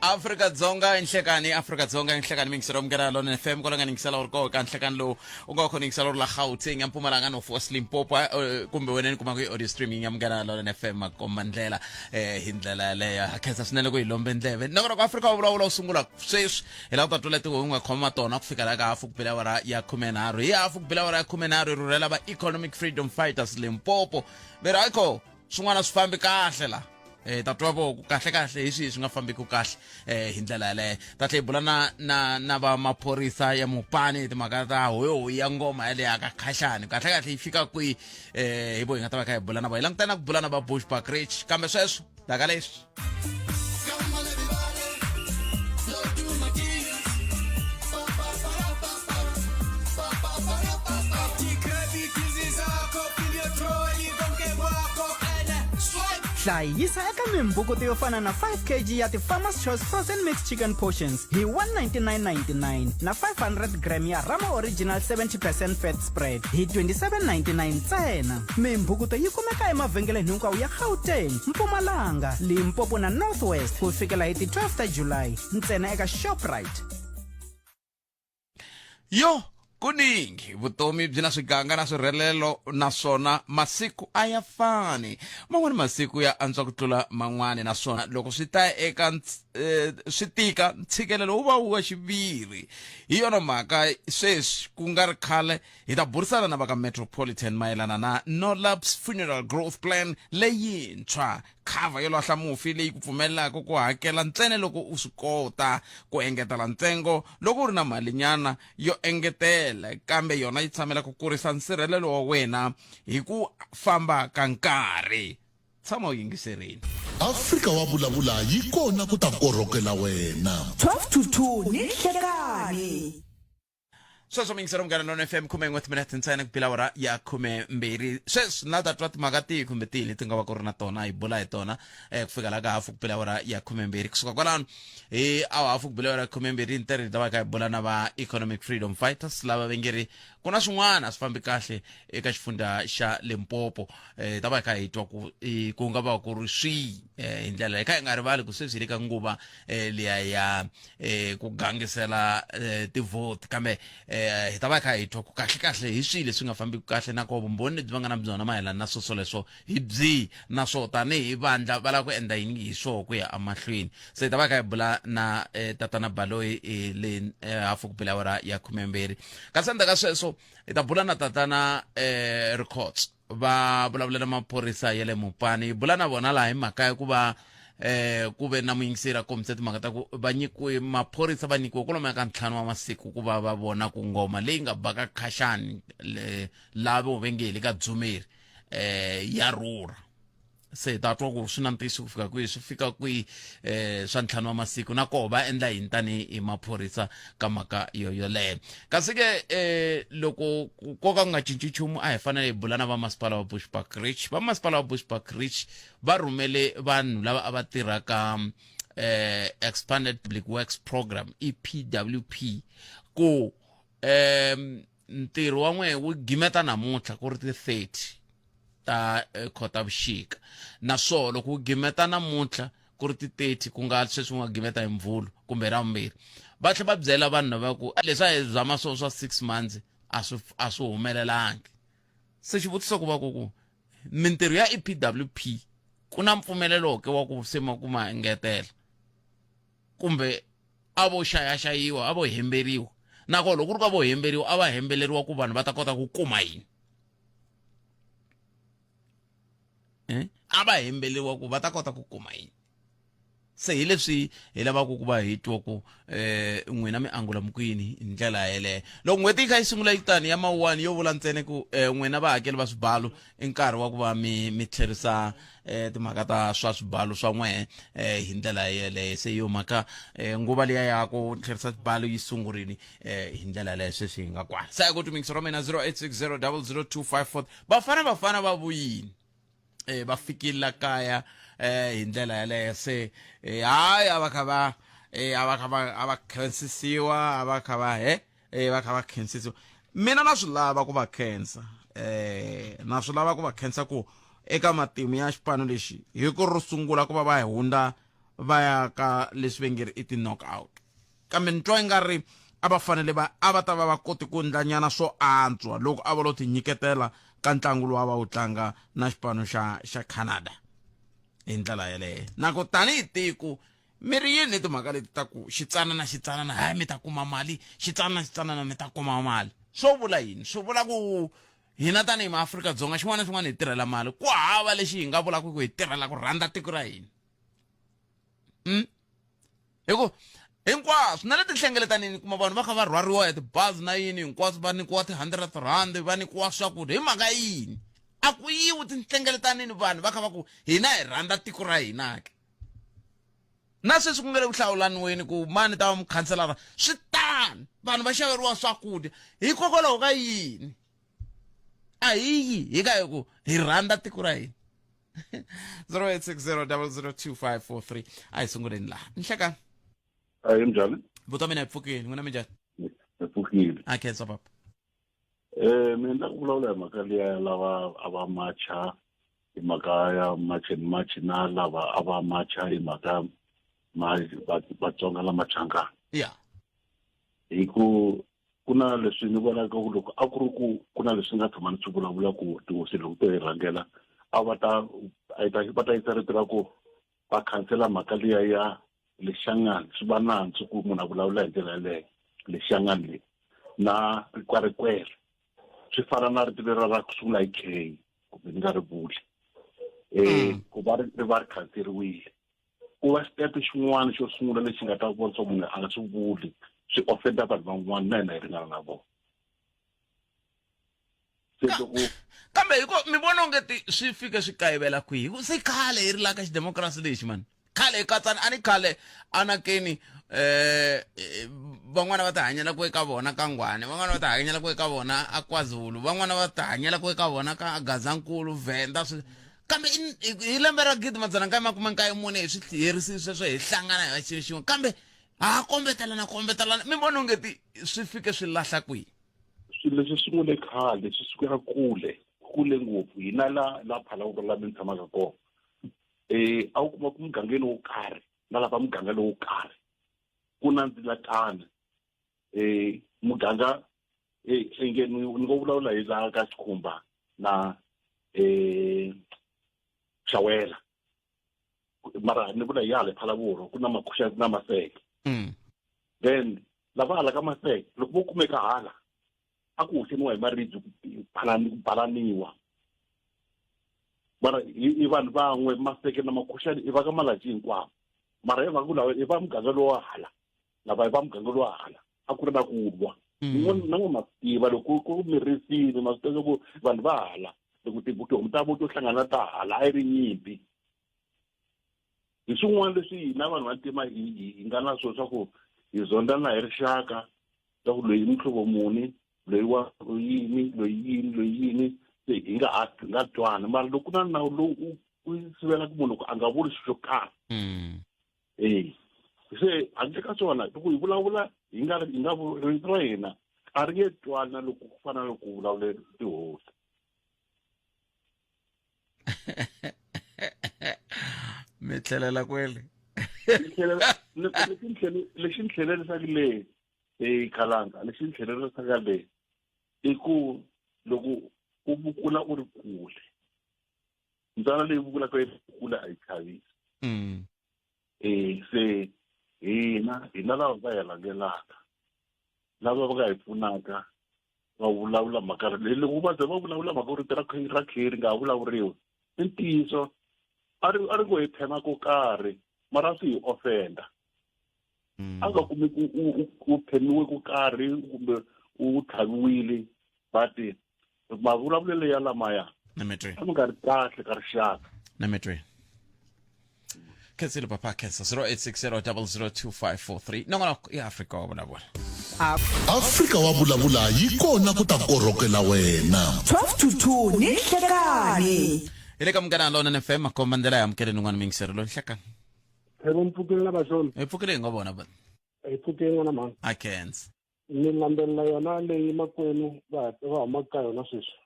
Afrika-Dzonga inhlekani, Afrika-Dzonga inhlekani, mingiselo Munghana Lonene FM kwala nga ningisela u ri koho ka nhlekani lowu u nga kho ningisela u ri la Gauteng ya Mpumalanga North West Limpopo, kumbe wena ni kumaka i audio streaming ya Munghana Lonene FM makomba ndlela hi ndlela yaleyo. Ha khensa swinene ku hi lombe ndleve. Nongonoko Afrika wa vulavula wu sungula sweswi, hi lava ku ta twa leti u nga khoma tona ku fika la ka hafu ku bela awara ya 13. Hi hafu ku bela awara ya 13 hi rhurhela va Economic Freedom Fighters Limpopo. Ve ri hayi swin'wana swi fambi kahle la. Ta twa vo ku kahle kahle hi swihi swi nga fambiki kahle hi ndlela yaleyo. Ta tlhela hi bula na va maphorisa ya Mopani hi timhaka ta hoyohoyi ya ngoma yaleyo ka Khaxani, kahle kahle yi fika kwihi, hi vo hi nga ta va kha hi bula na vo. Hi langutana na ku bula na va Bushbuckridge, kambe sweswo ndhaka leswi. Hlayisa eka mimbukuto yo fana na 5 kg ya ti-Farmer's Choice Frozen Mixed Chicken Portions hi 199.99 na 500 gram ya Rama Original 70% Fat Spread hi 27.99 ntsena. Mimbhukuto yi kumeka emavhengeleni hinkwawo ya Gauteng, Mpumalanga, Limpopo na North West ku fikela hi ti 12 ta July ntsena eka Shoprite. Yo, kuningi vutomi byi na swiganga na swirhelelo, naswona masiku a ya fani. Man'wani masiku ya antswa ku tlula man'wani, naswona loko swi ta eka swi tika, ntshikelelo wu va wu wa xiviri. Hi yona mhaka sweswi ku nga ri khale hi ta burisana na va ka Metropolitan mayelana na Nolapse Funeral Growth Plan leyintshwa, khavha yo lahla mufi leyi ku pfumelelaka ku hakela ntsena loko u swi kota ku engetela ntsengo loko u ri na malinyana yo engetela, kambe yona yi tshamela ku kurisa nsirhelelo wa wena hi ku famba ka nkarhi. Tshama u yingiserile. Afrika wa vulavula yi kona ku ta korhokela wena. 12 to 2 ni nhlekani. Sweswo mingiselo Munghana Lonene FM, 11 timinete ntsena ku bila awara ya 12. Sweswi na ta twa timhaka tihi kumbe tihi leti nga va ku ri na tona, hi bula hi tona ku fika la ka hafu ku bila awara ya 12. Kusuka kwalano hi awa hafu ku bila awara ya 12 ntirho hi ta va kha hi bula na va Economic Freedom Fighters lava va nge ri ku na swin'wana a swi fambi kahle eka xifundza xa Limpopo. Ta va hi kha hi twa ku ku nga va ku ri swihi hi ndlela hi kha hi nga rivali ku sweswi hi le ka nguva liya ya ku gangisela tivhoti, kambe hi ta va hi kha hi twa ku kahle kahle hi swihi leswi nga fambiki kahle, na ko vumbhoni lebyi va nga na byona mayelana na swoswo leswo hi byihi, naswo tanihi vandla va lava ku endla yini hi swoho ku ya emahlweni. Se hi ta va hi kha hi bula na tatana Baloyi le hafu ku bela awara ya 12. Kasi endzhaku ka sweswo hi ta bula na tatana Rikhotso, va vulavulela maphorisa ya le Mopani. Hi bula na vona laha hi mhaka ya ku va ku ve na muyingiseri a kombise timhaka ta ku va nyikiwe maphorisa, va nyikiwe kwalomu ka 5 wa masiku ku va va vona ku ngoma leyi nga baka Khaxani lava ve nge hi le ka Dzumeri ya rhurha. Se hi ta twa ku swi na ntiyiso ku fika kwihi, swi fika kwihi swa 5 wa masiku, na koho va endla yini tanihi maphorisa ka mhaka yo yoleyo. Kasi ke loko ko ka ku nga cinci nchumu, a hi fanele hi bula na vamasipala wa Bushbuckridge. Vamasipala wa Bushbuckridge va rhumele vanhu lava a va tirha ka Expanded Public Works Program, EPWP, ku ntirho wa n'we wu gimeta namuntlha ku ri ti 30 ta Khotavuxika, naswona loko wu gimeta namuntlha ku ri ti 30, ku nga sweswi wu nga gimeta hi Mvhulu kumbe Ravumbirhi, va tlhela va byela vanhu lava ku leswi a hi zama swo swa 6 months a swi humelelangi. Se xivutiso ku va ku ku mintirho ya EPWP ku na mpfumelelo ke wa ku se ma ku ma engetela, kumbe a vo xayaxayiwa, a vo hemberiwa? Nakona loko ku ri ka vo hemberiwa, a va hembeleriwa ku vanhu va ta kota ku kuma yini? A va hembeliwa ku va ta kota ku kuma yini? Se hi leswi hi lavaka ku va hi twa ku n'wina mi angula mi ku yini hi ndlela yeleyo. Loko n'hweti yi kha yi sungula yi tani ya Mawuwani, yo vula ntsena ku n'wina vahakeli va swibalo i nkarhi wa ku va mi tlherisa timhaka ta swa swibalo swa n'wehe hi ndlela yeleyo. Se yo mhaka nguva liya ya ku tlherisa swibalo yi sungurile hi ndlela yeleyo. Sweswi hi nga kwala se ku tumingisa ra mina 0860 002 54. Bafana Bafana va vuyini, va fikile la kaya hi ndlela yaleyo. Se hayi a va kha va a va kha va a va khensisiwa, a va kha va he va kha va khensisiwa. Mina na swi lava ku va khensa, na swi lava ku va khensa ku eka matimu ya xipano lexi hi ku ro sungula ku va va hundza Va ya ka leswi va nge ri i ti-knockout, kambe ni twa i nga ri a va fanele va a va ta va va kote ku endlanyana swo antswa loko a va lo tinyiketela ka ntlangu lowu a va wu tlanga na xipano xa xa Canada hi ndlela yeleyo. Na ku tanihi tiko mi ri yini hi timhaka leti ta ku xitsanana xitsanana hayi mi ta kuma mali, xitsanana xitsanana mi ta kuma mali, swo vula yini? Swi vula ku hina tanihi maAfrika-Dzonga xin'wana na xin'wana hi tirhela mali, ku hava lexi hi nga vulaka ku hi tirhela ku rhandza tiko ra hina. Hi ku hinkwaswo na le tinhlengeletanini kuma vanhu va kha va rhwariwa hi tibazi na yini hinkwaswo, va nyikiwa ti-hundred rand, va nyikiwa swakudya. Hi mhaka yini a ku yiwi tinhlengeletanini vanhu va kha va ku hina hi rhandza tiko ra hina ke? Na sweswi ku nga le ku hlawulaniweni ku mani ta va mukhanselara, swi tani vanhu va xaveriwa swakudya hikokwalaho ka yini? A hi yi hi ka hi ku hi rhandza tiko ra hina. 0860002543. A hi sunguleni laha nhlekani. Ayi, njhani? Buta mina hi pfukile, n'wina minjhani? Hi pfukile. A khensa papa. Mina ni la ku vulavula hi mhaka liya ya lava a va macha hi mhaka ya March and March, na lava a va macha hi mhaka Vatsonga la Machangana. Hi ku ku na leswi ni vonaka ku loko a ku ri ku ku na leswi nga tshama ni swi vulavula ku tihosi loko to hi rhangela a va ta a yi ta va ta yisa rito ra ku va khansela mhaka liya ya lexangani, swi va nandzu ku munhu a vulavula hi ndlela yeleyo lexangani leyi na rikwarikwele swi fana na rito leri ra ku sungula hi K kumbe ni nga ri vuli, ku va ri va ri khanseriwile, ku va step xin'wana xo sungula lexi nga ta vona swa munhu a nga swi vuli swi offenda vanhu van'wana na hina hi ringana na vona. Se loko Kambe hiko mi vona onge ti swi fike swi kayivela kwihi? Hi ku se khale hi ri la ka xidemokirasi lexi mani, khale hi katsana a ni khale anakeni, van'wana va ti hanyela ku eka vona ka Ngwane, van'wana va ti hanyela ku eka vona a KwaZulu, van'wana va ti hanyela ku eka vona ka Gazankulu, Venda swi. Kambe hi lembe ra 1994 hi swi herisile sweswo, hi hlangana hi va xilo xin'we, kambe ha kombetelana kombetelana. Mi vona onge ti swi fike swi lahla kwihi? Swilo leswi sungule khale, swi sukela kule kule ngopfu. Hina la la Phalaborwa la mi tshamaka kona, a wu kuma ku mugangeni wo karhi na lava muganga lowo karhi ku na ndzilakana, muganga, inge ni ngo vulavula hi laha ka Xikhumba na Xawela, mara ni vula hi hala Phalaborwa ku na Makhuxa na Maseke. Then lava hala ka Maseke loko vo kumeka hala a ku hoxeniwa hi maribye, ku balaniwa, mara i vanhu van'we, Maseke na Makhuxani i va ka Malaji hinkwavo, mara hi mhaka ku lava i va muganga lowa hala, lava i va muganga lowa hala, a ku ri na ku lwa. Na n'we ma swi tiva loko ku mirisile, ma swi tiva ku vanhu va hala loko tihomu ta vo to hlangana ta hala a yi ri nyimpi. Hi swin'wana leswi hina vanhu vantima hi nga na swona swa ku hi zondana hi rixaka, swa ku loyi i muhlovo muni, loyi wa yini, loyi yini, loyi yini, se hi nga ha hi nga twani. Mara loko ku na nawu lowu u sivelaka munhu ku a nga vuli xilo xo karhi, se handle ka swona loko hi vulavula hi nga hi nga rito ra hina a ri nge twani na loko ku fana na loko ku vulavule tihosi. Mi tlhelela kwele. Lexi ni tlhelerisaka le Khalanga, lexi ni tlhelerisaka le i ku loko u vukula u ri kule, ntswalo leyi vukulaka yi kule a yi chavisi. Se hina lava va hi rhangelaka, lava va nga hi pfunaka, va vulavula mhaka leyi, loko va ze va vulavula mhaka rito ra kheri nga ha vulavuriwi, i ntiyiso a ri ngo hi phema ko karhi, mara swi hi offenda. A nga kumi ku u phemiwe ko karhi kumbe u tlhaviwile, but mavulavulelo ya lamaya a mi nga ri kahle ka rixaka. Na mitwi khensile papa, khensa. 0860002543, nongonoko ya Afrika wa Vulavula. Afrika wa Vulavula yi kona ku ta korhokela wena. 12 to 2 ni nhlekani. Hi le ka Munghana Lonene FM, makomba ndlela ya amukeleni un'wana muyingiseri loyi. Nhlekani. Phela mi pfukile na vaxona. Hi pfukile hi nga vona va. Hi pfukile n'wana mhani. A khensa. Ni landzelela yona leyi makwenu va va humaka ka yona sweswi.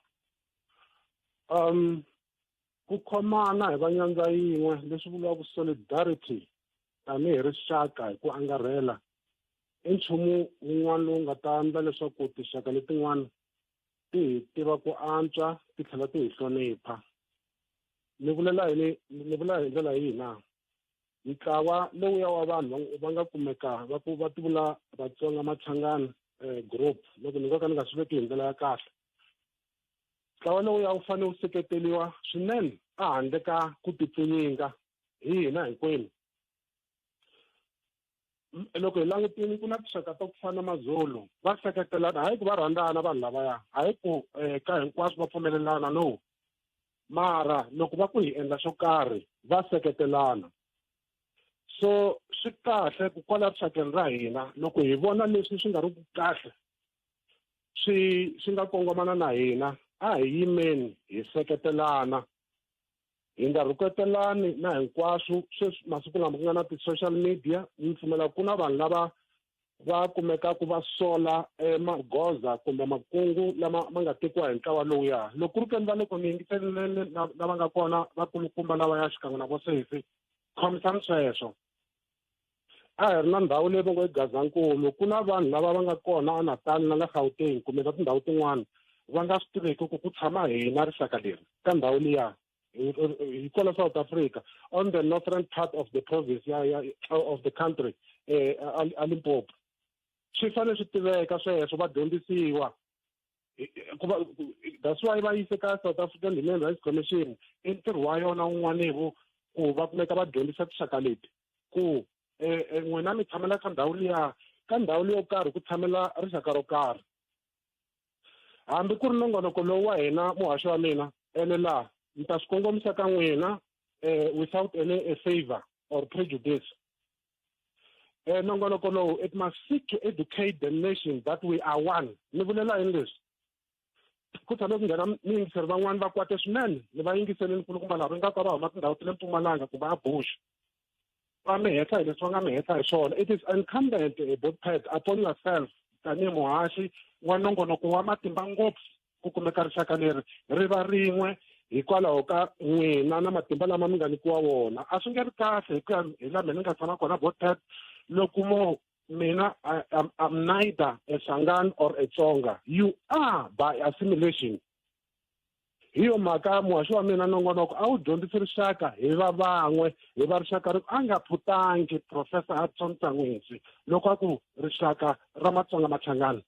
Ku khomana hi va nyandza yin'we leswi vuriwaka solidarity. tanihi rixaka hi ku angarhela i nchumu wun'wana lowu nga ta endla leswaku tinxaka letin'wana ti hi tiva ku antswa ti tlhela ti hi hlonipha. Ni vulela yini ni vula hi ndlela yihi na? Ntlawa lowuya wa vanhu va nga kumeka va ku va tivula Vatsonga Machangani group loko ni nga ka ni nga swi veki hi ndlela ya kahle. Ntlawa lowuya wu fanele wu seketeriwa swinene ehandle ka ku tipfinyinga hi hina hinkwenu. Loko hi langutile ku na tinxaka ta ku fana na Mazulu va seketelana hayi ku va rhandzana vanhu lavaya hayi ku ka hinkwaswo va pfumelelana no mara loko va ku hi endla xo karhi va seketelana. So swi kahle ku kwala rixakeni ra hina loko hi vona leswi swi nga ri ku kahle swi nga kongomana na hina a hi yimeni hi seketelana hi nga rhuketelani na hinkwaswo. Sweswi masiku lama ku nga na ti-social media ni pfumela ku na vanhu lava va kumekaka va sola magoza kumbe makungu lama ma nga tekiwa hi ntlawa lowuya. Loko ku ri ke ni va le ku mi yingiseleni lava nga kona vakulukumba lavaya xikan'we na vo sesi, khomisani sweswo. A hi ri na ndhawu leyi va ngo i Gazankulu, ku na vanhu lava va nga kona eNatal na le Gauteng kumbe ka tindhawu tin'wana va nga swi tiveki ku ku tshama hina rixaka leri ka ndhawu liya hi kwala South Africa on the northern part of the province ya, ya of the country a Limpopo. Swi fanele swi tiveka sweswo va dyondzisiwa. That's why va yise ka South African Human Rights Commission i ntirho wa yona wun'wanivo ku va kumeka va dyondzisa tinxaka leti ku n'wina mi tshamela ka ndhawu liya ka ndhawu leyo karhi ku tshamela rixaka ro karhi. Hambi ku ri nongonoko lowu wa hina muhaxi wa mina ene laha ni ta swi kongomisa ka n'wina without any favor or prejudice. Nongonoko lowu it must seek to educate the nation that we are one. Ni vulela yini leswi? Ku tshame ku nghena miyingiseri van'wani va kwate swinene ni va yingiseleni nkulukumba lava nga ka va huma tindhawu ta le Mpumalanga kumbe a Bush. Va mi hehla hi leswi va nga mi hehla hi swona. It is incumbent Botpet upon yourself tanihi muhaxi wa nongonoko wa matimba ngopfu ku kumeka rixaka leri ri va rin'we hikwalaho ka n'wina na matimba lama mi nga nyikiwa wona. A swi nge ri kahle hi ku ya hi laha mina ni nga tshama kona Botpet loko mo mina I'm neither a Shangaan or a Tsonga. You are by assimilation. Hi yo mhaka muhaxi wa mina nongonoko a wu dyondzisi rixaka hi va van'we hi va rixaka ri a nga phutangi Professor Hudson Ntsanwisi loko a ku rixaka ra Matsonga Machangani.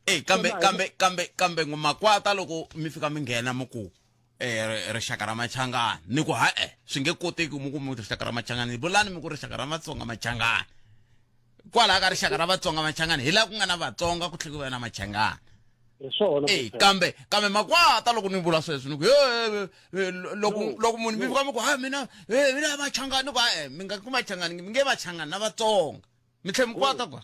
E kambe kambe kambe kambe makwata loko mi fika mi nghena mi ku rixaka ra Machangani ni ku ha-e swi nge koteki mi ku mi rixaka ra Machangani vulani mi ku rixaka ra Matsonga Machangani kwalaha ka rixaka ra Vatsonga Machangani hi laha ku nga na Vatsonga ku tlhela ku va na Machangani. Hi swona. E kambe kambe makwata loko ni vula sweswo ni ku loko loko munhu mi fika mi ku ha mina mina Machangani ku ha-e mi nga ku Machangani mi nge Machangani na Vatsonga mi tlhela mi kwata kwa.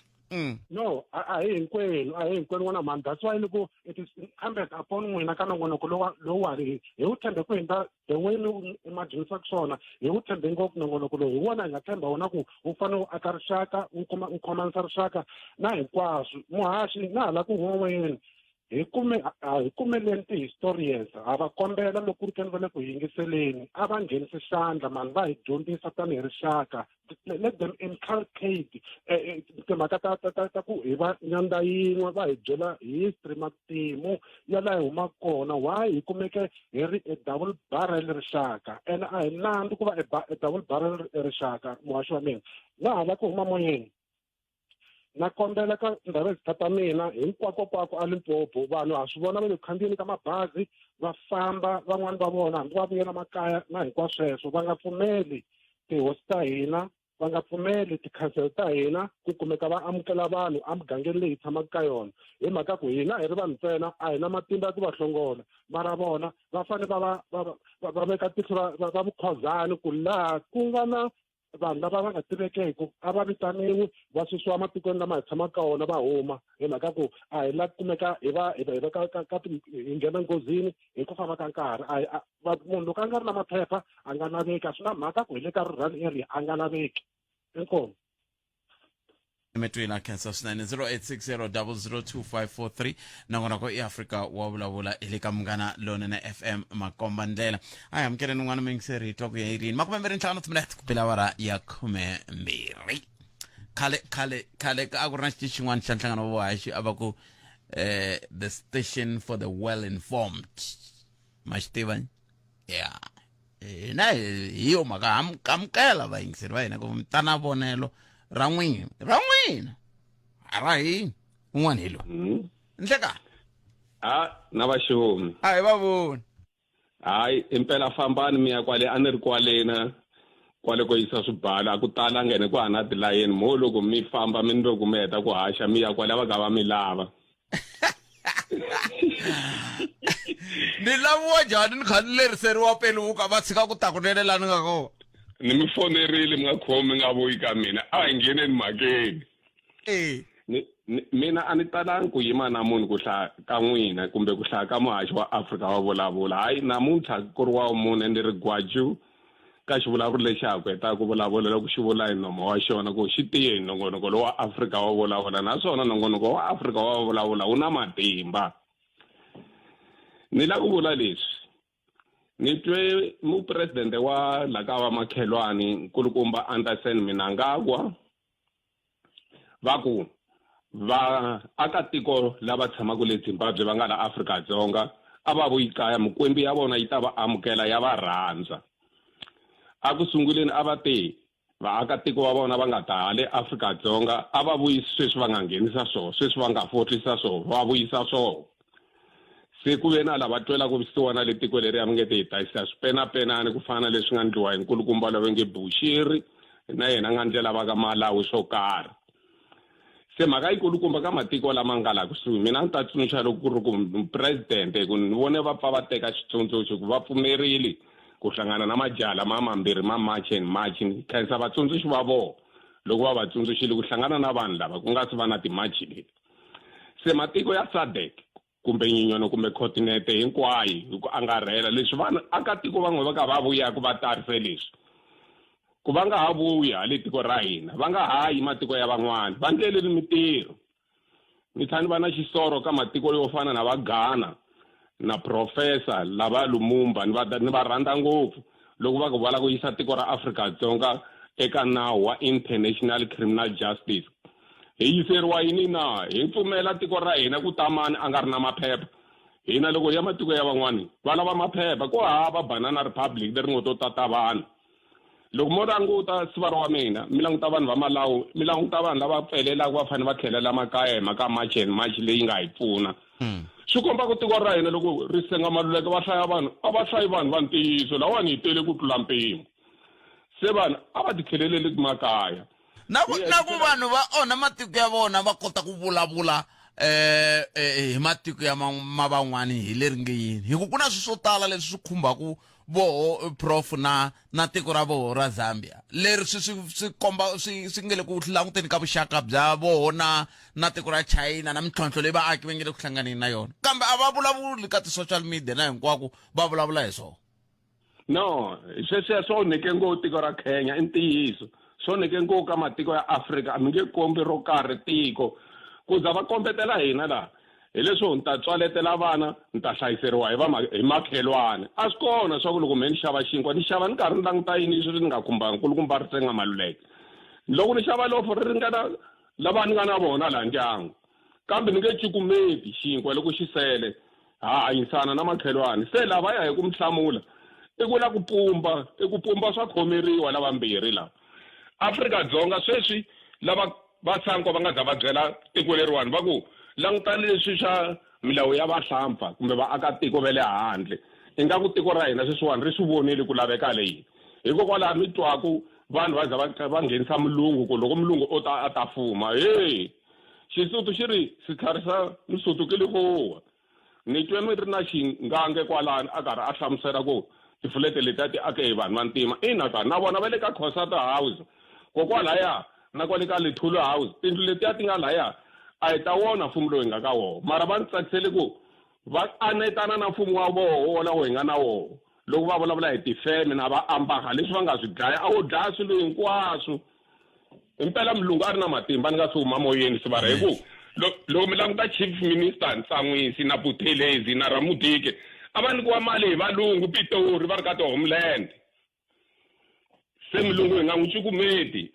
No, a hi hinkwenu, a hi hinkwenu n'wana mhani. That's why ni ku it is incumbent upon n'wina ka nongonoko lowuwani hi wu tshembe ku hindza the way mi wu imaginisaka swona. Hi wu tshembe ngopfu nongonoko lowu, hi wona hi nga tshemba wona ku wu fanele wu aka rixaka, wu kuma wu khomanisa rixaka na hinkwaswo. Muhaxi na hala ku huwa hi kume a hi kumeleni ti-historians ha va kombela loko ku ri keni va le ku yingiseleni a va nghenisi xandla mani va hi dyondzisa tanihi rixaka. Let them inculcate timhaka ta ta ta ta ku hi va nyandza yin'we va hi byela history matimu ya laha hi humaka kona why hi kumeke hi ri a double barrel rixaka ene a hi nandzu ku va a double barrel rixaka muhaxi wa mina na hala ku huma moyeni. Na kombela ka ndhawu ya ta mina hinkwakokwako a Limpopo vanhu ha swi vona va le ku khandziyeni ka mabazi va famba van'wani va vona hambi va vuyela makaya na hinkwaswo sweswo va nga pfumeli tihosi ta hina va nga pfumeli tikhansele ta hina ku kumeka va amukela vanhu emugangeni leyi hi tshamaka ka yona hi mhaka ku hina hi ri vanhu ntsena a hi na matimba ya ku va hlongola mara vona va fanele va va va va veka tihlo ra vukhozani ku laha ku nga na vanhu lava va nga tivekeki a va vitaniwi va susiwa ematikweni lama hi tshamaka ka wona va huma hi mhaka ku a hi la kumeka hi va hi va hi va ka ka ka hi nghena nghozini hi ku famba ka nkarhi. A a munhu loko a nga ri na maphepha a nga laveki a swi na mhaka ku hi le ka rural area a nga laveki. Inkomu. Emetweni a khensa swinene. 0860002543 nongonoko i Afrika wa vulavula hi le ka Munghana Lonene FM makomba ndlela. A hi amukeleni un'wana muyingiseri hi twa ku ya yi rini. 25 timinete ku bela awara ya 12. Khale khale khale a ku ri na xitichi xin'wana xa nhlangano wa vuhaxi a va ku the station for the well informed. Ma xi tiva? Ya. Hina hi yo mhaka amukela vayingiseri va hina ku mi ta na vonelo ra n'wina ra n'wina a ra hina un'wana hi loyi. Nhlekani. A na vaxomi. A hi va voni. Hayi impela fambani mi ya kwale a ni ri kwalena kwale ko yisa swibalo a ku talanga ene ku hana tilayeni mo loko mi famba mi ni loko mi heta ku haxa mi ya kwale a va ka va mi lava. Ni laviwa njhani ni kha ni leriseriwa peluka va tshika ku ta kunene laha ni nga kona. Ni mi fonerile mi nga khomi mi nga vuyi ka mina a hi ngheneni mhakeni. E. Ni, ni, mina a ni talangi ku yima na munhu ku hlaya ka n'wina kumbe ku hlaya ka muhaxi wa Afrika wa vulavula. Hayi namuntlha ku ri wa mune ni ri gwaju ka xivulavuri lexi ha ku hetaka ku vulavula loko xi vula hi nomo wa xona ku xi tiye hi nongonoko lowu wa Afrika wa vulavula naswona nongonoko wa Afrika wa vulavula wu na matimba. Ni lava ku vula leswi. Ni twe mupresidente wa la ka va makhelwani nkulukumba Anderson Mnangagwa va ku va akatiko lava tshamaka le Zimbabwe va nga la Afrika-Dzonga a va vuyi kaya mikwembu ya vona yi ta va amukela ya va rhandza. A ku sunguleni a va te vaakatiko va vona va nga ta hale Afrika-Dzonga a va vuyisi sweswi va nga nghenisa swona sweswi va nga fohlisa swona va vuyisa swona. Se ku ve na lava twelaka vusiwana le tiko leri a mi nge te hi ta yisa swipenapenani ku fana na leswi nga ndliwa hi nkulukumba loyi nge Bushiri na yena nga ndlela va ka Malawi swo karhi. Se mhaka yikulukumba ka matiko lama nga la kusuhi mina ni ta tsundzuxa loko ku ri ku presidente ku ni vone va pfa va teka xitsundzuxo ku va pfumerile ku hlangana na majaha lama mambirhi ma March and March ni khensa vatsundzuxi va vona loko va va tsundzuxile ku hlangana na vanhu lava ku nga si va na timachi leti. Se matiko ya SADC kumbe nyinyona kumbe continente hinkwayo hi ku angarhela leswi vanhu akatiko van'we va ka va vuyaka va tarise leswi ku va nga ha vuyi hale tiko ra hina va nga ha yi matiko ya van'wana va ndleleni mitirho ni tlhela ni va na xisoro ka matiko yo fana na va Ghana na professor lava Lumumba ni va ni va rhandza ngopfu loko va ku va lava ku yisa tiko ra Afrika-Dzonga eka nawu wa International Criminal Justice hi yiseriwa yini na hi pfumela tiko ra hina ku ta mani a nga ri na maphepha hina loko ya matiko ya van'wani va lava maphepha ku hava Banana Republic leri ngo to tata vanhu loko mo languta sivara wa mina mi languta vanhu va Malawi mi languta vanhu lava pfelelaka va fanele va tlhelela makaya hi mhaka March and March leyi nga hi pfuna swi komba ku tiko ra hina loko ri senga maluleke va hlaya vanhu a va hlayi vanhu va ntiyiso lawani hi tele ku tlula mpimo se vanhu a va titlheleleli makaya na ku na ku vanhu va onha matiko ya vona va kota ku vulavula eh hi matiko ya ma van'wani hi leri nge yini hi ku ku na swilo swo tala leswi swi khumbaku voho prof na na tiko ra voho ra Zambia leri swi swi swi komba swi swi nge le ku languteni ka vuxaka bya voho na na tiko ra China na mintlhontlho leyi vaaki va nge le ku hlanganeni na yona kambe a va vulavuli ka ti-social media na hinkwako va vulavula hi swona. No, sweswiya swi onheke ngopfu tiko ra Kenya i ntiyiso swi onheke ngopfu ka matiko ya Afrika a mi nge kombi ro karhi tiko ku za va kombetela hina laha hi leswo ni ta tswaletela vana ni ta hlayiseriwa hi va hi makhelwani a swi kona swa ku loko me ni xava xinkwa ni xava ni karhi ni languta yini sweswi ni nga khumbanga nkulukumba ri senga Maluleke loko ni xava lofo ri ringana lava ni nga na vona laha ndyangu kambe ni nge cukumeti xinkwa loko xi sele ha hanyisana na makhelwani se lava ya hi ku mi hlamula i ku la ku pumba i ku pumba swa khomeriwa lavambirhi lava Afrika-Dzonga sweswi lava va Sanko va nga za va byela tiko leriwani va ku langutani leswi swa milawu ya vahlampfa kumbe vaakatiko va le handle ingaku tiko ra hina sweswiwani ri swi vonile ku laveka leyi hikokwalaho mi twaku vanhu va za va nghenisa mulungu ku loko mulungu o ta a ta fuma he xisuthu xi ri sitlhari xa musuthu ki likuwa ni twe mi ri na xingange kwalani a karhi a hlamusela ku tifulete letiya ti ake hi vanhu va ntima ina ka na vona va le ka Cosata House kokwalaya na kwale ka Lethulu House tindlu letiya ti nga laya a hi ta wona mfumo lowu hi nga ka wona mara va ni tsakisele ku va anetana na mfumo wa voho wolawo hi nga na woho loko va vulavula hi tifeme na va ambaha leswi va nga swi dlaya a wo dlaya swilo hinkwaswo. Impela mulungu a ri na matimba ni nga swi huma moyeni sivara hi ku loko mi languta chief minister Ntsan'wisi na Buthelezi na Ramudike a va nyikiwa mali hi valungu Pitori va ri ka ti-homeland. Se mulungu hi nga n'wi cukumeti.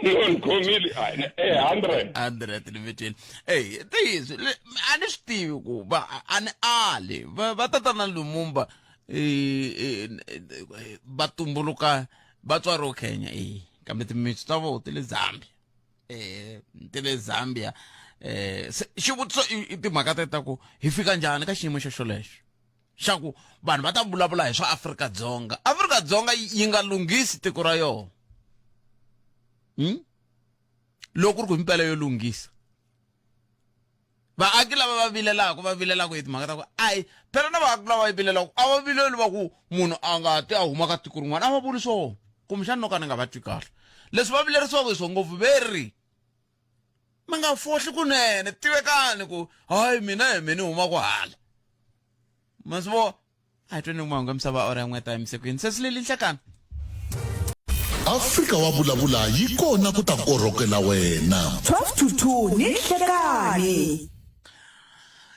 Ni khomile eh 100. 100 ni vitwini. Ey, ntiyiso a ni swi tivi ku va a ni ali va tatana Lumumba va tumbuluka va tswariwe Kenya eh kambe timitsu ta vona ti le Zambia eh ti le Zambia eh xivutiso i timhaka ta ta ku hi fika njhani ka xiyimo xo xolexo xa ku vanhu va ta vulavula hi swa Afrika-Dzonga Afrika-Dzonga yi nga lunghisi tiko ra yona loko ku ri ku himpela yo lunghisa vaaki lava va vilelaka va vilelaka hi timhaka ta ku ayi phela na vaaki lava vilelaka a va vileli va ku munhu a nga ti a huma ka tiko rin'wana a va vuli swona kumbexana no ka ni nga va twi kahle leswi va vilerisiwaka hi swona ngopfu ve ri mi nga fohli kunene tivekani ku hayi mina hi mina ni huma ku hala ma swi vona a hi tweni mahungu ya misava awara ya n'we ta emisekwini se swi leli nhlekani Afrika wa vulavula yi kona ku ta korhokela wena. 12 to 2 ni nhlekani.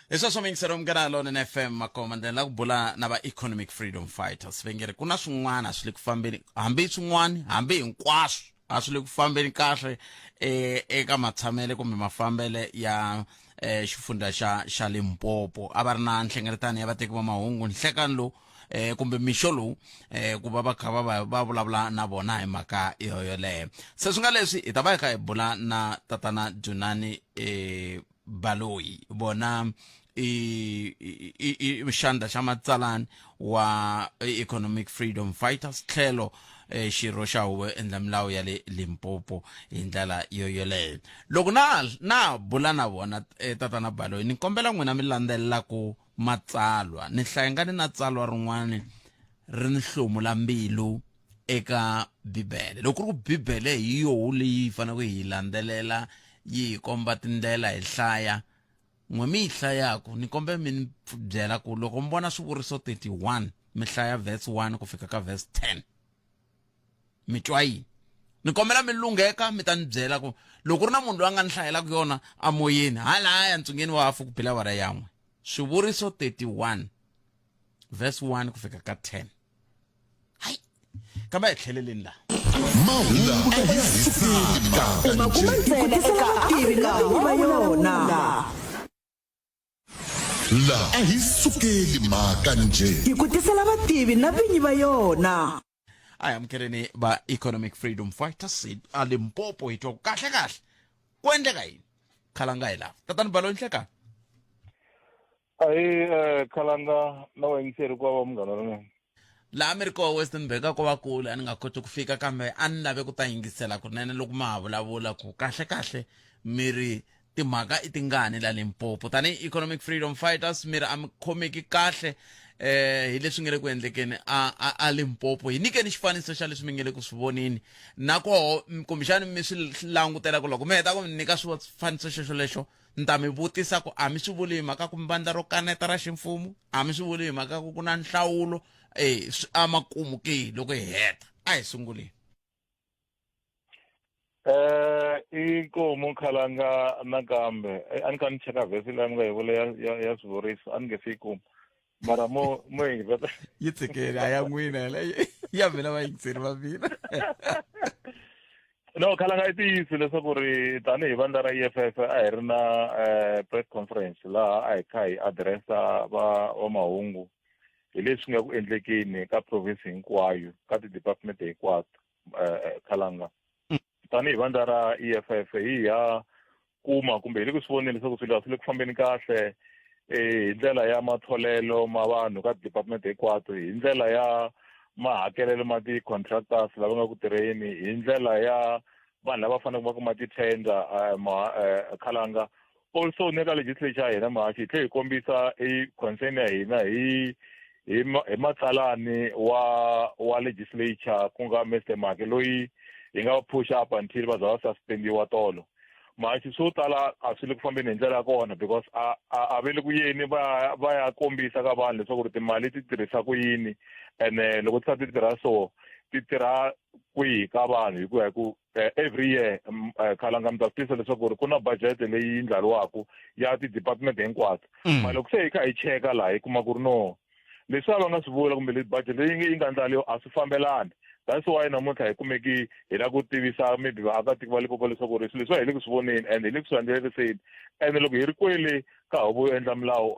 Hi sweswo miyingiselo munghana lonene FM makoma ndlela la ku bula na va economic freedom fighters va nge ri ku na swin'wana swi le ku fambeni hambi swin'wana hambi hinkwaswo a swi le ku fambeni kahle eh, eka matshamele kumbe mafambele ya eh, xifundza xa xa Limpopo a va ri na nhlengeletano ya vateki va mahungu nhlekani lowu eh, kumbe mixo lowu eh, ku va va kha va va vulavula na vona hi mhaka yo yoleyo se swi nga leswi hi ta va hi kha hi bula na tatana Junani eh, Baloyi vona i i xandla xa matsalani wa Economic Freedom Fighters tlhelo eh, xirho xa huvo endla milawu ya le Limpopo hi ndlela yo yoleyo loko na na bula na vona eh, tatana Baloyi ni kombela n'wina mi landzelela ku matsalwa ni hlaya na tsalwa rin'wana ri ni hlomula mbilu eka bibele loko ku ri ku bibele hi yoho leyi faneleke hi yi landzelela yi hi komba tindlela hi hlaya n'we mi yi hlayaku ni kombela mi ni byela ku loko mi vona swivuriso 31 mi hlaya verse 1 ku fika ka verse 10 mi twa yini ni kombela mi lungheka mi ta ni byela ku loko ku ri na munhu loyi a nga ni hlayelaka yona amoyeni halaya ntsungeni wa hafu ku bela awara yan'we swivuriso 31 verse 1 ku fika ka 10 hayi kambe a hi tlheleleni laha Mahungu ya hisaka U ma kuma ntsena eka Afrika wa yona. La a hi sukeli mhaka njhe. Hi ku tisela vativi na vinyi va yona. A hi amukeleni va economic freedom fighters a Limpopo hi twa ku kahle kahle ku endleka yini khalanga hi lava tatani Baloyi nhlekani Ahi Khalanga na vayingiseri hinkwavo va Munghana Lonene. Laha mi ri koho Westernburg a ko va kule a ni nga koti ku fika kambe a ni lave ku ta yingisela kunene loko ma ha vulavula ku kahle kahle mi ri timhaka i tingani la Limpopo tanihi Economic Freedom Fighters mi ri a mi khomeki kahle eh hi leswi nge le ku endlekeni a a, a Limpopo hi nyikeni xifaniso xa leswi mi nge le ku swi voneni na koho kumbexani mi swi langutela ku loko mi heta ku mi nyika swifaniso xexo lexo Ni ta mi vutisa ku a mi swi vuli hi mhaka ku mi vandla ro kaneta ra ximfumo a mi swi vuli hi mhaka ku ku na nhlawulo e swi amakumu ke loko hi heta a hi sunguleni Eh inkomu khalanga nakambe eh, a ni kha ni cheka vhesi leyi mi nga yi vula ya ya ya swivuriso a ni nge se yi kuma mara mo mo yi veta yi tshikeli a ya n'wina ya mina vayingiseri va mina no khalanga i ntiyiso leswaku ri tanihi vandla ra EFF a hi ri na eh, press conference laha a hi kha hi addressa va va mahungu hi leswi nga ku endlekeni ka province hinkwayo ka ti-department hinkwato eh, eh, khalanga tanihi vandla ra EFF hi ya kuma kumbe hi le ku swi voneni leswaku swilo a swi le ku fambeni kahle eh, hi ndlela ya matholelo ma vanhu ka ti-department hinkwato hi ndlela ya mahakelelo ma ti-contractors lava nga ku tirheni hi ndlela ya vanhu lava faneleke va kuma ti-tender eh, ma eh, khalanga also ne ka legislature ya hina mahaxi hi tlhe hi kombisa i concern ya hina hi hi hi matsalani wa wa legislature ku nga Mr Make loyi hi nga push up until va za va suspendiwa tolo mahaxi swo tala a swi le ku fambeni hi ndlela ya kona because a a a ve le ku yeni va va ya kombisa ka vanhu leswaku ri timali ti tirhisa ku yini ene loko ti kha ti tirha so ti tirha kwihi ka vanhu hi ku ya hi ku every year khalanga mi ta swi tisa leswaku ri ku na budget leyi ndlariwaka ya ti-department hinkwato. Mara loko se hi kha hi cheka laha hi kuma ku ri no leswi a va nga swi vula kumbe le budget leyi yi nga ndlaliwa a swi fambelani. That's why namuntlha hi kumeki hi lava ku tivisa maybe vaakatiko va Limpopo leswaku ri swilo leswiwa hi le ku swi voneni and hi le ku swi landzeleriseni. Ene loko hi ri kwele ka huvo yo endla milawu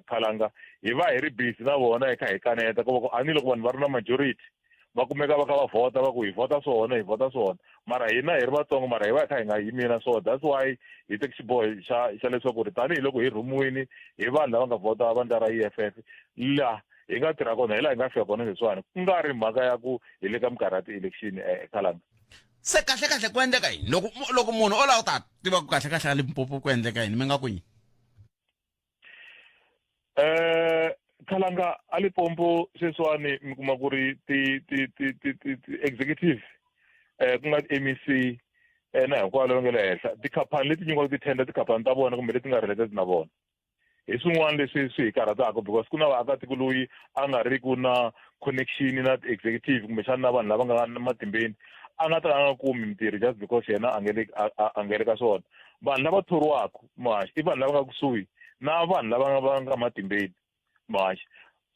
khalanga hi va hi ri busy na vona hi kha hi kaneta ku va ku a ni loko vanhu va ri na majority va kumeka va kha va vhota va ku hi vhota swona hi vhota swona mara hina hi ri vatsongo mara hi va hi kha hi nga yimi na swona. That's why hi teki xiboho xa leswaku ri tanihiloko hi rhumiwini hi vanhu lava nga vhota vandla ra EFF laha hi nga tirha kona hi laha hi nga fika kona leswiwani ku nga ri mhaka ya ku hi le ka minkarhi ya ti-election khalanga. Se kahle kahle ku endleka yini loko munhu o lava ku ta tiva ku kahle kahle a Limpopo ku endleka yini mi nga ku yini? Khalanga a Limpopo sweswiwani mi kuma ku ri ti ti ti ti ti ti executive ku nga ti-M_E_C na hinkwavo lava nga le henhla tikhampani leti nyikiwaka ti-tender tikhampani ta vona kumbe leti nga related na vona hi swin'wana leswi swi hi karhataka because ku na vaakatiko loyi a nga ri ku na connection na ti-executive kumbexana na vanhu lava nga matimbeni a nga ta a nga kumi mintirho just because yena a nge le a nge le ka swona. Vanhu lava thoriwaka muhaxi i vanhu lava nga kusuhi na vanhu lava va nga matimbeni muhaxi.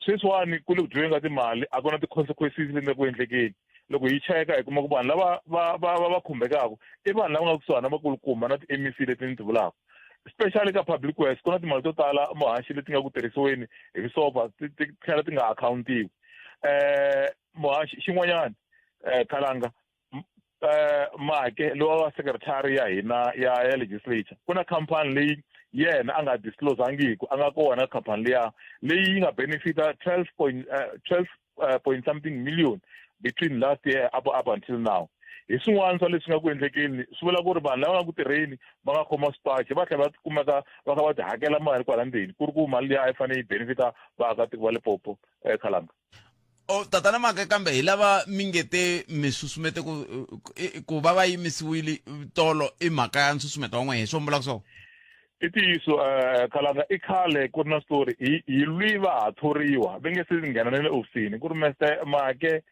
Sweswiwani ku le ku dyiweni ka timali a ku na ti-consequences leti nga ku endlekeni. Loko hi cheka hi kuma ku vanhu lava va va va va khumbekaka i vanhu lava nga kusuhani na vakulukumba na ti-M_E_C leti ni ti vulaka. Especially ka public works ku na timali to tala muhaxi leti nga ku tirhisiweni hi vusopfa ti tlhela ti nga akhawuntiwi. Muhaxi xin'wanyana khalanga Make lowa wa secretary ya hina ya legislature ku na khampani leyi yena a nga disclose-angiku a nga kona khampani liya leyi yi nga benefita 12 point something million between last year up until now. Hi swin'wana swa leswi nga ku endlekeni swi vula ku ri vanhu lava nga ku tirheni va nga khoma swipachi va tlhela va kumeka va kha va ti hakela mali kwala ndzeni ku ri ku mali liya a yi fanele yi benefita vaakatiko va Limpopo khalanga. O tatana Make kambe hi lava mi nge te mi susumete ku va va yimisiwile tolo i mhaka ya nsusumeto wa n'wehe hi swo mi vulaka swona? I ntiyiso khalanga i khale ku ri na switori hi lwi va ha thoriwa va nge se nghena na le ofisini ku ri Mister Make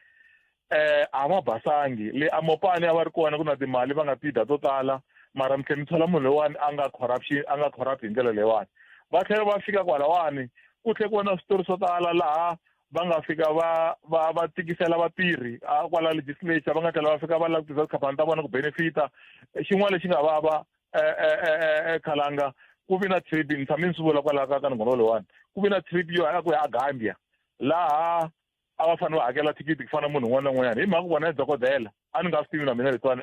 a va basangi le a Mopani a va ri kona ku na timali va nga ti dya to tala mara mi tlhela mi thola munhu loyiwani a nga corruption a nga corrupt hi ndlela leyiwani. Va tlhela va fika kwalawani ku tlhela ku va na switori swo tala laha va nga fika va va va tikisela vatirhi a kwala legislature va nga tlhela va fika va lava ku tirhisa tikhampani ta vona ku benefita. Xin'wana lexi nga vava khalanga ku vi na trip ni tshame ni swi vula kwalaho ka nongonoko lowuwani ku vi na trip yo ya ku ya Gambia laha a va fanele va hakela thikithi ku fana na munhu un'wana na un'wanyana hi mhaka ku vona i dokodela a ni nga swi tivi na mina leswiwani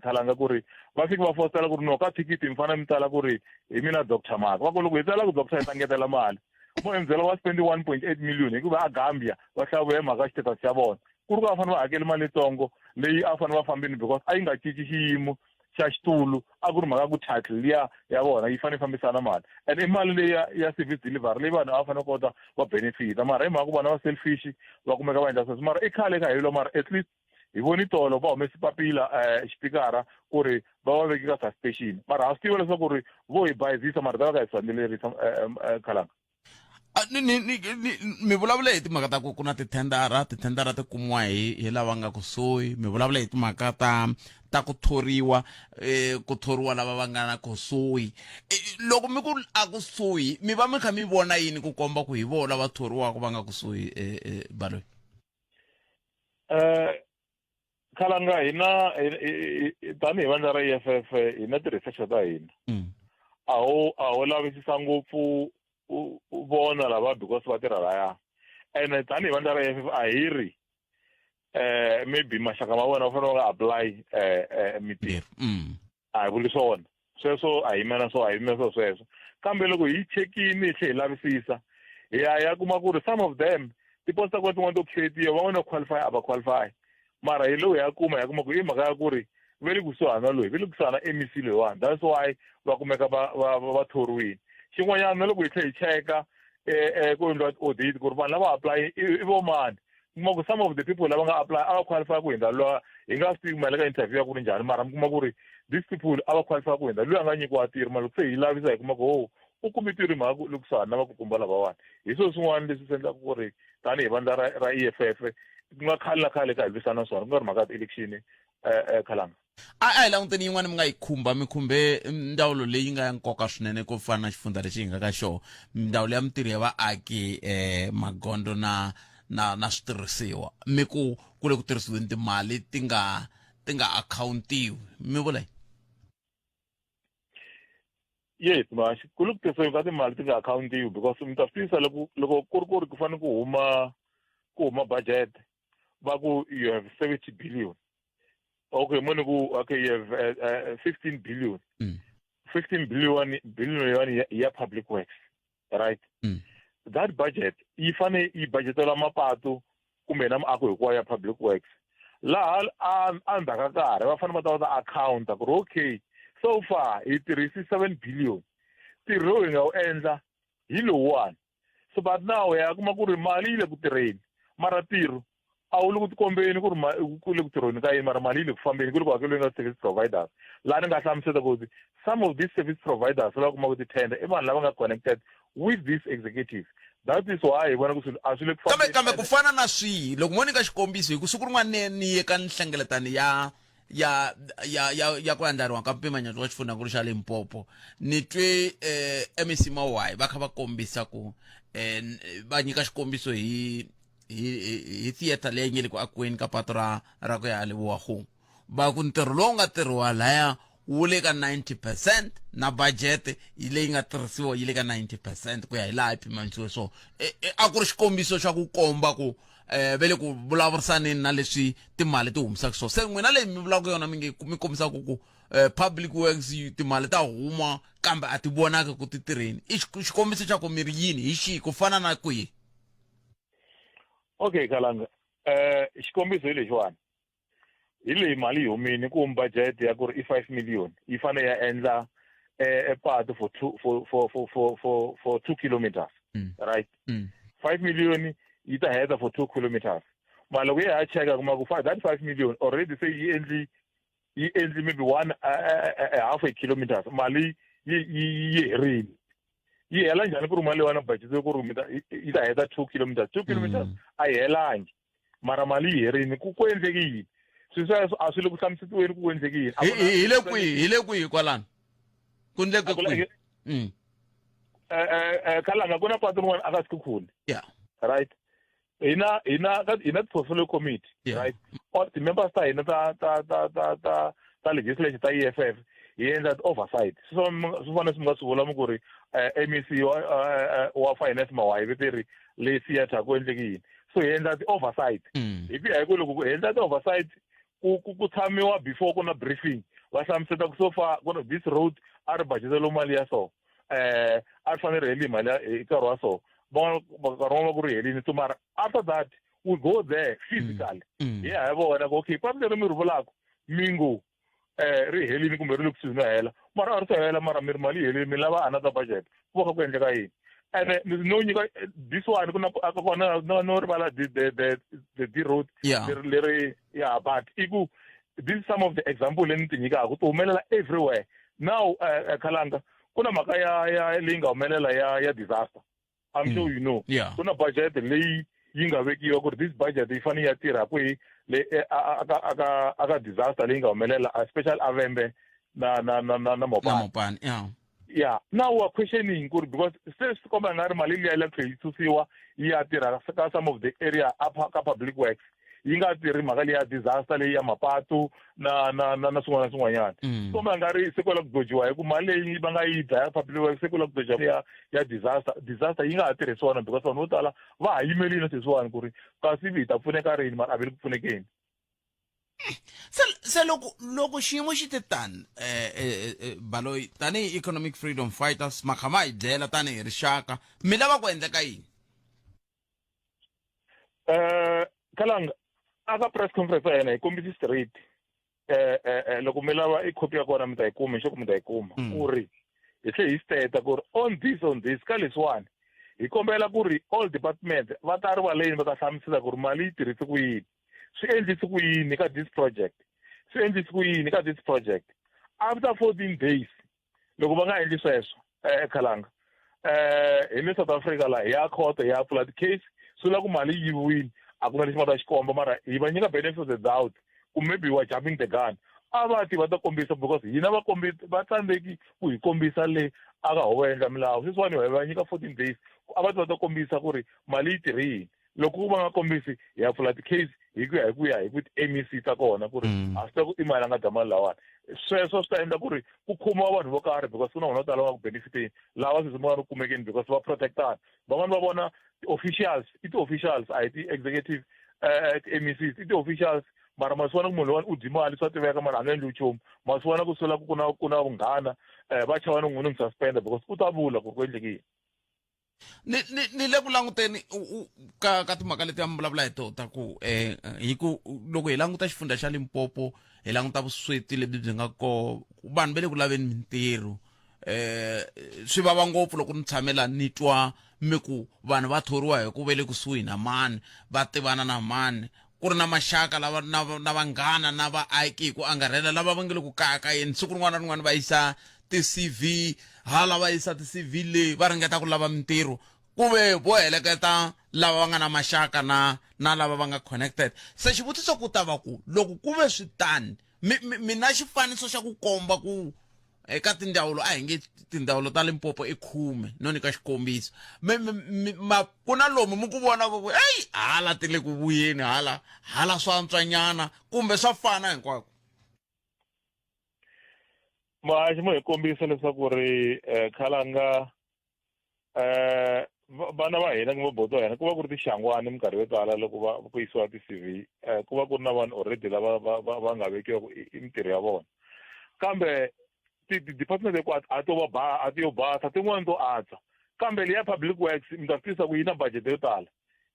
khalanga ku ri va fike va fositela ku ri no ka thikithi mi fanele mi tsala ku ri hi mina Doctor Maka va ku loko hi tsala ku doctor hi ta ngetela mali mo hi byela va spend 1.8 million hikuva a Gambia va hlawula hi mhaka xitatus xa vona ku ri ku va fanele va hakele mali yitsongo leyi a fanele va fambini because a yi nga cinci xiyimo xa xitulu a ku ri mhaka ku title liya ya vona yi fanele yi fambisana mali and i mali leyi ya service delivery leyi vanhu a va fanele kota va benefita mara hi mhaka ku vona va selfish va kumeka va endla sweswo mara i khale kha hilo mara at least hi voni tolo va humese papila xipikara ku ri va va veke ka suspension mara ha swi tiva leswaku ri vo hi bayizisa mara ta va ka hi swi landzelerisa khalanga. Ni ni ni ni mi vulavule hi timhaka ta ku ku na tithendara tithendara ti kumiwa hi hi lava nga kusuhi mi vulavule hi timhaka ta ta ku thoriwa ku thoriwa lava va nga na kusuhi loko mi ku a kusuhi mi va mi kha mi vona yini ku komba ku hi vona lava thoriwaka va nga kusuhi Baloyi? Khalanga hina tanihi vandla ra EFF hi na ti-research ta hina. A ho lavisisa ngopfu vona lava because va tirha laya ene tanihi vandla ra EFF a hi ri maybe maxaka ma vona va fanele va nga apply mintirho. A hi vuli swona sweswo a hi yimela swo a hi yimela swo sweswo kambe loko hi chekini hi tlhe hi lavisisa hi ya ya kuma ku ri some of them tipost ta kona tin'wana to create-iwa van'wana va qualify a va qualify mara hi loko hi ya kuma hi ya kuma ku i mhaka ya ku ri ve le kusuhana loyi ve le kusuhana M_E_C loyiwani that's why va kumeka va va va thoriwile. Xin'wanyana na loko hi tlhe hi cheka ku endliwa ti-audit ku ri vanhu lava apply i vo mani kuma ku some of the people lava nga apply a va qualify ku hundza luya hi nga swi tivi mali ka interview ya ku ri njhani mara mi kuma ku ri these people a va qualify ku hundza luya a nga nyikiwa ntirho mara loko se hi lavisa hi kuma ku ho u kume ntirho hi mhaka ku le kusuhani na vakukumba lavawani. Hi swona swin'wana leswi swi endlaka ku ri tanihi vandla ra EFF Ku nga khale na khale ka hi lwisana na swona, ku nga ri mhaka ya ti-election Khalanga. A hi languteni yin'wana mi nga yi khumba, mi khumbe ndzawulo leyi nga ya nkoka swinene ku fana na xifundza lexi hi nga ka xona, ndzawulo ya mintirho ya vaaki, magondzo na switirhisiwa. Mi ku ku le ku tirhisiweni timali ti nga akhawuntiwi, mi vula yini? Yes, muhaxi, ku le ku tirhisiweni ka timali ti nga akhawuntiwi, because mi ta swi tivisa loko ku ri ku fanele ku huma budget, va ku you have 70 billion. Okay, mo ni ku okay, you have 15 billion. 15 billion leyiwani ya public works, right? That budget yi fane yi budgetela mapatu kumbe na miako hinkwayo ya public works. Laha a ndzhaku ka nkarhi va fanele va ta accounta ku ri okay, so far hi tirhisi 7 billion, ntirho lowu hi nga wu endla hi lowuwani. So but now ya kuma ku ri mali yi le ku tirheni, mara ntirho a wu le ku tikombeni ku ri ku le ku tirhweni ka yini, mara mali yi le ku fambeni, ku le ku hakeliweni ka service providers. Laha ni nga hlamusela ku some of these service providers lava kumaka ti-tender i vanhu lava nga connected with this executive. That is why hi vona ku swilo a swi le ku Kambe ku fana na swihi? Loko mo nyika xikombiso, hi ku siku rin'wana ni ye ka nhlengeletano ya ku andlariwa ka mpimanyeto wa xifundzhankulu xa Limpopo, ni twe MEC Mawai va kha va kombisa ku va nyika xikombiso hi theatre leyi nge le ku akiweni ka pato ra ku ya Lebowa-Kgomo. Va ku ntirho lowu nga tirhiwa laya wu le ka 90%, na budget leyi nga tirhisiwa yi le ka 90% ku ya hi laha yi pimanisiwe. So a ku ri xikombiso xa ku komba ku ve le ku vulavurisaneni na leswi timali ti humisaka. So se n'wina leyi mi vulaka yona, mi nge mi kombisaka ku public works timali ta huma kambe a ti vonaki ku ti tirheni, i xikombiso xa ku mi ri yini hi xihi, ku fana na kwihi? Okay Kalanga, xikombiso hi lexiwani, hi leyi mali yi humini ku budget ya ku ri i 5 million, yi fanele ya endla e patu for two for for for for for for 2 kilometers, right? 5 million yi ta heta for 2 kilometers. Mara loko yi ya cheka, kuma ku that 5 million already se yi endli maybe one half a kilometers. Mali yi herile. Yi hela njhani ku ri mali leyiwani budget ku ri yi ta heta 2 kilometers? 2 kilometers a yi helangi, mara mali yi herini. Ku endleki yini? Swilo sweswo a swi le ku hlamusetiweni ku endleki yini. Hi le kwihi? Hi le kwihi kwalano? Ku ndleke kwihi? Khalanga, ku na patu rin'wana aka Sekhukhune, right? Hina portfolio committee, right, all ti-members ta hina ta legislature ta EFF, hi endla oversight. Swi fanele swi nga swi vula mi ku ri MEC wa finance Mawayi veteri le theatre ku endleki yini. So hi endla ti-oversight hi ku ya hi ku loko hi endla ti-oversight, ku tshamiwa before ku na briefing, va hlamuseta ku so far ku na this road a ri budgetelo mali ya so, a ri fanele ri heli mali hi nkarhi wa so, van'wana nkarhi wun'wana va ku ri helini. So mara after that we go there physically, hi ya hi vona ku okay, patu leri mi ri vulaka mi ngo ri helini kumbe ri le kusuhi no hela, mara a ri se hela, mara mi ri mali yi helini, mi lava another budget. Ku va kha ku endleka yini? Ene no nyika this one, ku na kona no rivala the D road leri, yeah. But i ku this is some of the example leyi ni ti nyikaka ti humelela everywhere now. Khalanga, ku na mhaka ya leyi nga humelela ya disaster, I'm sure you know. Ku na budget leyi yi nga vekiwa ku ri this budget yi fanele ya tirha kwihi le aka disaster leyi nga humelela, especially aVhembe na Mopani. Na Mopani, yeah. Yeah, now we are questioning ku ri because se swi komba nga ri mali liya yi la tlhe yi susiwa yi ya tirha ka some of the area up ka public works, yi nga tirhi mhaka leyi ya disaster leyi ya mapatu na swin'wana na swin'wanyana. Komba nga ri se ku la ku dojiwa hi ku mali leyi va nga yi dlaya public works, se ku la ku dojiwa ya disaster. Disaster yi nga ha tirhisiwana because vanhu vo tala va ha yimelile sweswiwani ku ri kasi hi ta pfuneka rini, mara a va le ku pfunekeni. Se loko xiyimo xi te tani, Baloyi, tanihi Economic Freedom Fighters, ma kha ma hi byela tanihi rixaka mi lava ku endleka yini? Kalanga, aka press conference ya hina hi kombisi straight. Loko mi lava i copy ya kona mi ta yi kuma, hi ku mi ta yi kuma ku ri hi tlhe hi state ku ri on this ka leswiwani hi kombela ku ri all department va ta rivaleni va ta hlamusela ku ri mali yi tirhise ku yini, swi endlise ku yini ka this project, swi endlise ku yini ka this project. After 14 days, loko va nga endli sweswo, Khalanga, hi le South Africa la hi ya court, hi ya pfula ti-case, swi vula ku mali yi yiviwile. A ku na lexi va ta xi komba mara hi va nyika benefit of the doubt ku maybe we are jumping the gun. A va ti va ta kombisa because hina va kombi va tsandzeki ku hi kombisa le a ka huvo endla milawu. Sweswiwani hi va nyika 14 days ku a va ti va ta kombisa ku ri mali yi tirhe yini. Loko ku va nga kombisi hi ya pfula ti-case hi ku ya hi ku ya hi ku ti-MEC ta kona ku ri a swi tiva ku i mali a nga dya mali lawani. Sweswo swi ta endla ku ri ku khomiwa vanhu vo karhi because ku na vanhu vo tala va nga ku benefiteni lava sweswi va nga ri kumekeni because va protectana. Van'wani va vona ti-officials i ti-officials a hi ti-executive ti-MECs i ti-officials mara ma swi vona ku munhu lowani u dyi mali swa tiveka mara a nga endli nchumu. Ma swi vona ku sula ku ku na ku na vunghana va chava no n'wi suspend because u ta vula ku ri ku endleke yini. Ni ni ni le ku languteni ka ka timhaka leti mi vulavula hi to ta ku hi ku loko hi languta xifundza xa Limpopo hi languta vusweti lebyi byi nga koho vanhu va le ku laveni mintirho swi vava ngopfu loko ni tshame la ni twa mi ku vanhu va thoriwa hi ku ve le kusuhi na mani va tivana na mani ku ri na maxaka lava na na vanghana na vaaki hi ku angarhela lava va nge le ku kayakayeni siku rin'wana na rin'wana va yisa ti-CV hala va yisa ti-CV leyi va ringeta ku lava mintirho ku ve vo heleketa lava va nga na maxaka na na lava va nga connected. Se xivutiso ku ta va ku loko ku ve swi tani mi mi mi na xifaniso xa ku komba ku eka tindzawulo a hi nge tindzawulo ta Limpopo i khume no nyika xikombiso mi mi mi ma ku na lomu mi ku vona ku eyi hala ti le ku vuyeni hala hala swa antswanyana kumbe swa fana hinkwako. Muhaxi mo hi kombisa leswaku ri khalanga vana va hina kumbe boto wa hina ku va ku ri tixangwani minkarhi yo tala loko va ku yisiwa ti-C_V ku va ku ri na vanhu already lava va va va nga vekiwa ku i mintirho ya vona kambe ti-department hinkwato a to va ba a ti yo basa tin'wani to antswa kambe leya public works mi ta swi twisisa ku yi na budget yo tala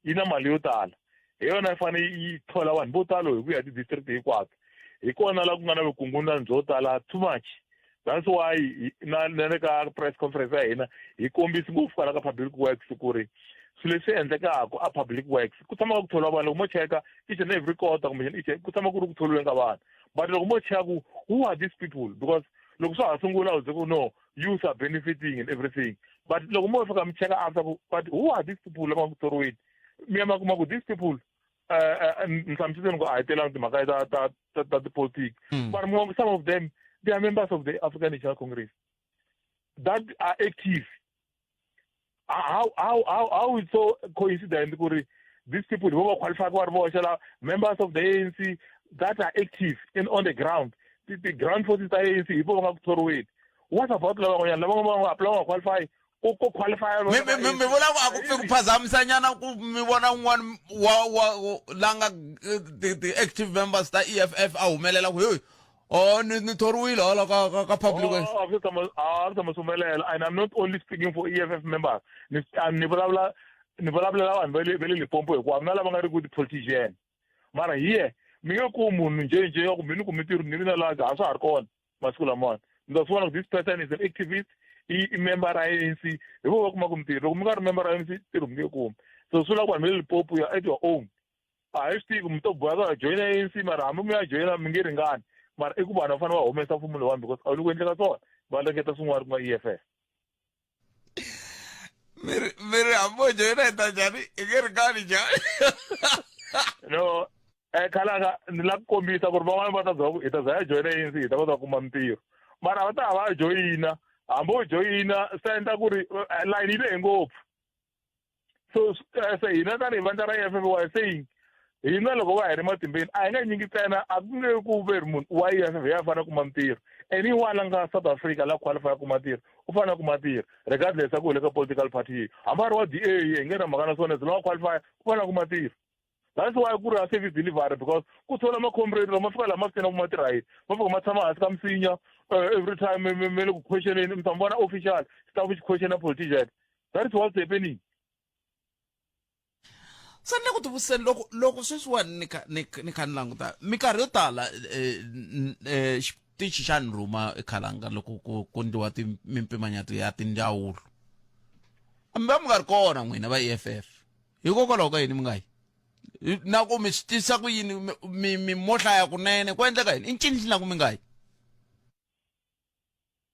yi na mali yo tala hi yona yi fanele yi thola vanhu vo talo hi ku ya ti-district hinkwato hi kona la ku nga na vukungundzani byo tala too much. That's why na na le ka press conference ya hina hi kombisi ngopfu kwala ka public works ku ri swilo leswi endlekaka a public works ku tshama ku tholiwa vanhu loko mo cheka each and every quarter kumbe each ku tshama ku ri ku tholiweni ka vanhu but loko mo cheka ku who are these people because loko swa ha sungula u ku no youth are benefiting and everything but loko mo fika mi cheka after ku but who are these people lava nga ku thoriweni mi ya ma kuma ku these people ni hlamusele ku a hi telangi timhaka ta ta ta ta tipolitiki but some of them they are members of the African National Congress that are active. How it's so coincident ku ri these people vo va qualify ku va ri voxe la members of the ANC that are active in on the ground the ground forces ta ANC hi vo va nga ku thoriweni. What about lava van'wanyana lava va nga apply va nga qualify ku ku qualify mi mi mi mi vula ku a ku pfi ku phazamisanyana ku mi vona un'wana wa wa la nga ti active members ta EFF a humelela ku hey oh ni ni thoriwile hala ka ka ka public works. Oh, a swi tshama a swi tshama swi humelela and I'm not only speaking for EFF members ni ni vulavula ni vulavulela vanhu va le va le Limpopo hinkwavo na lava nga ri ku ti-politician mara here mi nge ku munhu njhe njhe wa ku mi ni ku mintirho ni ri na laha a swa ha ri kona masiku lamawani mi ta swi vona ku this person is an activist i i member ra ANC hi vo va kumaka mintirho loko mi nga ri member ra ANC ntirho mi nge kumi so swi vula ku vanhu va le Limpopo ya at your own a hi swi tivi mi to boha ka joyina ANC mara hambi mi ya joyina mi nge ringani mara i ku vanhu va fanele va humesa mfumo lowani because a wu le ku endleka swona va ringeta swin'wana ku nga EFF. Mi ri mi ri hambi wo joyina hi ta njhani i nge ringani njhani. No khalanga ni la ku kombisa ku ri van'wani va ta za ku hi ta za ya joyina ANC hi ta kota ku kuma mintirho mara va ta ha va joyina hambi wo joyina swi ta endla ku ri line yi lehe ngopfu so se hina tanihi vandla ra EFF we are saying hina loko va hi ri matimbeni a hi nga nyiki ntsena a ku nge ku ve ri munhu wa EFF ya fanele kuma mintirho anyone la nga South Africa la qualify kuma ntirho u fanele kuma ntirho regardless ya ku u le ka political party yihi hambi a ri wa D_A hi nge na mhaka na swona as long a qualify u fanele kuma ntirho. That's why ku ri a service delivery because ku thola ma-comrade loko ma fika laha ma swi ku ma tirha yini ma fika ma tshama hansi ka misinya every time mi le ku questioneni mi ta vona official staff xi questiona politician that is what's happening. Se ni le ku tivutiseni loko loko sweswiwani ni kha ni ni kha ni languta minkarhi yo tala xitichi xa ni rhuma ekhalanga loko ku ku endliwa mimpimanyeto ya tindzawulo mi va mi nga ri kona n'wina va E_F_F hikokwalaho ka yini mi nga yi na ku mi swi tisa ku yini mi mi mo hlaya kunene ku endleka yini i ncini xi na ku mi nga yi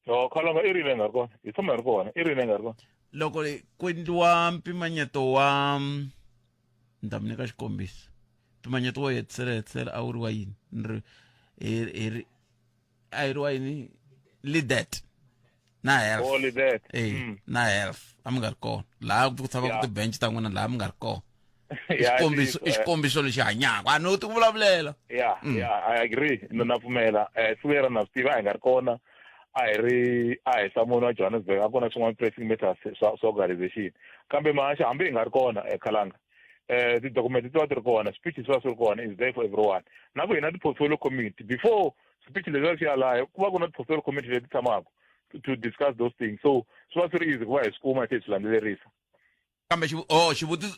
No, Khalanga i rini nga ri kona hi tshama hi ri kona i rini nga ri kona loko ku endliwa mpimanyeto wa Ni ta mi nyika xikombiso. Mpimanyeto wo hetisela hetisela a wu ri wa yini? Ni ri hi hi ri a yi ri wa yini? Lidet na health. Oh, Lidet. Eh, na health a mi nga ri kona laha ku tshamaka ti-bench ta n'wina laha mi nga ri kona. I Yeah, xikombiso i eh, xikombiso lexi hanyaka a no ti ku vulavulela. Ya, ya, I agree. Na pfumela. Siku lera na swi tiva a hi nga ri kona. A hi ri a hi hlamuni wa Johannesburg, a ku na swin'wana pressing matters swa organization. Kambe mahaxa hambi hi nga ri kona Khalanga. Ti-document ti va ti ri kona, speech swi va swi ri kona, is there for everyone. Na ku hina ti-portfolio committee before speech leswi swi ya laha ku va ku na ti-portfolio committee leti tshamaka to discuss those things. So swi va swi ri easy ku va hi swi kuma hi tlhela hi swi landzelerisa. Kambe oh xivutiso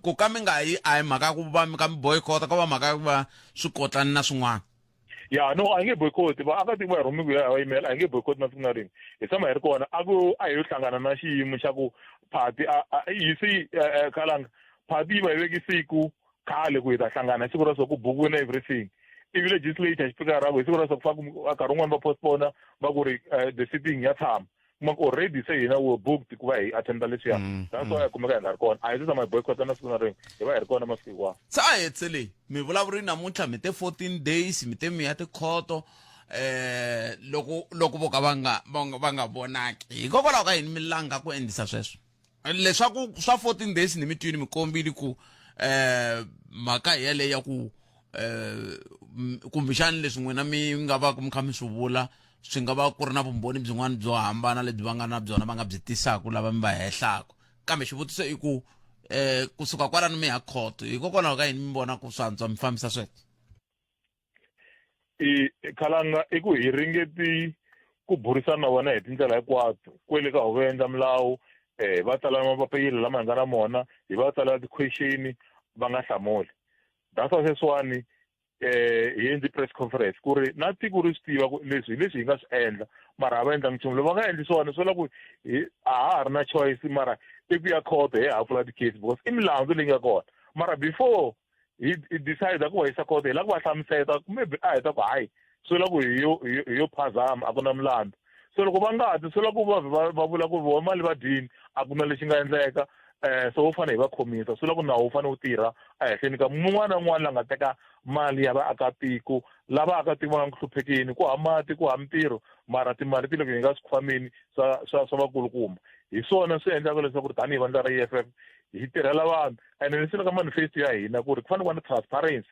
ku ka mi nga yi a hi mhaka ya ku va mi ka mi boycott, ko va mhaka ya ku va swi kotlani na swin'wana. Ya, no, a hi nge boycott. Vaakatiko va hi rhumi ku ya hi va yimela, a hi nge boycott na siku na rin'we. Hi tshama hi ri kona. A ku a hi yo hlangana na xiyimo xa ku party a, a, you see, Khalanga, party yi va yi veke siku khale ku hi ta hlangana hi siku ra so, ku bukiwe na everything. Ivi legislature xipikara ku hi siku ra so ku fa ku nkarhi wun'wani va postpone va ku ri the sitting ya tshama. Kuma ku already se hina we were booked ku va hi attenda leswiya. That's why kumeka hi nga ri kona. A hi se tshama hi boycott na siku na rin'we, hi va hi ri kona masiku hinkwawo. Se a hi hetiseleni mi vulavuri namuntlha, mi te 14 days, mi te mi ya tikhoto loko vo ka va nga va nga va nga vonaki, hikokwalaho ka yini mi langa ku endlisa sweswo? Leswaku swa 14 days ni mi twini mi kombile ku mhaka hi yaleyo ya ku kumbexani leswi n'wina mi nga va mi kha mi swi vula swi nga va ku ri na vumbhoni byin'wana byo hambana lebyi va nga na byona va nga byi tisaka lava mi va hehlaka. Kambe xivutiso i ku kusuka kwalano mi ya khoto, hikokwalaho ka yini mi vona ku swi antswa mi fambisa sweswo? I Khalanga, i ku hi ringeti ku burisana na vona hi tindlela hinkwato kwele ka huvo yo endla milawu, hi va tsalela mapapila lama hi nga na mona, hi va tsalela ti-question va nga hlamuli. That's why sweswiwani hi endli press conference ku ri na tiko ri swi tiva ku leswi hi leswi hi nga swi endla, mara a va endlangi nchumu. Loko va nga endli swona swi vula ku hi a ha ha ri na choice, mara i ku ya khoto hi ha pfula ti-case because i milandzu leyi nga kona. Mara before hi decide ku va yisa khoto, hi lava ku va hlamuseta, maybe a heta ku hayi swi vula ku hi yo phazama, a ku na milandzu. So loko va nga ti swi vula ku va vula ku vona mali va dyini, a ku na lexi nga endleka. So wu fanele hi va khomisa, swi vula ku nawu wu fanele wu tirha ehenhleni ka mun'wana na un'wana la nga teka mali ya vaakatiko, lava vaakatiko va nga ku hluphekeni, ku hava mati, ku hava mintirho, mara timali ti le ku hi nga swikhwameni swa vakulukumba. Hi swona swi endlaka leswaku tanihi vandla ra EFF hi tirhela vanhu. Ene leswi le ka manifesto ya hina ku ri ku fanele ku va na transparency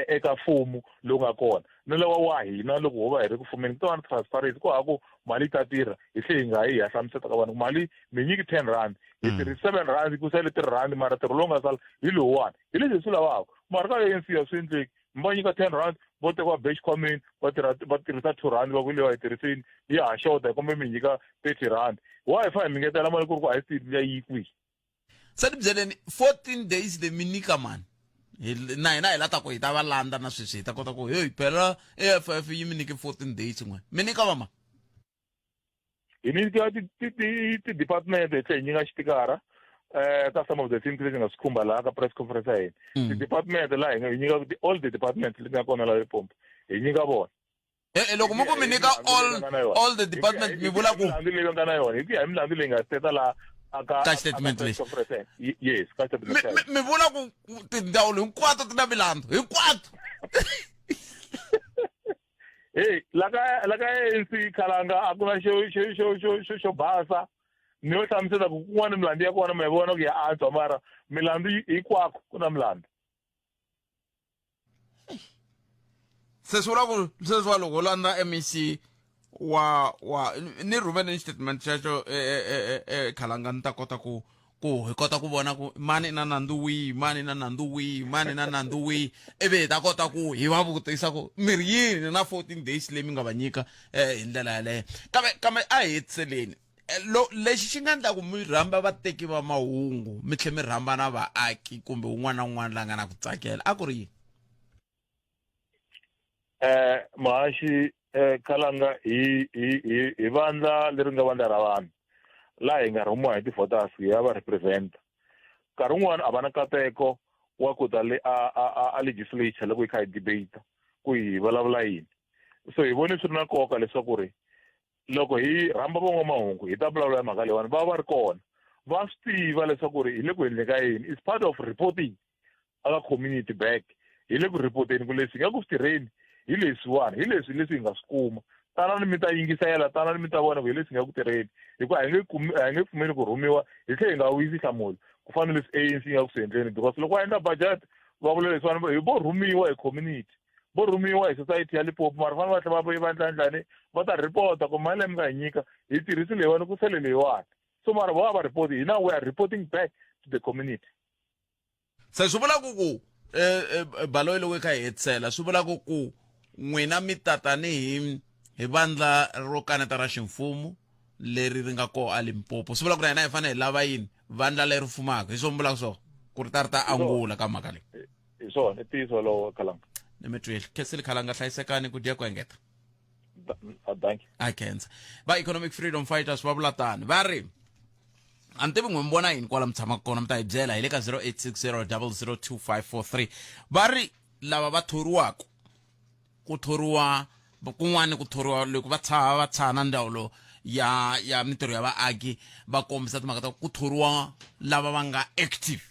eka mfumo lowu nga kona ni lawa wa hina. Loko ho va hi ri ku fumeni, ku ta va na transparency, ku hava ku mali yi ta tirha hi tlhe hi nga yi hi ya hlamuseta ka vanhu ku mali mi nyiki 10 rand, hi tirhisi 7 rand, ku sale 3 rand, mara ntirho lowu nga sala hi lowuwani. Hi leswi hi swi lavaka. Mara ka ANC a swi endleki, mi va nyika 10 rand, vo teka va be xikhwameni, va tirha va tirhisa 2 rand, va ku leyi va yi tirhisini ya ha xota, hi kombe mi nyika 30 rand. Why fa hi mi ngetela mali ku ri ku a hi swi tivi yi kwihi? Se ni byeleni, 14 days le mi nyika mani? Na hina hi la ta ku hi ta va landza na sweswi, hi ta kota ku hey phela EFF yi mi nyike 14 days, n'we mi nyika va mani? Hi nyika ti-department, hi tlhela hi nyika xitikara ka some of the things leswi nga swi khumba laha ka press conference ya hina. Ti-department laha hi nga hi nyika all the departments leti nga kona laha Limpopo, hi nyika vona. Loko mi ku mi nyika all the department, mi vula ku milandzu leyi nga na yona, hi ku ya hi milandzu leyi nga teta laha ka statement lexi. Yes, ka statement. Mi vula ku tindzawulo hinkwato ti na milandzu hinkwato? Hey, la ka ANC Khalanga a ku na xo basa. Ni yo hlamusela ku kun'wana milandzu ya kona ma yi vona ku ya antswa, mara milandzu hinkwako ku na milandzu. Se swi vula ku sweswiwa loko landza MEC wa ni rhumele ni statement xexo Khalanga, ni ta kota ku hi kota ku vona ku mani na nandzu wihi, mani na nandzu wihi, mani na nandzu wihi, ivi hi ta kota ku hi va vutisa ku mi ri yini na 14 days leyi mi nga va nyika hi ndlela yaleyo. Kambe a hi hetiseleni lo lexi xi nga endla ku mi rhamba vateki va mahungu, mi tlhela mi rhamba na vaaki kumbe un'wana na un'wana la nga na ku tsakela, a ku ri yini? Mahaxi Khalanga, hi vandla leri nga vandla ra vanhu laha hi nga rhumiwa hi ti-voters hi ya va represent. Nkarhi wun'wani a va na nkateko wa ku ta le a legislature loko hi kha hi debate ku hi vulavula yini. So hi vone swi ri na nkoka leswaku ri loko hi rhamba van'wamahungu hi ta vulavula hi mhaka leyiwani, va va ri kona, va swi tiva leswaku ri hi le ku endleni ka yini. It's part of reporting. aka community back hi le ku ripoteni ku leswi hi nga ku swi tirheni hi leswiwani hi leswi leswi hi nga swi kuma tanani mi ta yingisela tanani mi ta vona ku hi leswi hi nga ku tirheni hikuva a hi nge kumi a hi nge pfumeli ku rhumiwa hi tlhe hi nga wisi nhlamulo ku fana na leswi ANC yi nga ku swi endleni because loko va endla budget va vula leswiwani hi vo rhumiwa hi community vo rhumiwa hi society ya Limpopo mara fanele va tlhela va va endla njhani va ta report ku mali leyi mi nga hi nyika hi tirhisi leyiwani ku sele leyiwani so mara vo a va report hina we are reporting back to the community. Se swi vula ku ku eh, eh, baloyi loko yi kha yi hetisela swi vula ku ku n'wina mi ta tanihi hi vandla ro kaneta ra ximfumo leri ri nga koho a Limpopo swi vula ku na hina hi fanele hi lava yini vandla leri fumaka hi swo mi vulaka swona ku ri ta ri ta angula ka mhaka leyi hi swona i ntiyiso wolowo khalanga ni mi twile khensile khalanga hlayisekani ku dya ku engeta danki a khensa va economic freedom fighters va vula tani va ri a ni tivi n'we mi vona yini kwala mi tshamaka kona mi ta hi byela hi le ka 0860 002543 va ri lava va thoriwaka ku thoriwa kun'wana ku thoriwa loko va tshaha va tshaha na ndzawulo ya ya mintirho ya vaaki va kombisa timhaka ta ku thoriwa lava va nga active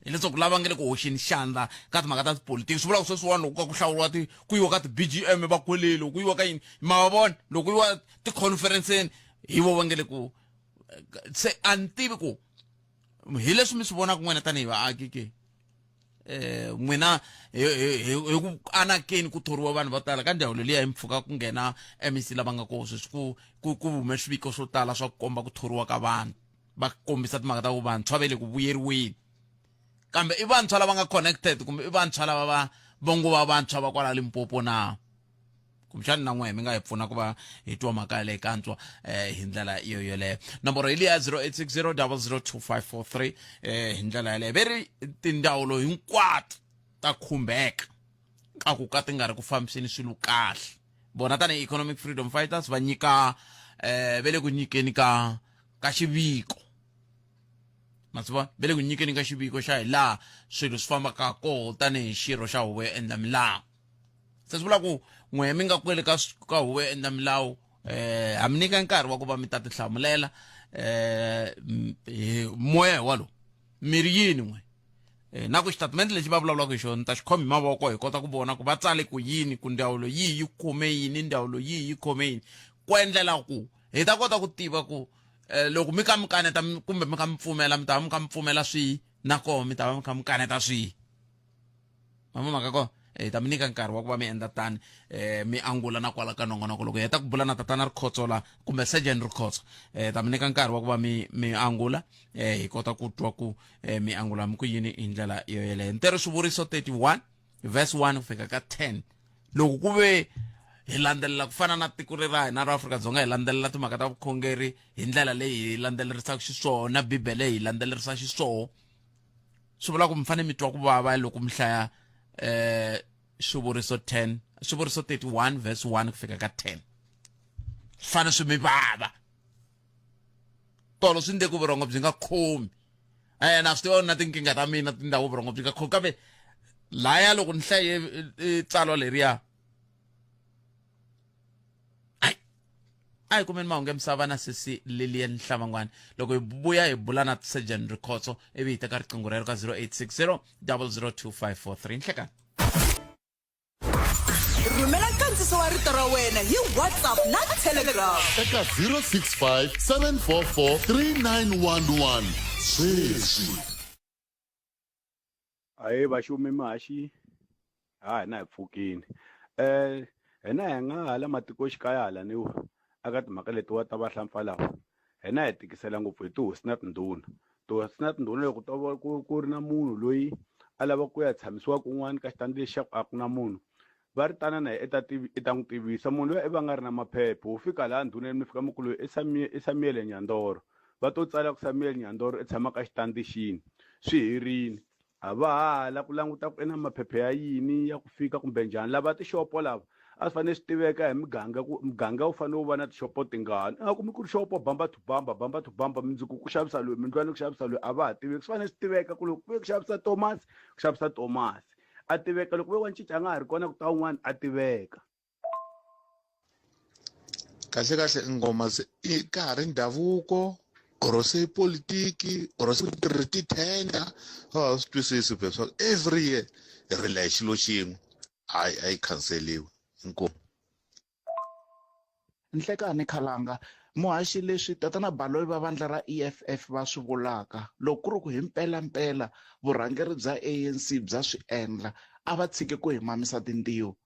hileswaku lava nga le ku hoxeni xandla ka timhaka ta tipolitiki swi vula ku sweswiwani loko ka ku hlawuriwa ti ku yiwa ka ti-b g m va kweleli loko ku yiwa ka yini ma va vona loko ku yiwa ti-conference-ni hi vo va nge le ku se a ni tivi ku hi leswi mi swi vonaka n'wina tanihi vaaki ke eh n'wina hi ku anakeni ku thoriwa vanhu vo tala ka ndzawulo liya hi mpfhuka ku nghena MEC lava nga koho sweswi ku ku ku hume swiviko swo tala swa ku komba ku thoriwa ka vanhu va kombisa timhaka ta ku vantshwa va le ku vuyeriweni kambe i vantshwa lava nga connected kumbe i vantshwa lava va va ngo va vantshwa va kwala Limpopo na kumbexani na n'wehe mi nga hi pfuna ku va hi twa mhaka yaleyo kantswa eh, hi ndlela yo yoleyo nomboro hi liya 0860 002543 eh, hi ndlela yaleyo ve ri tindzawulo hinkwato ta khumbeka ka ku ka ti nga ri ku fambiseni swilo kahle vona tanihi economic freedom fighters va nyika eh, ve le ku nyikeni ka ka xiviko ma swi vona ve le ku nyikeni ka xiviko xa hi laha swilo swi fambaka koho tanihi xirho xa huvo yo endla milawu se swi vula ku n'we mi nga kwele ka ka huvo yo endla milawu eh ha mi nyika nkarhi wa ku va mi ta tihlamulela eh hi moya hi walo mi ri yini n'we eh, na ku xitatimende lexi va vulavulaka hi xona ni ta xi khoma hi mavoko hi kota ku vona ku va tsale ku yini ku ndzawulo yihi yi khome yini ndzawulo yihi yi khome yini ku endlela ku hi ta kota ku tiva ku eh, loko mi ka mi kaneta kumbe mi ka mi pfumela mi ta va mi kha mi pfumela swihi na koho mi ta va mi kha mi kaneta swihi mama mhaka kona hi ta mi nyika nkarhi wa ku va mi endla tani eh mi angula na kwala ka nongonoko loko hi heta ku bula na tatana rikhotso la kumbe surgeon rikhotso eh ta mi nyika nkarhi wa ku va mi mi angula eh hi kota ku twa ku eh, mi angula mi ku yini hi ndlela yo yeleyo ntirho swivuriso 31 verse 1 ku fika ka 10 loko ku ve hi landzelela ku fana na tiko ri ra hina ra Afrika-Dzonga hi landzelela timhaka ta vukhongeri hi ndlela leyi hi landzelerisaka xiswona bibele hi landzelerisa xiswona swi vula ku mi fanele mi twa ku vava loko mi hlaya eh xivuriso 10 xivuriso 31 verse 1 ku fika ka 10 swi fanele swi mi vava tolo swi ndle ku vurhongo byi nga khomi eh na swi tiva na tinkingha ta mina tindhawu vurhongo byi nga khomi kambe laya loko ni hlaye tsalwa leriya a hi kumeni mahungu ya misava na sesi lilian hlavangwani loko hi vuya hi bula na surgeon rikhotso ivi hi teka riqingho rero ka 0860 002543 nhlekani rhumela nkandziso wa rito ra wena hi whatsapp na telegram eka 065 744 3911 sweswi Ahee vaxumi muhaxi ha hina hi pfukini hina hi nga hala matikoxikaya hala ni aka timhaka letiwa ta vahlampfa lava hina hi tikisela ngopfu hi tihosi na tindhuna tihosi na tindhuna loko to va ku ku ri na munhu loyi a lava ku ya tshamisiwa kun'wana ka xitandi lexi xa ku a ku na munhu va ri tanana i ta i ta n'wi tivisa munhu luya i va nga ri na maphepha wo fika laha ndhuneni mi fika mi ku loyi i i Samuel Nyandoro va to tsala ku Samuel Nyandoro i tshama ka xitandi xini swi herini a va ha la ku languta ku i na maphepha ya yini ya ku fika kumbe njhani lava tixopo lava a swi fanele swi tiveka hi muganga ku muganga wu fanele wu va na tixopo tingani i nga kumi ku ri xopo bamba to bamba bamba to bamba mundzuku ku xavisa loyi mindlwani ku xavisa loyi a va ha tiveki swi fanele swi tiveka ku loko ku ve ku xavisa Thomas ku xavisa Thomas a tiveka loko ve wa cinca a nga ha ri kona ku ta un'wana a tiveka kahle kahle nghoma se i ka ha ri ndhavuko Or se politiki or se ri ti-tender a ha swi twisisi phela swa every year hi rila hi xilo xin'we. Hayi a yi khanseliwi. Inkomu. Nhlekani Khalanga, Muhaxi leswi Tatana Baloyi va vandla ra EFF va swi vulaka, loko ku ri ku hi mpela-mpela vurhangeri bya ANC bya swi endla, a va tshiki ku hi mamisa tintiho.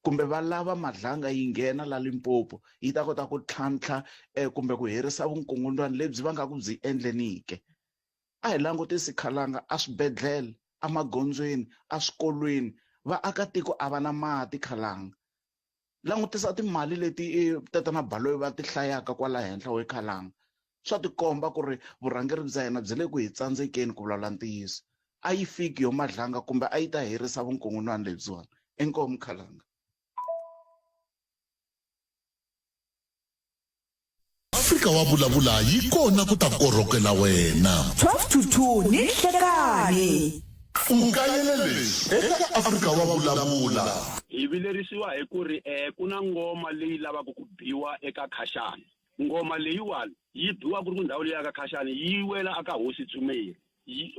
Kumbe va lava Madlanga yi nghena la Limpopo yi ta kota ku tlhantlha kumbe ku herisa vunkungundwani lebyi va nga ku byi endleni ke. A hi langutisi Khalanga eswibedlhele, emagondzweni, eswikolweni, vaakatiko a va na mati Khalanga. Langutisa timali leti Tatana Baloyi va ti hlayaka kwala henhla we Khalanga. Swa tikomba ku ri vurhangeri bya hina byi le ku hi tsandzekeni ku vulavula ntiyiso. A yi fiki yo Madlanga kumbe a yi ta herisa vunkungunwani lebyiwani. Inkomu Khalanga. Afrika wa vulavula yi kona ku ta korhokela wena. 12 to 2 ni nhlekani. U kayele leswi eka Afrika wa vulavula. Hi vilerisiwa hi ku ri ku na ngoma leyi lavaka ku biwa eka Khashani. Ngoma leyiwani yi biwa ku ri ku ndhawu leyi ya ka Khashani yi wela aka Hosi Dzumeri.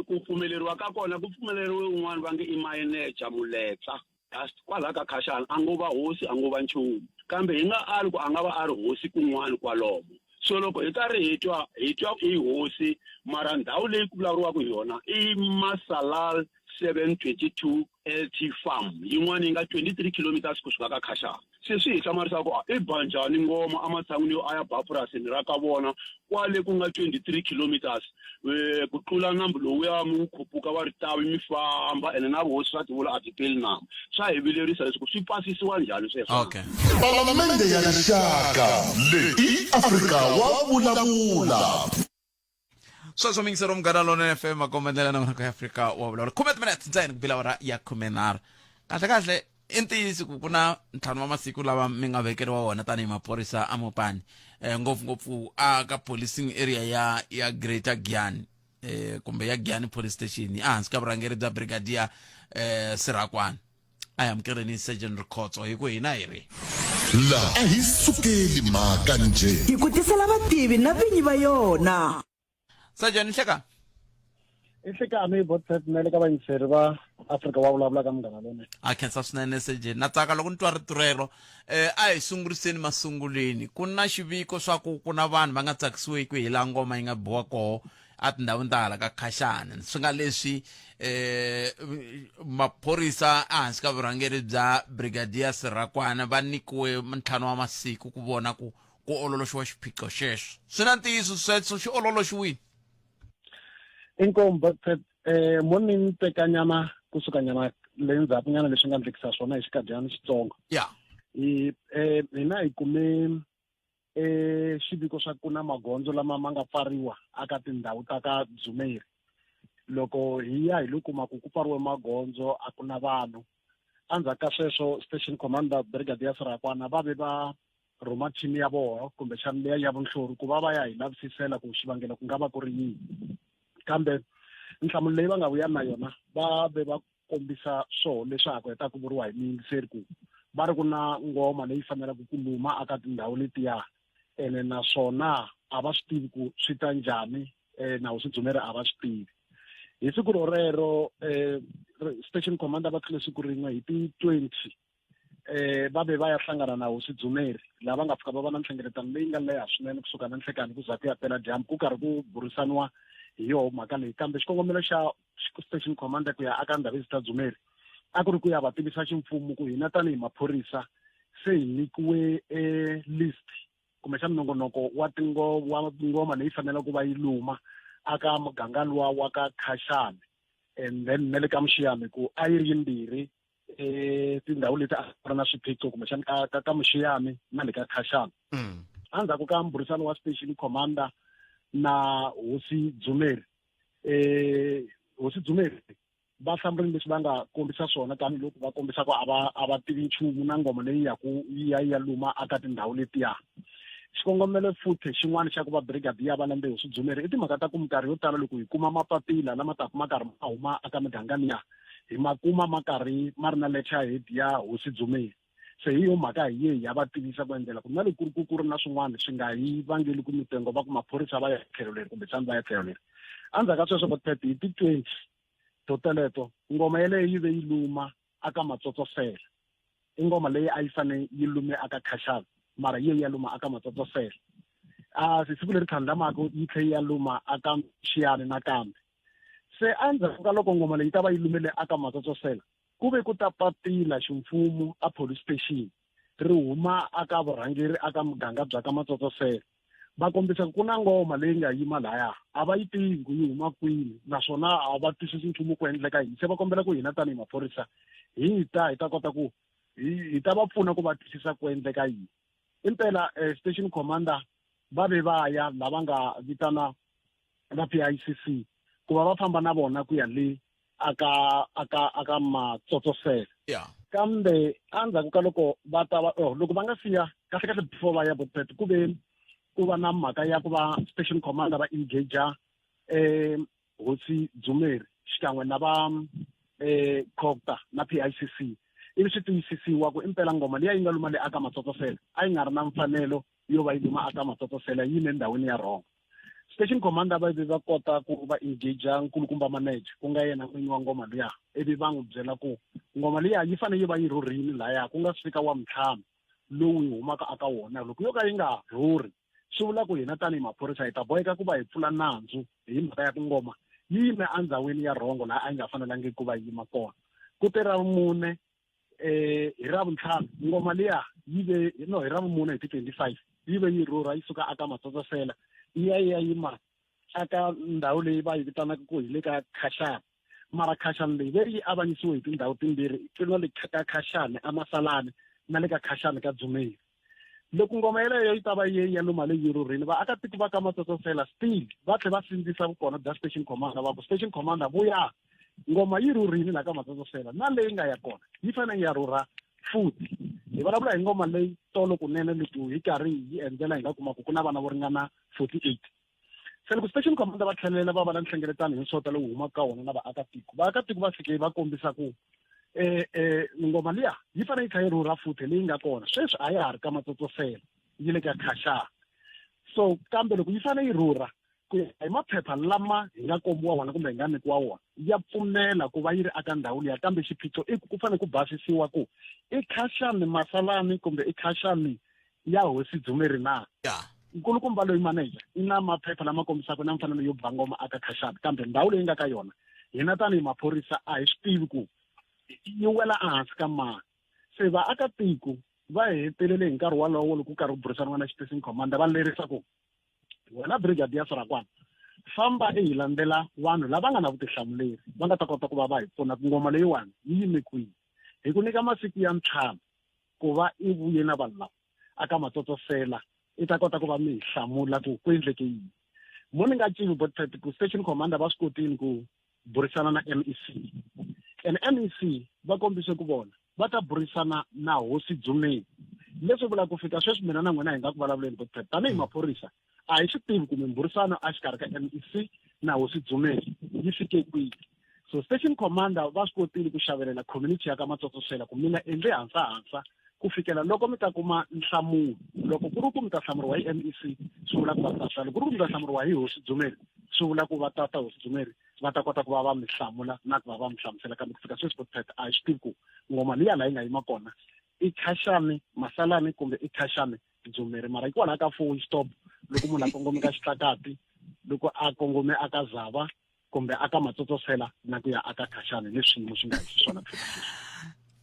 Ku pfumeleriwa ka kona ku pfumeleriwe un'wana va nge i mayeneja Muletsa. Dust kwalaha ka Khashani a ngo va hosi a ngo va nchumu kambe hi nga ali ku a nga va a ri hosi kun'wana kwalomo. So loko hi karhi hi twa hi twa i hosi mara ndhawu leyi ku vulavuriwaka hi yona i Masalal 722 LT Farm yin'wana yi nga 23 kilometers kusuka ka Khashani. Se swi hi hlamarisa ku i ba njhani ngoma ematshan'wini yo a ya ba purasini ra ka vona kwale ku nga 23 kilometers ku tlula nambu lowuya mi wu khupuka wa Ritavi mi famba ene na vuhosi swa tivula a byi peli nambu. Swa hi vilerisa leswaku swi pasisiwa njhani sweswo. Okay. Palamende ya Rixaka, leyi i Afrika wa vulavula. Sweswo mingisero Munghana Lonene FM makomba ndlela na ngonoko ya Afrika wa vulavula. Khume timinetse ntsena ku bila awara ya 13. Kahle kahle i ntiyiso ku ku na ntlhanu wa masiku lava mi nga vekeriwa wona tanihi maphorisa a Mopani eh, ngopfungopfu a ka policing area ya ya Greater Giyani eh, kumbe ya Giyani Police Station ehansi ka vurhangeri bya Brigadier eh, Sirakwana. A hi amukeleni Surgeon Rikhotso hi ku hina hi ri La a hi sukeli mhaka njhe. Hi ku tisela vativi na vinyi va yona. Surgeon Nhlekani. I nhlekani Botpet na le ka vayingiseri va Afrika wa vulavula ka Munghana Lonene. A khensa swinene Surgeon. Na tsaka loko ni twa rito rero. Eh a hi sunguriseni masunguleni. Ku na xiviko swa ku ku na vanhu va nga tsakisiwiki hi laha ngoma yi nga biwa koho etindhawini ta hala ka Khashani. Swi nga leswi eh maphorisa ehansi ka vurhangeri bya Brigadier Sirakwana va nyikiwe ntlhanu wa masiku ku vona ku ku ololoxiwa xiphiqo xexo. Swi na ntiyiso sweswo xi ololoxiwile? Inkomu Botpet eh mo ni tekanyana kusukanyana le ndzhakunyana leswi nga ndlekisa swona hi xikadyana xitsongo. Ya. Hi eh hina hi kume eh xiviko swa ku na magondzo lama ma nga pfariwa aka tindhawu ta ka Dzumeri. Loko hi ya hi lo kuma ku ku pfariwe magondzo a ku na vanhu. Endzhaku ka sweswo station commander Brigadier Sirakwana va ve va rhuma team ya vona kumbexana liya ya vunhlori ku va va ya hi lavisisela ku xivangelo ku nga va ku ri yini. Kambe nhlamulo leyi va nga vuya na yona va ve va kombisa swoho leswa ha ku hetaka ku vuriwa hi muyingiseri ku va ri ku na ngoma leyi faneleke ku luma aka tindhawu letiya ene naswona a va swi tivi ku swi ta njhani na Hosi Dzumeri a va swi tivi. Hi siku rorero station commander va tlule siku rin'we hi ti 20 va ve va ya hlangana na Hosi Dzumeri lava nga fika va va na nhlengeletano leyi nga leha swinene kusuka na nhlekani ku za ku ya pela dyambu ku karhi ku burisaniwa hi yoho mhaka leyi kambe xikongomelo xa station commander ku ya aka Ndhavezitha Dzumeri a ku ri ku ya va tivisa ximfumo ku hina tanihi maphorisa se hi nyikiwe list kumbexana nongonoko wa tingo wa ngoma leyi faneleke ku va yi luma aka muganga luwa wa ka Khashani and then na le ka Muxiyani ku a yi ri yimbirhi tindhawu leti a ri na swiphiqo kumbexana ka ka ka Muxiyani na le ka Khashani. Endzhaku ka mbhurisano wa station commander na Hosi Dzumeri Hosi Dzumeri va hlamurile leswi va nga kombisa swona tanihiloko va kombisa ku a va a va tivi nchumu na ngoma leyi ya ku yi ya yi ya luma aka tindhawu letiya. Xikongomelo futhi xin'wana xa ku va brigadier va landze Hosi Dzumeri i timhaka ta ku minkarhi yo tala loko hi kuma mapapila lama taka ma karhi ma huma aka miganga liya hi ma kuma ma karhi ma ri na letterhead ya Hosi Dzumeri. Se hi yo mhaka hi ye hi ya va tivisa ku endlela ku na loko ku ri ku ku ri na swin'wana swi nga hi vangeli ku mitengo va ku maphorisa va ya tlhelo leri kumbexana va ya tlhelo leri. Endzhaku ka sweswo Botpet hi ti 20 to teleto ngoma yeleyo yi ve yi luma aka Matsotsosela. I ngoma leyi a yi fane yi lume aka Khashana mara yi ye yi ya luma aka Matsotsosela. A se siku leri tlhandlamaka yi tlhe yi ya luma aka Xiyani nakambe. Se endzhaku ka loko ngoma leyi ta va yi lumele aka Matsotsosela ku ve ku ta papila ximfumo a police station ri huma aka vurhangeri aka muganga bya ka Matsotsosela va kombisa ku na ngoma leyi nga yima laya a va yi tivi ku yi huma kwini naswona a va twisisi nchumu ku endleka yini se va kombela ku hina tanihi maphorisa hi ta hi ta kota ku hi ta va pfuna ku va twisisa ku endleka yini impela eh, station commander va ve va ya lava nga vitana va PICC ku va va famba na vona ku ya le aka aka aka matsotsosela yeah. Kambe endzhaku ka loko va ta va oh, loko va nga siya kahle kahle before va ya botpet ku ve ku va na mhaka ya ku va station commander va engage eh hosi Dzumeri xikan'we na va eh COGTA na PICC ivi swi tiyisisiwa ku impela ngoma liya yi nga luma le aka matsotsosela a yi nga ri na mfanelo yo va yi luma aka matsotsosela yi yime endhawini ya wrong. Station commander va ve va kota ku va engage nkulukumba manager ku nga yena n'winyi wa ngoma luya ivi va n'wi byela ku ngoma liya yi fanele yi va yi rhurhini laya ku nga si fika wa mintlhanu lowu yi humaka aka wona loko yo ka yi nga rhurhi swi vula ku hina tanihi maphorisa hi ta boheka ku va hi pfula nandzu hi mhaka ya ku ngoma yi yime endzhawini ya rhongo laha a yi nga fanelangiki ku va yi yima kona. Ku te ra vumune eh hi ra vuntlhanu ngoma liya yi ve no hi ra vumune hi ti 25 yi ve yi rhurha yi suka aka Matsotsosela yi ya yi ya yima aka ndhawu leyi va yi vitanaka ku hi le ka Khashana mara Khashana leyi ve yi avanyisiwe hi tindhawu timbirhi ku na le ka Khashana eMasalani na le ka Khashana ka Dzumeri. Loko ngoma yeleyo yi ta va yi ya luma leyi rhurhini vaakatiko va ka Matsotsosela still va tlhe va sindzisa vukona bya station commander va ku station commander vuya ngoma yi rhurhini laha ka Matsotsosela na leyi nga ya kona yi fanele ya rhurha futhi. Hi vulavula hi ngoma leyi tolo kunene loko hi karhi hi endzela hi nga kuma ku ku na vana vo ringana 48. Se loko station commander va tlhelela va va na nhlengeletano hi nsota lowu humaka ka wona na vaakatiko, vaakatiko va fike va kombisa ku eh eh ngoma liya yi fanele yi kha yi rhurha futhi leyi nga kona sweswi a ya ha ri ka Matsotsosela yi le ka Khashana. So kambe loko yi fanele yi rhurha ku ya hi maphepha lama hi nga kombiwa wona kumbe hi nga nyikiwa wona ya pfumela ku va yi ri aka ndhawu liya kambe xiphiqo i ku ku fanele ku basisiwa ku i Khashani Masalani kumbe i Khashani ya hosi Dzumeri na. Nkulukumba loyi manager i na maphepha lama kombisaka na mfanelo yo ba ngoma aka Khashani kambe ndhawu leyi nga ka yona hina tanihi maphorisa a hi swi tivi ku yi wela ehansi ka mani. Se vaakatiko va hetelele hi nkarhi wolowo loko ku karhi ku burisaniwa na xitesini commander va lerisa ku wena brigadier Swarakwana famba i hi landzela vanhu lava nga na vutihlamuleri va nga ta kota ku va va hi pfuna ku ngoma leyiwani yi yime kwihi hi ku nyika masiku ya ntlhanu ku va i vuye na vanhu lava aka Matsotsosela i ta kota ku va mi hi hlamula ku ku endleke yini. Mo ni nga civi Botpet ku station commander va swi kotile ku burisana na MEC and MEC va kombise ku vona va ta burisana na hosi Dzumeni leswi vulaka ku fika sweswi mina na n'wina hi nga ku vulavuleni Botpet tanihi maphorisa a hi swi tivi ku mimbhurisano exikarhi ka MEC na hosi Dzumeni yi fike kwihi. So station commander va swi kotile ku xavelela community ya ka Matsotsosela ku mi nga endli hansa-hansa ku fikela loko mi ta kuma nhlamulo. Loko ku ri ku mi ta hlamuriwa hi MEC swi vula ku va ta loko ku ri ku mi ta hlamuriwa hi hosi Dzumeri swi vula ku va tata hosi Dzumeri va ta kota ku va va mi hlamula na ku va va mi hlamusela kambe ku fika sweswi Botpet a hi swi tivi ku ngoma liya laha yi nga yima kona i Khashani Masalani kumbe i Khashani Dzumeri mara hikwalaho ka full stop loko munhu a kongome ka Xitlakati loko a kongome aka Zava kumbe aka Matsotsosela na ku ya aka Khashani leswi swiyimo swi nga hi xiswona ku fika sweswi.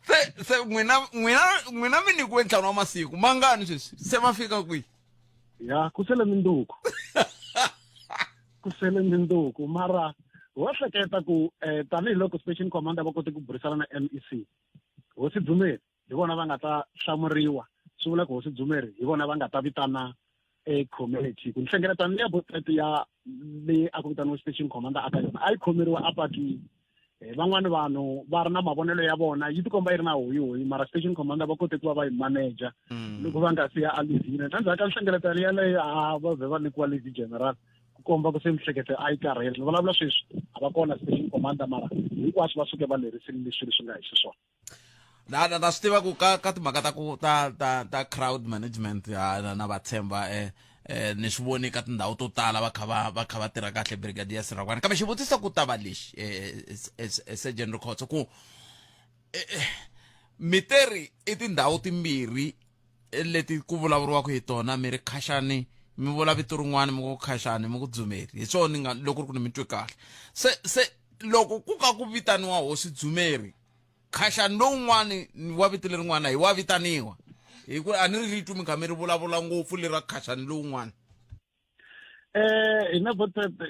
Se se n'wina n'wina n'wina mi nyikiwe ntlhanu wa masiku mangani sweswi se ma fika kwihi? Ya ku sele minduku ku sele minduku mara wa hleketa ku eh, tanihiloko station commander va kote ku burisana na MEC hosi Dzumeri hi vona va nga ta hlamuriwa swi vula ku hosi Dzumeri hi vona va nga ta vitana e community ku nhlengeletano ya botret ya leyi a ku vitaniwa station commander aka yona a yi khomeriwa apatwini van'wani vanhu va ri na mavonelo ya vona yi tikomba yi ri na hoyihoyi mara station commander va kote ku va va yi manager loko va nga siya a levhile na ndzhaku ka nhlengeletano yaleyo a va vhe va nyikiwa leave general ku komba ku se mihleketo a yi karhele ni vulavula sweswi a va kona station commander mara hinkwaswo va suke va lerisile leswi leswi nga hi xiswona. Na na na swi tiva ku ka ka timhaka ta ku ta ta ta crowd management ha na, na va tshemba eh eh ni swi voni ka tindhawu to tala va kha va va kha va tirha kahle brigadier Siragwana kambe xivutiso ku ta va lexi eh, eh, eh, Sergeant Rikhotso ku eh, eh, miteri i tindhawu timbirhi leti ku vulavuriwaka hi tona mi ri khaxani mi vula vito rin'wana mi ku khaxani mi ku dzumeri hi swona ni nga loko ri ku ni mi twe kahle se se loko ku ka ku vitaniwa hosi dzumeri khaxani lowun'wani wa vito lerin'wana hi wa vitaniwa hi ku a ni ri ri twi mi kha mi ri vulavula ngopfu lera khaxani lowun'wana Eh, hina vo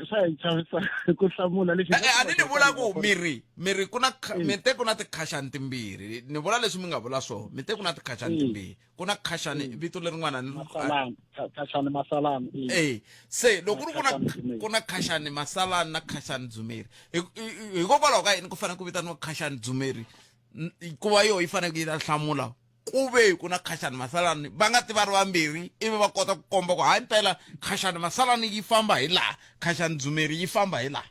swa hi chavisa ku hlamula lexi Eh, a ni ni vula ku miri miri ku na mi te ku na tikhaxani timbirhi ni vula leswi mi nga vula swona mi te ku na tikhaxani timbirhi ku na khaxani vito lerin'wana ni masalani khaxani masalani eh se loko ku ri ku na ku na khaxani masalani na khaxani dzumeri hikokwalaho ka yini ku fanele ku vitaniwa khaxani dzumeri ku va yo yi fanele yi ta hlamula ku ve ku na Khashani Masalani va nga ti va ri vambirhi ivi va kota ku komba ku hayi mpela Khashani Masalani yi famba hi laha Khashani Dzumeri yi famba hi laha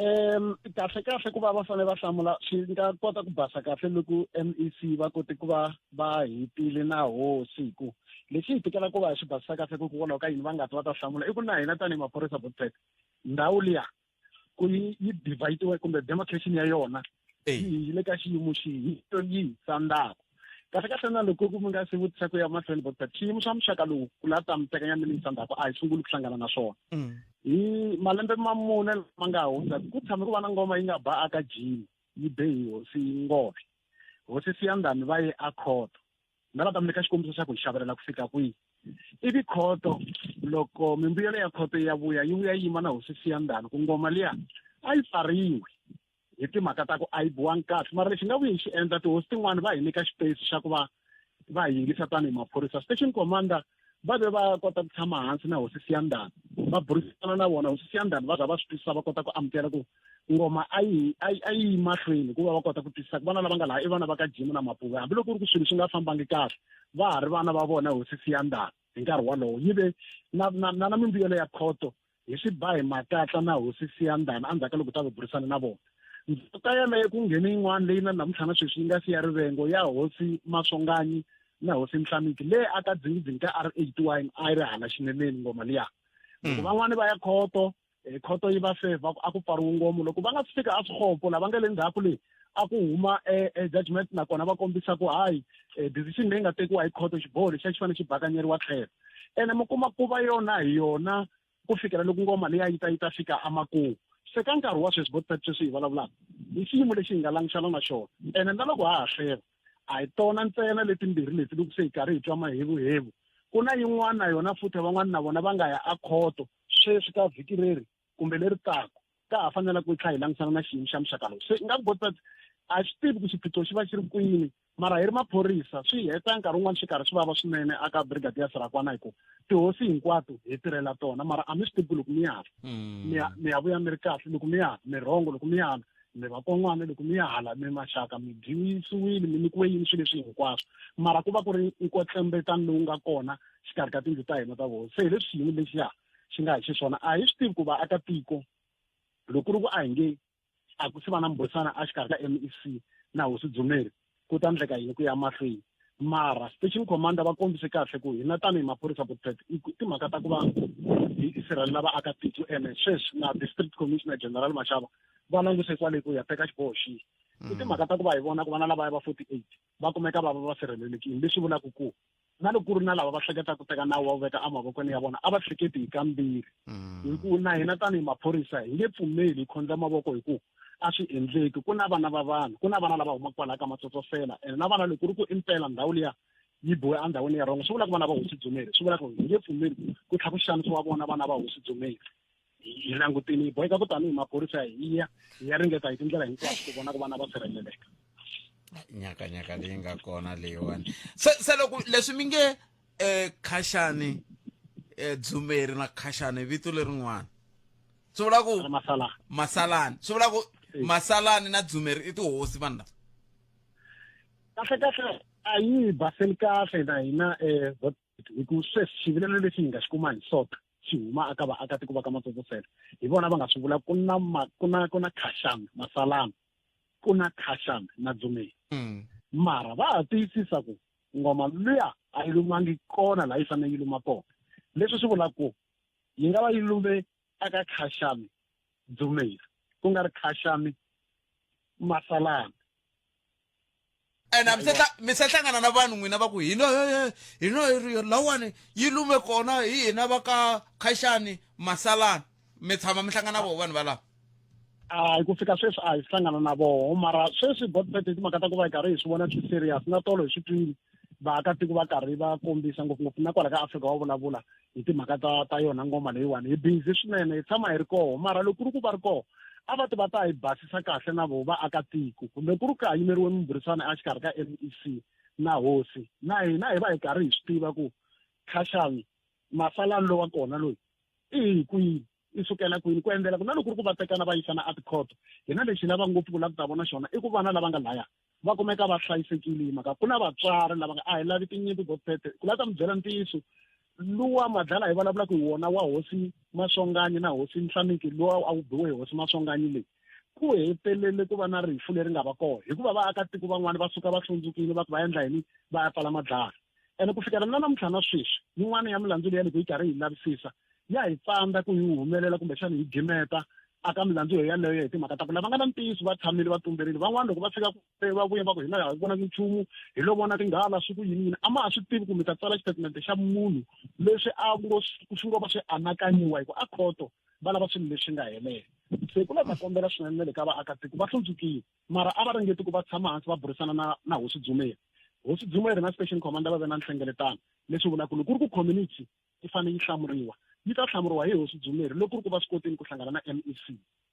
um kahle kahle ku va va fanele va hlamula swi nga kota ku basa kahle loko MEC va kote ku va va hetile na hosi hi ku lexi hi tikela ku va hi swi basisa kahle ku hikwalaho ka yini va nga ti va ta hlamula i ku na hina tanihi maphorisa botpet ndhawu liya ku yi yi divide kumbe demarcation ya yona yi le ka xiyimo xihi yi yi tsandzaka kahle kahle na loko ku mi nga se vutisa ku ya mahlweni but xiyimo xa muxaka lowu ku la ta mi tekanya mi ni tsandzaka a hi sunguli ku hlangana na swona mm. hi malembe ma mune lama nga hundza ku tshame ku va na ngoma yi nga ba aka jini yi be hi hosi ngove hosi siyandhani va ye a khoto na va ta mi nyika xikombiso xa ku hi xavelela ku fika kwihi ivi khoto loko mimbuyelo ya khoto ya vuya yi vuya yima na hosi siyandhani ku ngoma liya a yi pfariwi hi timhaka ta ku a yi biwangi kahle mara lexi nga vuye xi endla tihosi tin'wani va hi nyika xipeyisi xa ku va va hi yingisa tanihi maphorisa station commander va ve va kota ku tshama hansi na hosi siyandhani va burisana na vona hosi siyandhani va za va swi twisisa va kota ku amukela ku ngoma a yi a yi mahlweni hikuva va kota ku twisisa ku vana lava nga laha i vana va ka jimu na mapuve hambiloko ku ri ku swilo swi nga fambangi kahle va ha ri vana va vona hosi siyandhani hi nkarhi wolowo yi ve na na na, na mimbuyelo ya khoto hi swi ba hi makatla na hosi siyandhani endzhaku ka loko ta va burisana na vona ndzhaku ka yeleyo ku nghene yin'wana leyi na namuntlha na sweswi yi nga siya rivengo ya hosi maswonganyi na hosi nhlamiki leyi a ka dzingidzingi ka r 81 a yi ri hala xineneni ngoma liya loko mm. van'wani va ya khoto eh, khoto yi va favor a ku pfariwi ngomo loko va nga si fika a swikhopo lava nga le ndzhaku leyi a ku huma e, e judgment nakona va kombisa ku hayi e, decision leyi nga tekiwa hi khoto xiboho lexiya xi fanele xi bakanyeriwa tlhelo ene mi kuma ku va yona hi yona ku fikela loko ngoma liya yi ta yi ta fika emakumu se ka nkarhi wa sweswi bot sweswi hi vulavulaka hi xiyimo lexi hi nga langutana na xona ene na loko ha ha hleva a hi tona ntsena letimbirhi leti loko se hi karhi hi twa mahevuhevu ku na yin'wana na yona futhi van'wana na vona va nga ya akhoto sweswi ka vhiki reri kumbe leri taka ka ha fanela ku tlha hi langutisana na xiyimo xa muxaka lowu se nga ku botbat a xi tivi ku xiphiqo xi va xi ri kwini mara hi ri maphorisa swi heta nkarhi wun'wana swi karhi swi vava swinene aka brigadier Sirakwana hi ku tihosi hinkwato hi tirhela tona mara a mi swi tivi ku loko mi ya mm. mi ya mi ya vuya mi ri kahle loko mi ya mi rhongo loko mi ya mi vakon'wana loko mi ya hala mi maxaka mi dyiwisiwile mi nyikiwe yini swilo leswi hinkwaswo mara ku va ku ri nkwetlembetano lowu nga kona xikarhi ka tindlu ta hina ta voho se hi leswi xiyimo lexiya xi nga hi xiswona a hi swi tivi ku vaakatiko loko ku ri ku a hi nge a ku se va na mbhurisana exikarhi ka MEC na hosi Dzumeri ku ta endleka yini ku ya mahlweni mara station commander va kombise kahle ku hina tanihi maphorisa botpet i timhaka ta ku va hi sirhelela vaakatiko ene sweswi na district commissioner general Mashava va languse kwale ku ya teka xiboho xihi i timhaka ta ku va hi vona ku vana lavaya va 48 va kumeka va va va sirhelelekile leswi vulaka ku na loko ku ri na lava va hleketaka ku teka nawu va wu veka emavokweni ya vona a va hleketi hi kambirhi mm. hi ku na hina tanihi maphorisa hi nge pfumeli hi khondla mavoko hi ku a swi endleki ku na vana va vanhu ku na vana lava humaka kwalaya ka matsotsosela ene na vana loko ku ri ku impela ndhawu liya yi biwe endhawini ya rongo swi vula ku vana va hosi dzumeri swi vula ku hi nge pfumeli ku tlha ku xanisiwa vona vana va hosi dzumeri hi langutini hi boheka ku tanihi maphorisa hi ya hi ya ringeta hi tindlela hinkwato ku vona ku vana va sirheleleka nyakanyaka leyi nga kona leyiwani se se loko leswi mi nge eh khashani eh dzumeri na khashani vito lerin'wana swi vula ku masalani masalani swi vula ku masalani na dzumeri i tihosi vanhu lava kahle kahle a yi baseli kahle na hina um hi ku sweswi xivilelo lexi hi nga xi kuma hi sota xi huma aka vaakatiko va ka Matsotsosele hi vona va nga swi vula ku na ku na ku na Khashana Masalana ku na Khashani na Dzumeri. Mara va ha tiyisisa ku ngoma luya a yi lumangi kona laha yi fanele yi luma kona. Leswi swi vula ku yi nga va yi lume aka Khashani Dzumeri ku nga ri Khashani Masalana. Ene a mi se mi se hlangana na vanhu n'wina va ku hina hina hi ri lawani yi lume kona hi hina va ka Khashani Masalana mi tshama mi hlangana na voho vanhu valava A ku fika sweswi a hi hlangana na voho mara sweswi botbet hi timhaka ta ku va hi karhi hi swi vona swi serious na tolo hi swi twile vaakatiko va karhi va kombisa ngopfungopfu na kwala ka Afrika wa vulavula hi timhaka ta ta yona ngoma leyiwani hi busy swinene hi tshama hi ri koho mara loko ku ri ku va ri koho a va ti va ta hi basisa kahle na voho vaakatiko kumbe ku ri ka ha yimeriwe miburisano exikarhi ka MEC na hosi na hina hi va hi karhi hi swi tiva ku Khashani Masalani lowa kona loyi i hi kwini i sukela kwini ku endlela ku na loko ku ri ku va tekana va yisana a tikhoto hina lexi lava ngopfu ku lava ku ta vona xona i ku vana lava nga laya va kumeka va hlayisekile hi mhaka ku na vatswari lava nga a hi lavi tinyimpi botete ku la ta mi byela ntiyiso luwa madlala hi vulavulaka hi wona wa hosi Maswanganyi na hosi Nhlaniki luwa a wu biwe hi hosi Maswanganyi leyi ku hetelele ku va na rifu leri nga va kona hikuva vaakatiko van'wani va suka va hlundzukile va ku va endla yini va ya pfala madlala ene ku fikela na namuntlha na sweswi yin'wana ya milandzu leyi loko yi karhi yi lavisisa ya hi tsandza ku yi humelela kumbexana yi gimeta aka milandzu yo yaleyo hi timhaka ta ku lava nga na ntiyiso va tshamile va tumberile van'wana loko va fika va vuya va ku hina ha vona nchumu hi lo vona tinghala swi ku yini yini a ma ha swi tivi ku mi ta tsala xitatimende xa munhu leswi a ngo swi ngo va swi anakanyiwa hi ku a khoto va lava swilo leswi nga helela se ku lava kombela swinene na le ka vaakatiko va hlundzukile mara a va ringeti ku va tshama hansi va burisana na na hosi Dzumeri hosi Dzumeri na station commander va ve na nhlengeletano leswi vulaka ku loko ku ri ku community yi fanele yi hlamuriwa yi ta hlamuriwa hi hosi Dzumeri loko ku ri ku va swi kotile ku hlangana na MEC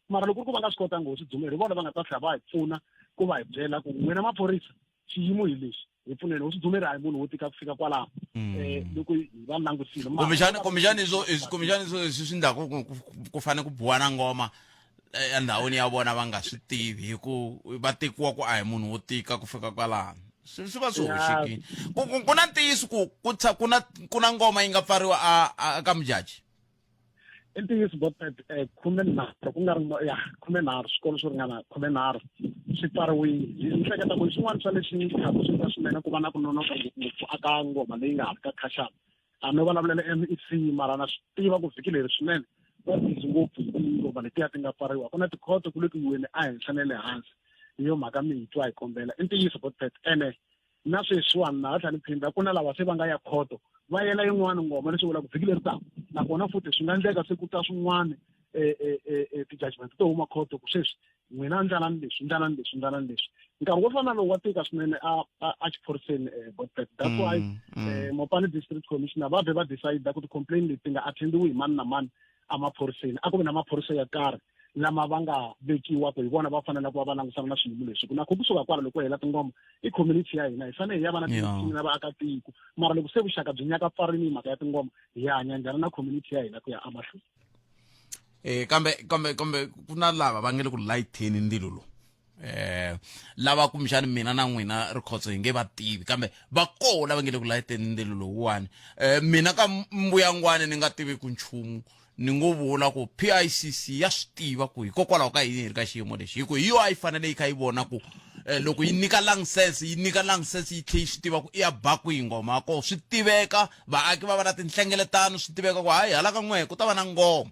mara loko ku ri ku va nga swi kotanga hosi Dzumeri hi vona va nga ta tlhela va hi pfuna ku va hi byela ku n'wina maphorisa xiyimo hi lexi hi pfuneni hosi Dzumeri a hi munhu wo tika ku fika kwalaho um loko hi va langusile kumbexani kumbexani swo kumbexani swo swi swi ndlaku ku fanele ku biwa na ngoma endhawini ya vona va nga swi tivi hi ku va tekiwa ku a hi munhu wo tika ku fika kwalano swi swi va swi hoxekile ku ku ku na ntiyiso ku ku tsha ku na ku na ngoma yi nga pfariwa a a ka mujaji i ntiyiso botbet um khumenharhu ku nga ri ya khumenharhu swikolo swo ringana khumenharhu swi pfariwile ni hleketa ku swin'wana swa leswi khaku swi nga swinene ku va na ku nonoka ngopfungopfu aka ngoma leyi nga ri ka khashana a no vulavulela MEC mara na swi tiva ku vhiki leri swinene va busy ngopfu hi tingoma letiya ti nga pfariwa ku na tikhoto ku le ku yiweni ehenhla na le hansi hi yo mhaka mi hi twa hi kombela i ntiyiso botbet ene na sweswiwani na ha tlhela ni phinda ku na lava se va nga ya khoto va yela yin'wana ngoma leswi vulaka vhiki leri taka nakona futhi swi nga endleka se ku ta swin'wana um ti-judgment to huma khoto ku sweswi n'wina ndlalani leswi ndlalani leswi ndlalani leswi nkarhi wo fana lowu wa tika swinene a a xiphoriseni um botbet that's why um mopani district commissioner va vhe va decide ku ti-complain leti ti nga attendiwi hi mani na mani emaphoriseni a ku vi na maphorisa ya karhi lama va nga vekiwa ku hi vona va fanele ku va va langusana na swiyimo leswi ku na ku kusuka kwala loko hela tingoma i community ya hina hi fanele hi ya va na ti-meeting na vaakatiko mara loko se vuxaka byi nyaka pfarini hi mhaka ya tingoma hi hanya njhani na community ya hina ku ya emahlweni eh kambe kambe kambe ku na lava va nge le ku layitheni ndzilo lowu eh lava kumbexani mina na n'wina rikhotso hi nge va tivi kambe va koho lava nge le ku layiteni ndzilo lowuwani eh mina ka mbuyangwani ni nga tivi ku nchumu ni ngo vula ku PICC ya swi tiva ku hikokwalaho ka yini hi ri ka xiyimo lexi hi ku hi yo a yi fanele yi kha yi vona ku eh, loko yi nyika license yi nyika license yi tlhe yi swi tiva ku i ya ba kwihi ngoma ya koho swi tiveka vaaki va va na tinhlengeletano swi tiveka ku hayi hala ka n'wehe ku ta va na ngoma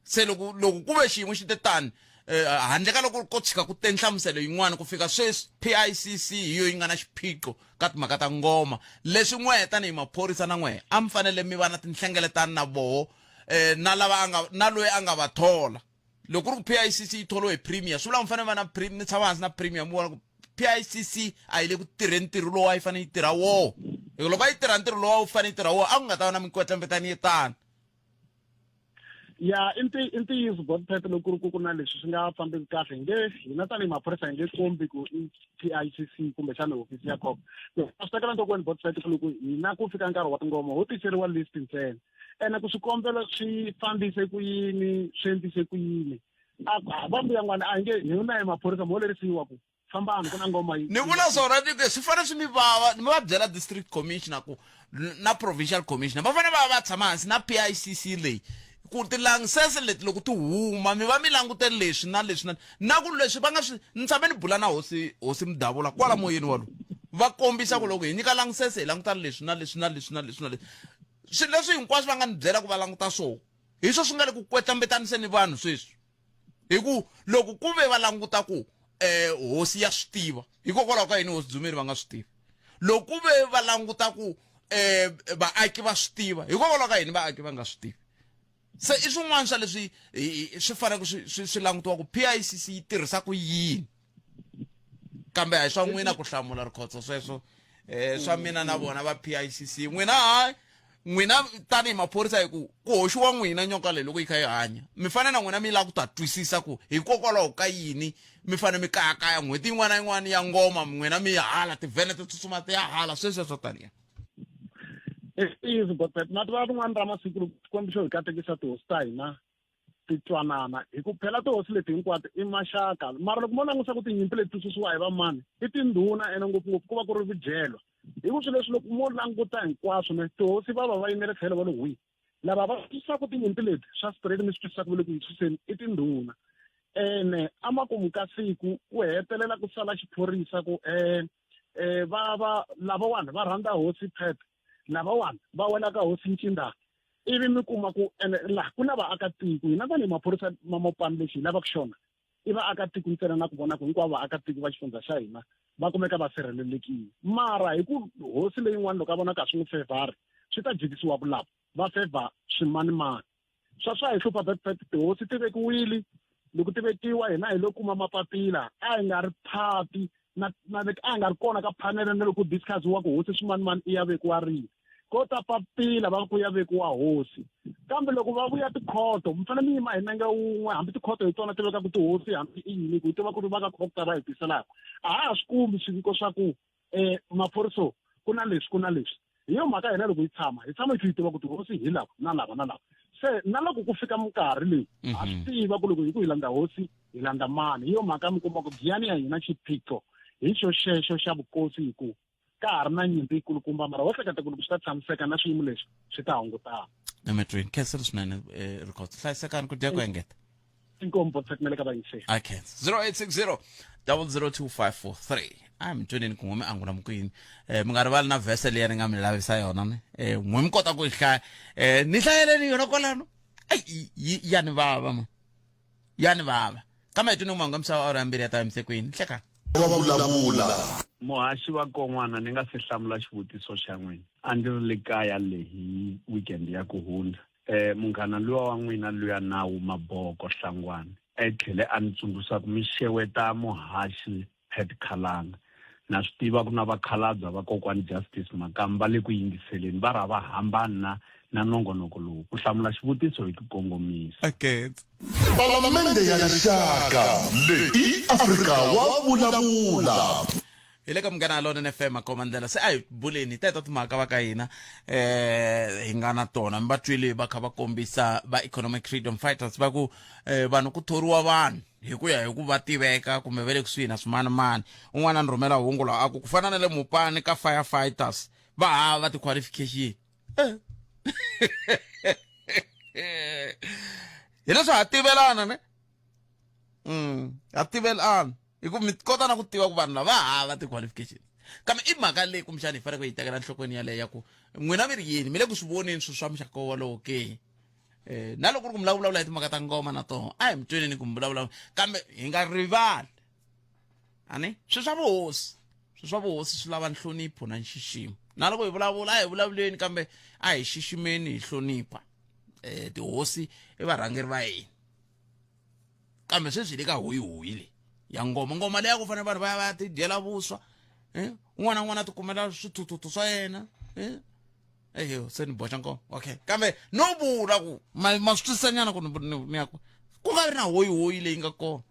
se loko loko ku ve xiyimo xi te tani eh, handle ka loko ko tshika ku te nhlamuselo yin'wana ku fika sweswi PICC hi yo yi nga na xiphiqo ka timhaka ta ngoma leswi n'wehe tanihi maphorisa na n'wehe a mi fanele mi va na tinhlengeletano na voho eh, na lava a nga na loyi a nga va thola loko ku ri ku PICC yi tholiwe hi premier swi vula mi fanele va na mi tshama hansi na premier mi vona ku PICC a yi le ku tirheni ntirho lowu a yi fanele yi tirha woho hi ku loko a yi tirha ntirho lowu a wu fanele yi tirha woho a ku nga ta va na minkwetlembetani yo tani ya i i ntiyiso godpet loko ku ri ku ku na leswi swi nga fambeki kahle hi nge hina tanihi maphorisa hi nge kombi ku i PICC kumbexana hofisi ya cop a swi tekela nhlokweni godpet ku loko hina ku fika nkarhi wa tingoma ho tiseriwa list ntsena ene ku swikombelo swi fambise ku yini swi endlise ku yini a va mbuyangwana a hi nge hi na hi maphorisa mo lerisiwa ku fambani ku na ngoma yi ni vula swona ni ku swi fanele swi mi vava mi va byela district commissioner ku na provincial commissioner va fanele va va tshama hansi na PICC leyi Ku tilayisense leti loko ti huma mi va mi langutele leswi na leswi na na ku leswi va nga swi ni tshame ni bula na hosi hosi Mudavula kwala moyeni walowo va kombisa ku loko hi nyika layisense hi langutana leswi na leswi na leswi na leswi na leswi swilo leswi hinkwaswo va nga ni byela ku va languta swona hi swo swi nga le ku kwetlambetaniseni vanhu sweswi hi ku loko ku ve va languta ku um hosi ya swi tiva hikokwalaho ka yini hosi Dzumeri va nga swi tivi loko ku ve va languta ku um vaaki va swi tiva hikokwalaho ka yini vaaki va nga swi tivi se i swin'wana swa leswi swi faneleke swi swi langutiwa ku PICC yi tirhisa ku yini kambe a hi swa n'wina ku hlamula rikhotso sweswo um swa mina na vona va PICC n'wina hayi n'wina tanihi maphorisa hi ku ku hoxiwa n'wina nyoka leyi loko yi kha yi hanya mi fanele na n'wina mi lava ku ta twisisa ku hikokwalaho ka yini mi fanele mi kayakaya n'hweti yin'wana na yin'wana ya ngoma n'wina mi hala tivhene ti tsutsuma ti ya hala sweswo swo taniya Easy Godbert na tiva rin'wana ra masiku loko Xikwembu xo hi katekisa tihosi ta hina ti twanana hi ku phela tihosi leti hinkwato i maxaka mara loko mo langusa ku tinyimpi leti ti susiwa hi vamani i tindhuna ene ngopfungopfu ku va ku ri vudyelwa hi ku swilo leswi loko mo languta hinkwaswo ne tihosi va va va yimele tlhelo va lo hwi lava va susaka tinyimpi leti swa spread mi swi twisisaka va le ku yi suseni i tindhuna ene amakumu ka siku ku hetelela ku sala xiphorisa ku um um va va lavawani va rhandza hosi pet lavawani va wela ka hosi ncindana ivi mi kuma ku ene laha ku na vaakatiko hina tanihi maphorisa ma mopani lexi hi lavaka xona i vaakatiko ntsena na ku vona ku hinkwavo vaakatiko va xifundza xa hina va kumeka va sirhelelekile mara hi ku hosi leyin'wana loko a vona ka swi n'wi fevhari swi ta jikisiwa ku lava va fevha swimanimani swa swa hi hlupha betpet tihosi ti vekiwile loko ti vekiwa hina hi lo kuma mapapila a hi nga ri phati na na a hi nga ri kona ka phanele na loko discussiwa ku hosi swimanimani i ya vekiwa rini ko ta papila va ku ya vekiwa hosi kambe loko va vuya tikhoto mi fanele mi yima hi nenge wun'we hambi tikhoto hi tona ti vekaka tihosi hambi i yini ku hi tiva ku ri va ka khokta va hi tiselaka a ha ha swi kumi swiviko swa ku um maphoriso ku na leswi ku na leswi hi yo mhaka hina loko hi tshama hi tshama hi kha hi tiva ku tihosi hi lava na lava na lava se na loko ku fika minkarhi leyi ha swi tiva ku loko hi ku hi landza hosi hi landza mani hi yo mhaka mi kuma ku giyani ya hina xiphiqo hi xo xexo xa vukosi hi ku ka ha ri na nyimpi yikulukumba mara wo hleketa ku loko swi ta tshamiseka na swiyimo leswi swi ta hungutana emetrweni khensela swinene rikhotso hlayisekani ku dya ku engeta inkomu botsa kumele ka vayingiseri I can't. 0860 002543. A mi tweneni ku n'we mi angula mukwini. Eh mi nga rivali na verse leyi ni nga mi lavisa yona ne. Eh n'we mi kota ku yi hlaya. Eh ni hlayeleni yona kwalano. Ai ya ni vava ma. Ya ni vava. Kambe hi twini ku mahungu ya misava awara ya mbirhi ya ta yimise kwini. Hlekani. Wa vulavula. Muhaxi wa kon'wana ni nga se hlamula xivutiso xa n'wina a ndzi ri le kaya le hi weekend ya ku hundza Eh, munghana luya wa n'wina luya nawu Maboko Hlangwane e tlhele a ni tsundzuxa ku mi xeweta muhaxi Pat Khalanga. Na swi tiva ku na vakhalabya va kokwani Justice Makamu va le ku yingiseleni va ra va hambani na na nongonoko lowu ku hlamula xivutiso hi ku kongomisa. Okay. Palamende ya Rixaka leyi i Afrika wa vulavula. Hi le ka Munghana Lonene FM Makoma Ndlela se a hi buleni hi teto timhaka va ka hina eh hi nga na tona mi va twile va kha va kombisa va economic freedom fighters va ku eh, vanhu ku thoriwa vanhu hi ku ya hi ku va tiveka kumbe va le kusuhi na swimanimani un'wana a ni rhumela hungu lawa a ku ku fana na le mupani ka firefighters va hava ti-qualification eh. hi leswi ha tivelana ne ha tivelana hi ku mi kota na ku tiva ku vanhu lava va hava ti-qualifications kambe i mhaka leyi kumbexana hi fanele ku yi tekela enhlokweni yaleyo ya ku n'wina mi ri yini mi le ku swi voneni swilo swa muxaka wolowo ke um na loko ku ri ku mi lava vulavula hi timhaka ta ngoma na tona a hi mi tweneni ku mi vulavula kambe hi nga rivali ani swilo swa vuhosi swilo swa vuhosi swi lava nhlonipho na nxiximo na loko hi vulavula a hi vulavuleni kambe a hi xiximeni hi hlonipha um tihosi i varhangeri va hina kambe sweswi hi le ka hoyihoyi leyi ya ngoma ngoma leyi a ku fanele vanhu va ya va ya tidyela vuswa um un'wana na un'wana a tikumela swithuthuthu swa yena um eyo se ni boxa ngoma okay kambe no vula ku ma ma swi twisisanyana ku ni ya ku ku nga vi na hoyihoyi leyi nga kona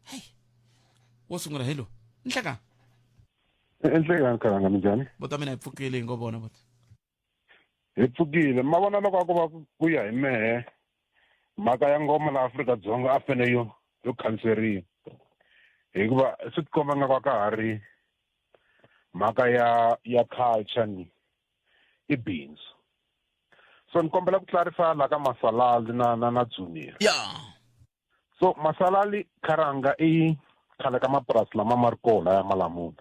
hey wo sungula hello nhlekani Enhlekani khalanga minjhani? Vota mina hi pfukile hi ngo vona vota. Hi pfukile ma vona loko a ku va ku ya hi mehe mhaka ya ngoma la Afrika-Dzonga a fane yo yo khanseriwa hikuva swi tikomba nga ku ka ha ri mhaka ya ya culture ni i bindzu. So ni kombela ku clarify la ka Masalali na na na Dzumeri. Ya. So Masalali Kharanga i khale ka mapurasi lama ma ri kona ya Malamula.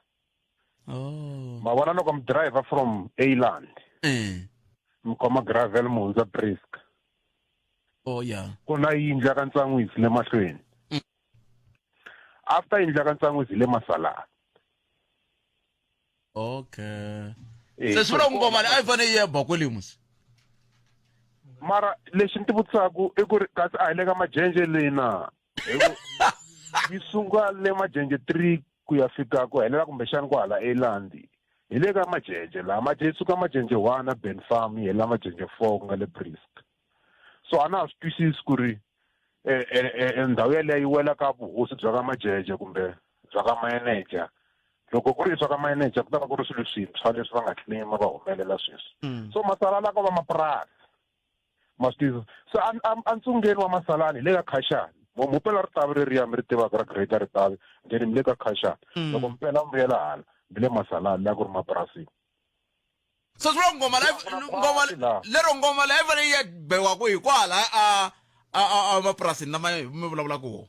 Oh. Ma vona loko mi driver from Eiland. Mi khoma gravel mi hundza Brisk. Oh yeah. Ku na yindlu ya ka Ntsan'wisi le mahlweni. After yindlu ya ka Ntsan'wisi hi le Masalani. Okay. Se swi vula ku ngoma leyi a yi fanele yi ya ba kwele musi. Mara lexi ni ti vutisaku i ku ri kasi a hi le ka Majenje leyi na? Hi ku yi sungula le Majenje 3 ku ya fika ku helela kumbexani kwahala Eiland. Hi le ka Majenje laha Majenje suka Majenje 1 na Ben Farm yi helela Majenje 4 ku nga le Brisk. So a na ha swi twisisi ku ri ndhawu yaleyo yi wela ka vuhosi bya ka Majeje kumbe bya ka manager. Loko ku ri swa ka manager ku ta va ku ri swilo swintshwa leswi va nga claim va humelela sweswi. So Masalala ko va mapurasi. Ma swi twisisa? So a ntsungeni wa Masalani hi le ka Khashani. Mo pela Ritavi reriya mi ri tivaka ra Greater Ritavi, then mi le ka Khashani. Loko mi pela mi vuyela hala, mi le Masalani laha ku ri mapurasini. So swi vula ngoma la ngoma lero ngoma leyi fanele yi ya biwaku hi kwala a a a mapurasini lama mi vulavulaka wona.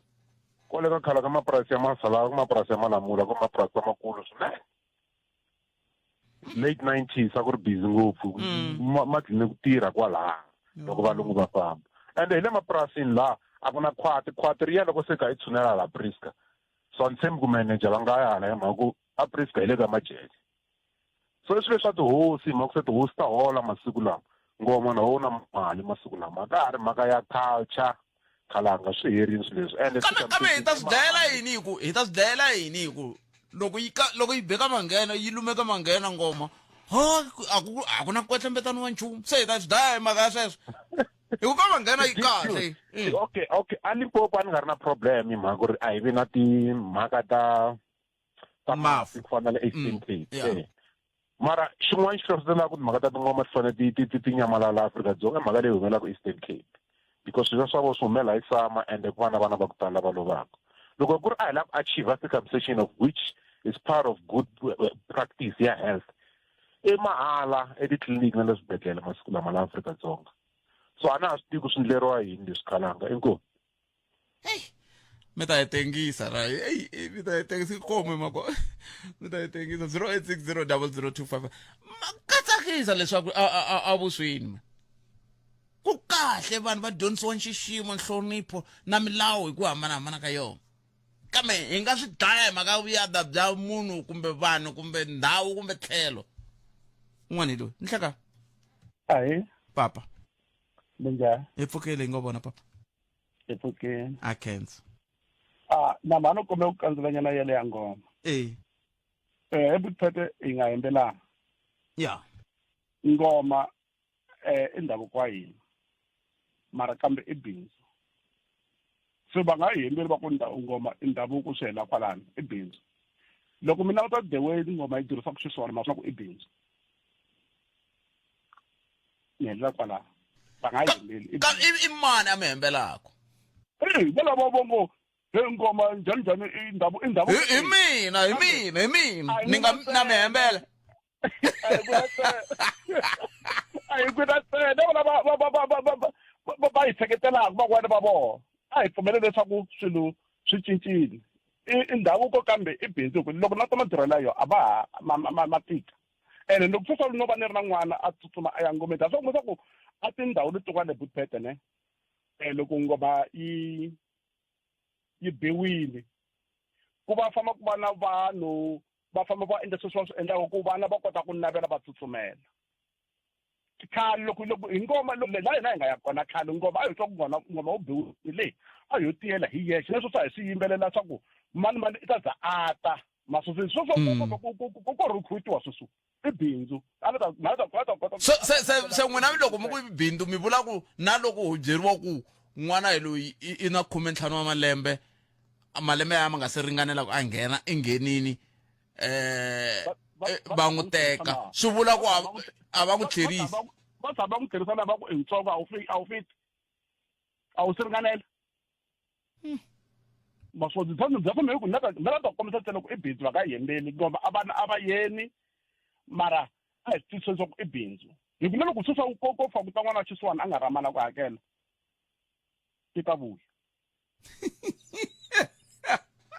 Kwale ka khale ka mapurasi ya Masalala, ku mapurasi ya Malamula, ku mapurasi lamakulu swinene. Late 90s a ku ri busy ngopfu, ma dlile ku tirha kwalaha loko valungu va famba. Ende hi le mapurasini laha a ku na khwati, khwati ri ya loko se kha yi tshunela hala Priska. So a ni tshembi ku manager va nga ya hala hi mhaka ku a Priska hi le ka Majeke. So i swilo swa tihosi hi mhaka se tihosi ta hola masiku lama. Ngoma na wona mali masiku lama. A ka ha ri mhaka ya culture khalanga swi herile swilo leswi. Ende Kambe kambe hi ta swi dlayela yini hi ku hi ta swi dlayela yini hi ku loko yi ka loko yi beka manghena yi lumeka manghena ngoma ha a ku a ku na kwetlembetano wa nchumu se hi ta swi dlaya hi mhaka ya sweswo hi ku ka manghena yi kahle. Okay, okay. A Limpopo a ni nga ri na problem hi mhaka ku ri a hi vi na timhaka ta ta mafu ku fana na le Eastern Cape. Mara xin'wana xi hlohlotelaka timhaka ta tingoma ti fanele ti ti ti ti nyamalala Afrika-Dzonga i mhaka leyi humelelaka Eastern Cape because swilo swa vona swi humelela hi summer ende ku va na vana va ku tala va lovaka. Loko ku ri a hi lava ku achieve circumcision of which is part of good practice ya health i mahala etitliliniki na le swibedhlele masiku lama la Afrika-Dzonga. So a na ha swi tivi ku swi ndleriwa yini leswi khalanga inkomu. Hey, mi ta yi tengisa ra hey, hey, mi ta yi tengisa komo mako mi ta yi tengisa 08600025 ka tsakisa leswaku a vuswini ma ku kahle vanhu va dyondzisiwa nxiximo nhlonipho na milawu hi ku hambanahambana ka yona kambe hi nga swi dlaya hi mhaka vuyada bya munhu kumbe vanhu kumbe ndhawu kumbe tlhelo un'wana hi loyi nhleka ahi papa minjhani hi pfukile hi ngo vona papa Hi pfukile. A khensa. Ah, na mhani u kombela ku kandzela yele ya ngoma. Eh. Eh, ebuphete hi nga hembelanga. Ya. Ngoma eh i ndhavuko wa hina. Mara kambe i bindzu. So va nga hembeli va ku ngoma i ndhavuko swi hela kwalano, i bindzu. Loko mi languta the way ngoma yi tirhisaka xiswona ma swa ku i bindzu. Ni helela kwalaho. Va nga hembeli. Ka i mani a mi hembelaka? Hey, valava vo ngo he ngoma njhani njhani i ndhavu i ndhavu. Hi mina, hi mina, hi mina. Ni nga na mi hembela. A hi ku na ntsena vona va va va va va va va hi seketelaka van'wana va vona. A hi pfumele leswaku swilo swi cincile. I ndhavuko kambe i bindzu hi ku loko na ta matirhelo ya yona a va ha ma ma ma tika. Ene loko sweswo no va ni ri na n'wana a tsutsuma a ya ngomeni that's why leswaku a tindhawu letin'wana Boetpete ne loko ngoma yi yi biwile ku va famba ku va na vanhu va famba va endla sweswi va swi endlaka ku vana va kota ku navela va tsutsumela khale loko loko hi ngoma la hina hi nga ya kona khale ngoma a hi twa ku ngoma ngoma wu biwile leyi a yo tiyela hi yexe leswi swa hi swi yimbelela swa ku mani mani i ta za a ta masweswi sweswo ku ku ku ku recruitiwa sweswi i bindzu a ta na ta kota kota se se se se n'wina loko mi ku i bindzu mi vula ku na loko ho byeriwa ku n'wana hi loyi i na 15 wa malembe malembe ya ma nga se ringanela ku a nghena i nghenini eh va n'wi teka swi vula ku a va n'wi tlherisi va tshama va n'wi tlherisa na va ku i ntsongo a wu fiki a wu fiti a wu se ringanela maswona bya bya famba hi ku na na ta kombisa ntsena ku i bindzu va nga hembeli ngoma a vana a va yeni mara a hi twisisa leswaku i bindzu. Hi ku na loko sweswi ko ko fa ku ta n'wana wa xisiwana a nga ramala ku hakela ti ta vuya.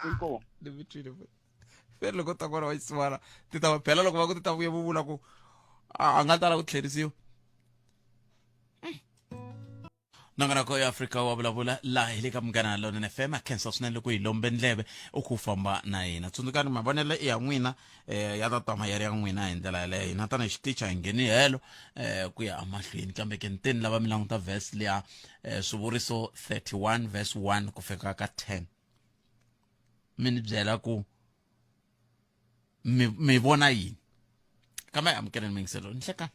Inkomu. Ni mi twile fela loko ta n'wana wa xisiwana ti ta phela loko va ku ti ta vuya vo vula ku a nga tala ku tlherisiwa. Nongonoko ya Afrika wa vulavula laha hi le ka Munghana Lonene FM. A khensa swinene loko hi lombe ndleve u ku famba na hina. Tsundzukani mavonelo i ya n'wina, ya ta tama ya ri ya n'wina hi ndlela yaleyo. Hina tanihi xitichi a hi ngheni helo ku ya emahlweni, kambe ke ni teni lava mi languta verse liya, Swivuriso 31 verse 1 ku fika ka 10, mi ni byela ku mi vona yini. Kambe amukeleni miyingiselo nhlekani.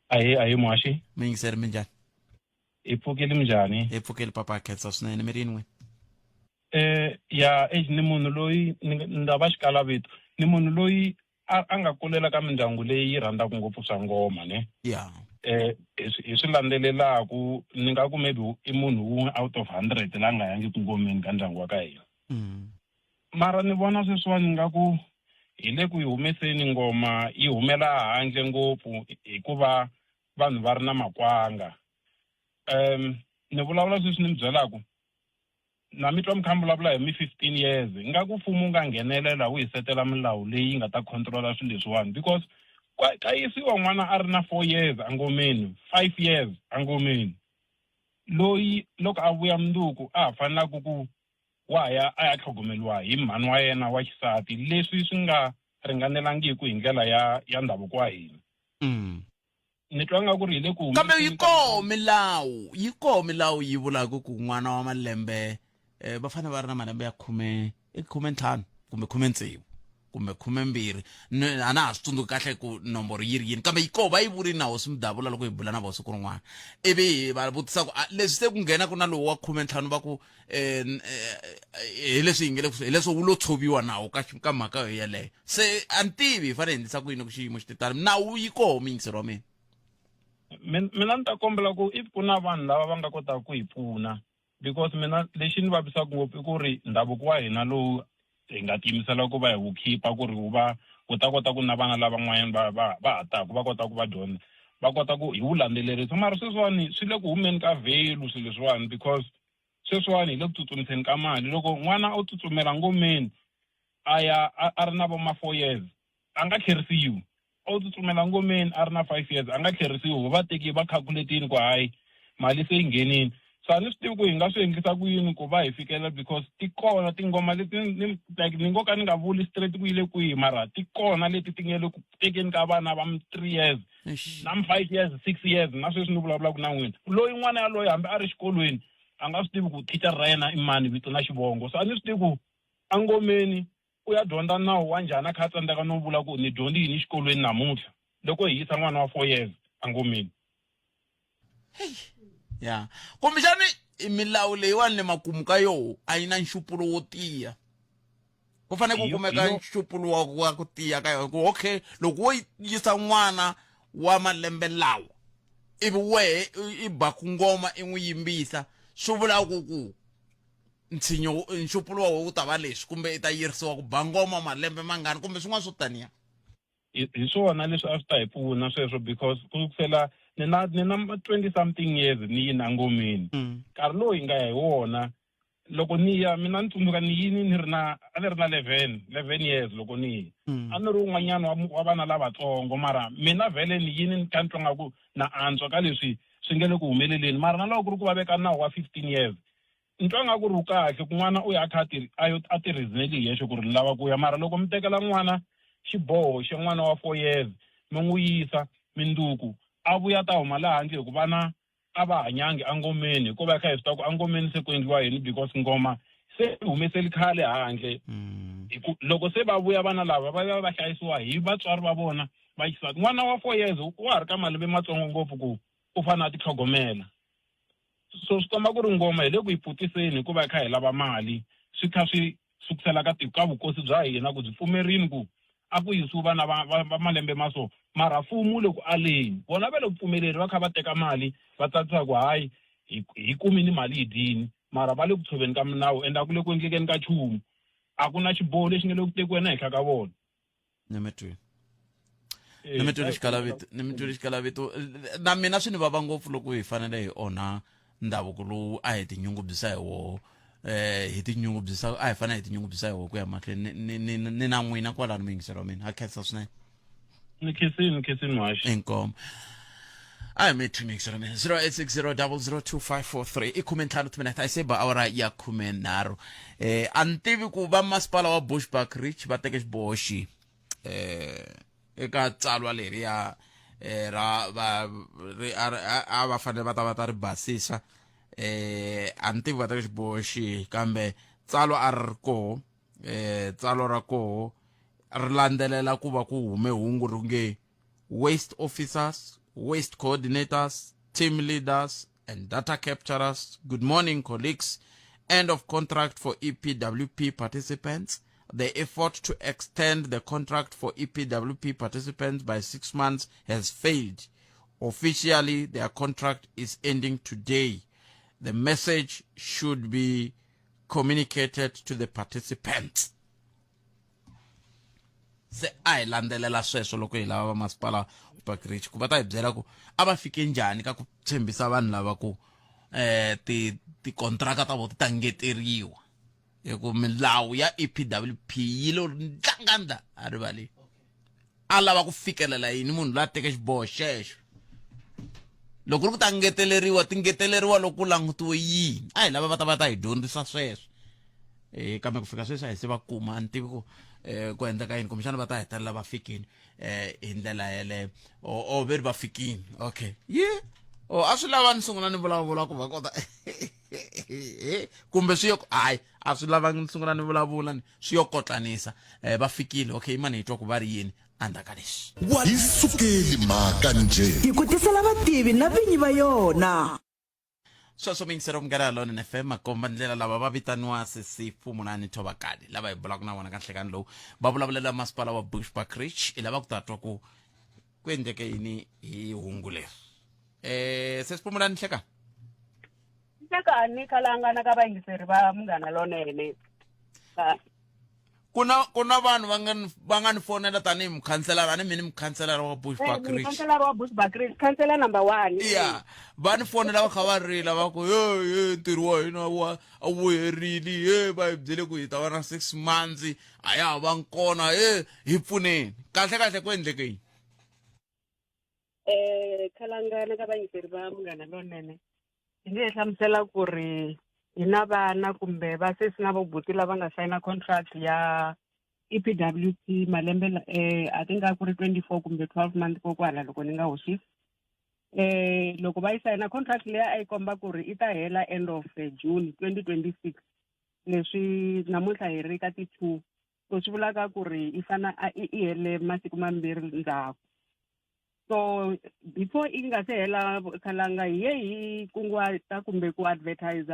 Ahe, ahe muhaxi. Miyingiseri, minjhani? Hi pfukile, minjhani? Hi pfukile papa, khensa swinene. Mi ri yini n'wina? Ya, eish, ni munhu loyi ni ni ta va xikala vito. Ni munhu loyi a nga kulela ka mindyangu leyi yi rhandzaka ngopfu swa ngoma ne. Hi swi landzelelaku ni nga ku maybe i munhu wun'we out of 100 la nga yangi ku ngomeni ka ndyangu wa ka hina. Mara ni vona sweswiwani nga ku hi le ku yi humeseni ngoma yi humela handle ngopfu hikuva vanhu va ri na makwanga. Ni vulavula sweswi ni mi byelaku, na mi twa mi kha mi vulavula hi mi 15 years, nga ku mfumo wu nga nghenelela wu hi setela milawu leyi nga ta controla swilo leswiwani, because ka yisiwa n'wana a ri na 4 years engomeni, 5 years engomeni, loyi loko a vuya mundzuku a ha fanelaka ku wa ya a ya tlhogomeriwa hi mhani wa yena wa xisati, leswi swi nga ringanelangiki hi ndlela ya ndhavuko wa hina. Ni twa nga ku ri hi le ku Kambe yi koho milawu, yi koho milawu yi vulaka ku n'wana wa malembe, va fanele va ri na malembe ya khume, i 15 kumbe 16 kumbe 12, a na ha swi tsundzuki kahle ku nomboro yi ri yini, kambe yi koho va yi vurile na hosi Mudavula loko hi bula na vona siku rin'wana, ivi va vutisa ku leswi se ku nghena ku na lowu wa 15 va ku hi leswi hi nge le hi leswo wu lo tshoviwa nawu ka mhaka yo yeleyo. Se a ni tivi hi fanele hi endlisa ku yini ku xiyimo xi titano, nawu yi koho muyingiseri wa mina. Mina ni ta kombela ku if ku na vanhu lava va nga kotaka ku hi pfuna, because mina lexi ni vavisaka ngopfu i ku ri ndhavuko wa hina lowu hi nga tiyimisela ku va hi wu khipa ku ri wu va wu ta kota ku na vana lavan'wanyana va ha taku va kota ku va dyondza, va kota ku hi wu landzelerisa. Mara sweswiwani swi le ku humeni ka value swilo leswiwani, because sweswiwani hi le ku tsutsumiseni ka mali. Loko n'wana o tsutsumela ngomeni a ya a ri na vo ma 4 years, a nga tlherisiwi. O tsutsumela ngomeni a ri na 5 years, a nga tlherisiwi. Va teki va calculate-ini ku hayi mali se yi nghenini. So a ni swi tivi ku hi nga swi endlisa ku yini ku va hi fikelela, because ti kona tingoma leti ni, like ni ngo ka ni nga vuli straight ku yi le kwihi, mara ti kona leti ti nge le ku tekeni ka vana va 3 years na 5 years, 6 years. Na sweswi ni vulavulaka na n'wina, loyi n'wana yaloye hambi a ri xikolweni a nga swi tivi ku thicara ra yena i mani vito na xivongo. So a ni swi tivi ku engomeni u ya dyondza nawu wa njhani a kha a tsandzeka no vula ku ni dyondzi yini xikolweni namuntlha loko hi yisa n'wana wa 4 years engomeni. Ya, kumbexani milawu leyiwani le makumu ka yoho a yi na nxupulo wo tiya, ku fanele ku kumeka nxupulo wa ku tiya ka yona ku okay, loko wo yisa n'wana wa malembe lawa ivi wehe i ba ku ngoma i n'wi yimbisa, swi vula ku ntshinyo nxupulo wa wena wu ta va leswi, kumbe i ta yirisiwa ku ba ngoma malembe mangani kumbe swin'wana swo taniya. Hi swona leswi a swi ta hi pfuna sweswo, because ku sukisela ni na 20 something years ni yini engomeni. Nkarhi lowu hi nga ya hi wona loko ni ya, mina ni tsundzuka ni yini ni ri na, a ni ri na 11 years loko ni ya. A ni ri un'wanyana wa vana lavatsongo, mara mina vhele ni yini ni kha ni twa nga ku na antswa ka leswi swi nge le ku humeleleni. Mara na loko ku ri ku va veka nawu wa 15 years, ni twa nga ku ri wu kahle ku n'wana u ya a kha a yo a ti reasoneli hi yexe ku ri ni lava ku ya. Mara loko mi tekela n'wana xiboho xa n'wana wa 4 years mi n'wi yisa minduku a vuya ta huma laha handle, hikuva vana a va hanyangi engomeni, hikuva hi kha hi swi tiva ku engomeni se ku endliwa yini, because ngoma se yi humeseli khale handle. Hi ku loko se va vuya vana lava va va va hlayisiwa hi vatswari va vona va xisati. N'wana wa 4 years wa ha ri ka malembe matsongo ngopfu ku u fanele a titlhogomela. So swi komba ku ri ngoma hi le ku yi pfutiseni hikuva hi kha hi lava mali, swi kha swi sukusela ka vukosi bya hina ku byi pfumerini ku a ku yisiwi vana va malembe ma so, mara mfumo wu le ku aleni, vona va le ku pfumeleni, va kha va teka mali va tsakisa ku hayi hi kumini mali hi dyini, mara va le ku tshoveni ka minawu ende a ku le ku endlekeni ka nchumu, a ku na xiboho lexi nga le ku tekiweni ehenhla ka vona. Ni mi twini. Ni mi twile xikalavito, ni mi twile xikalavito. Na mina swi ni vava ngopfu loko hi fanele hi onha ndhavuko lowu a hi tinyungubyisa hi woho. Hi tinyungubyisa, a hi fanele hi tinyungubyisa hi woho ku ya mahlweni. Ni na n'wina kwalano muyingiseri wa mina. Ha khensa swinene. Ni khensini, ni khensini muhaxi. Inkomo. A hi mi muyingiseri wa mina. 0860002543 i 15 timinete a yi se ba awara ya 13. A ni tivi ku va masipala wa Bushbuckridge va teke xiboho xihi eka tsalwa leriya ra va ri a va fanele va ta va ta ri basisa. A ni tivi va teke xiboho xihi, kambe tsalwa a ri ri koho. Tsalwa ra koho ri landzelela ku va ku hume hungu ri nge waste officers, waste coordinators, team leaders and data capturers, good morning colleagues, end of contract for EPWP participants. The effort to extend the contract for EPWP participants by 6 months has failed. Officially, their contract is ending today. The message should be communicated to the participants. Se a hi landzelela sweswo loko hi lava va masipala Bushbuckridge ku va ta hi byela ku a va fike njhani ka ku tshembisa vanhu lava ku ti tikontraka ta vona ti ta ngeteriwa, hi ku milawu ya EPWP yi lo ntlanganda a rivaleni. A lava ku fikelela yini munhu loyi a teke xiboho xexo? Loko ri ku ta ngeteleriwa, ti ngeteleriwa loko ku langutiwe yini? A hi lava va ta va ta hi dyondzisa sweswo. Kambe ku fika sweswi a hi se va kuma, a ni tivi ku ku endleka yini, kumbexana va ta hetelela va fikini hi ndlela yeleyo. O ve ri va fikini, okay, ye o a swi lava ni sungula ni vulavula ku va kota kumbe swi yo hayi a swi lavangi ni sungula ni vulavula ni swi yo kotlanisa. Va fikile, okay, mani hi twa ku va ri yini endzhaku ka leswi. Yi sukeli mhaka njhe. Hi ku tisela vativi na vinyi va yona. Sweswo miyingiselo Munghana Lonene FM, makomba ndlela lava va vitaniwa Sesi Fumulani Thovakali lava hi bulaka na vona ka nhlekani lowu va vulavulela masipala wa Bushbuckridge. Hi lava ku ta twa ku ku endleke yini hi hungu leri. Sesi Fumulani, nhlekani. Nhlekani khalangana ka vayingiseri va Munghana Lonene. Ku na vanhu va nga ni fonela tanihi mukhanselara, a ni mina mukhanselara wa Bushbuckridge. Mukhanselara wa Bushbuckridge, khansela number 1. Ya, va ni fonela va kha va rila va ku he he ntirho wa hina wa a wu herile, he va hi byele ku hi ta va na 6 months a ya ha va kona, he hi pfuneni. Kahle kahle ku endleke yini? Khalangana ka vayingiseri va Munghana Lonene, hi nge hlamusela ku ri hi na vana kumbe va sesi na vobuti lava nga sayina contract ya EPWP malembe I think a ku ri 24 kumbe 12 month kokwala loko ni nga hoxisi. Loko va yi sayina contract leyi a yi komba ku ri i ta hela end of June 2026, leswi namuntlha hi ri ka ti 2, so swi vulaka ku ri i fana a i hele masiku mambirhi ndzhaku. So before i nga se hela khalanga, hi ye hi kunguhata kumbe ku advertise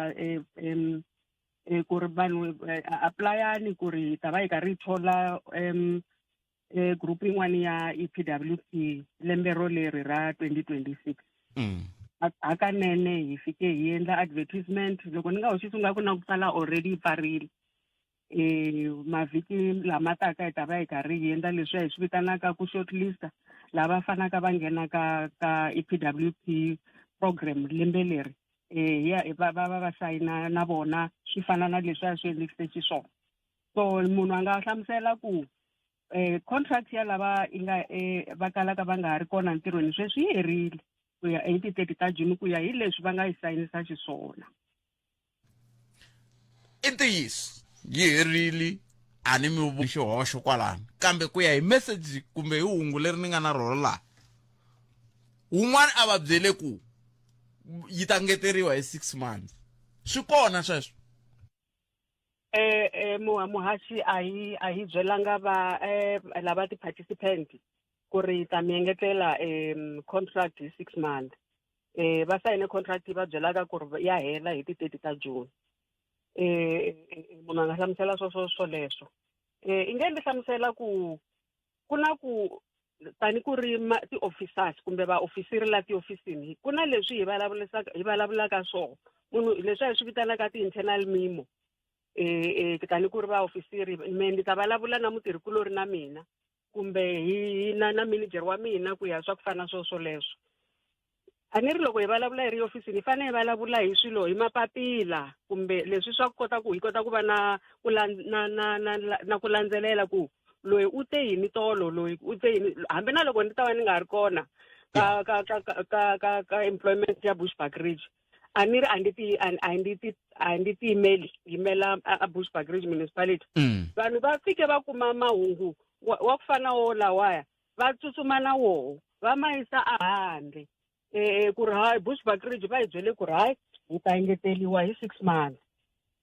ku ri vanhu apply-ani ku ri hi ta va hi karhi hi thola group yin'wana ya EPWP lembe roleri ra 2026. Hakanene hi fike hi endla advertisement, loko ni nga hoxisi nga ku na ku pfala already yi pfarile. Mavhiki lama taka hi ta va hi karhi hi endla leswi hi swi vitanaka ku shortlist lava fanaka va nghena ka EPWP program lembe leri. Ya, va, va, va, va sayina na vona swi fana na leswi a swi endlekise xiswona. So munhu a nga hlamusela ku contract ya lava yi nga va kalaka va nga ha ri kona ntirhweni sweswi yi herile ku ya hi ti 30 ta June ku ya hi leswi va nga yi sayinisa xiswona. I ntiyiso yi herile, a ni mi xihoxo kwalano, kambe ku ya hi message kumbe hi hungu leri ni nga na rona laha, wun'wana a va byele ku yi ta ngeteriwa hi 6 months. Swi kona sweswo? Muhaxi a hi a hi byelanga va lava ti-participant ku ri ta mi engetela contract hi 6 months. Va sayine contract yi va byelaka ku ri ya hela hi ti 30 ta June. Munhu a nga hlamusela swoleswo. I nge ni hlamusela ku ku na ku tani ku ri ti-officers kumbe vaofisiri la tiofisini, ku na leswi hi vulavurisaka, hi vulavulaka swona. Munhu leswi a hi swi vitanaka ti-internal memo. Tani ku ri vaofisiri, me ni ta vulavula na mutirhikulori na mina. kumbe hi na na manager wa mina ku ya swa ku fana swo swoleswo a ni ri loko hi vulavula hi ri ofisini hi fanele hi vulavula hi swilo hi mapapila kumbe leswi swa ku kota ku hi kota ku va na ku na na na na ku landzelela ku loyi u te yini tolo loyi u te yini hambi na loko ni ta va ni nga ri kona ka ka ka ka ka ka employment ya Bushbuckridge a ni ri a ndi ti a ndi ti a ndi tiyimeli yimela a Bushbuckridge municipality vanhu va fike va kuma mahungu wa ku fana wo lawaya va tsutsuma na woho va ma yisa ehandle um ku ri hayi Bushbuckridge va hi byele ku ri hayi hi ta engeteliwa hi 6 months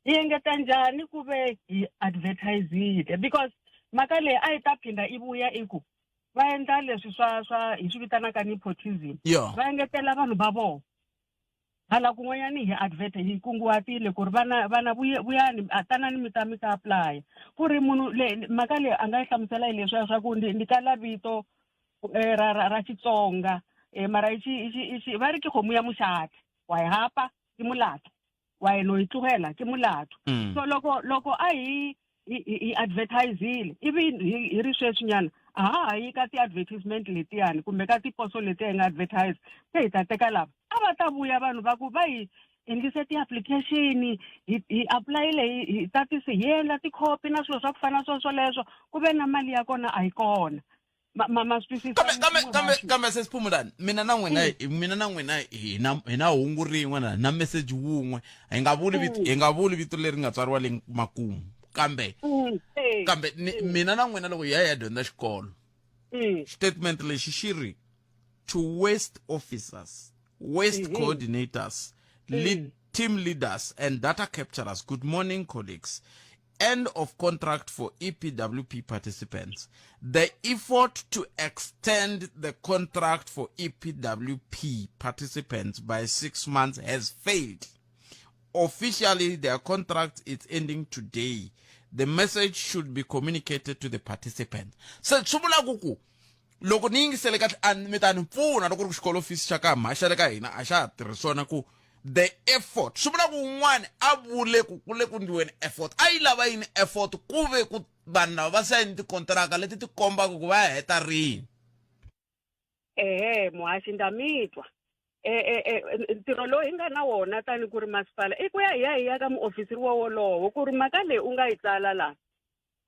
hi engeta njhani ku ve hi advertisile because mhaka leyi a yi ta phinda i vuya i ku va endla leswi swa swa hi swi vitanaka nepotism va engetela vanhu va vona hala kun'wanyani hi advert hi kunguhatile ku ri vana vana vuyani tanani mi ta mi ta apply ku ri munhu le mhaka leyi a nga yi hlamusela hi leswiya swa ku ndi ndi kala vito eh, ra ra ra Xitsonga eh, mara i xi i xi i xi va ri ke kgomo ya mošate wa yi hapa ke molato wa yi no yi tlogela ke molato so loko loko a hi hi hi advertisile ivi hi ri sweswinyana a ha ha yi ka ti-advertisement letiyani kumbe ka tiposo letiya hi nga advertise se hi ta teka lava a va ta vuya vanhu va ku va hi endlise ti-application hi hi apulayile hi hi tatise hi endla tikhopi na swilo swa ku fana swo swoleswo ku ve na mali ya kona a yi kona ma ma ma swi twisisa kambe kambe kambe kambe sesiphumulani mina na n'wina mina na n'wina hi na hi na hungu rin'we na na message wun'we hi nga vuli vito hi nga vuli vito leri nga tsariwa le makumu kambe kambe ni, mina na n'wina loko hi ya hi ya dyondza xikolo statement lexi xi ri to waste officers waste coordinators lead, team leaders and data capturers good morning colleagues end of contract for EPWP participants. The effort to extend the contract for EPWP participants by 6 months has failed. Officially, their contract is ending today. The message should be communicated to the participant. Se swi vula ku ku loko ni yingisele kahle a mi ta ni pfuna loko ri ku xikolo ofisi xa ka mha xa le ka hina a xa ha tirhi swona ku the effort swi vula ku un'wana a vule ku ku le ku ndliweni effort a yi lava yini effort ku ve ku vanhu lava va sayini tikontiraka leti ti kombaka ku va ya heta rini ehe muhaxi ndza mi twa e, e, e, ntirho lowu hi nga na wona tani ku ri masipala i ku ya hi ya hi ya ka muofisiri wo wolowo ku ri mhaka leyi u nga yi tsala laha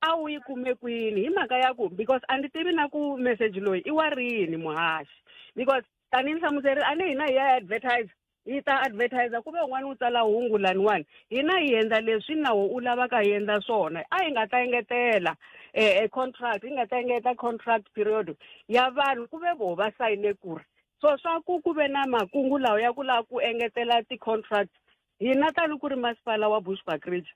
a wu yi kume kwini hi mhaka ya ku because a ndzi tivi na ku message loyi i wa rini muhaxi because tanihi ni hlamuserile a ni hina hi ya advertise hi ta advertise ku ve un'wana u tsala hungu laniwani hina hi endla leswi nawu u lavaka hi endla swona a hi nga ta engetela eh, contract hi nga ta engeta contract period ya vanhu ku ve voho va sayine ku ri so swa ku ku ve na makungu lawa ya ku lava ku engetela ti-contract hina tani ku ri masipala wa Bushbuckridge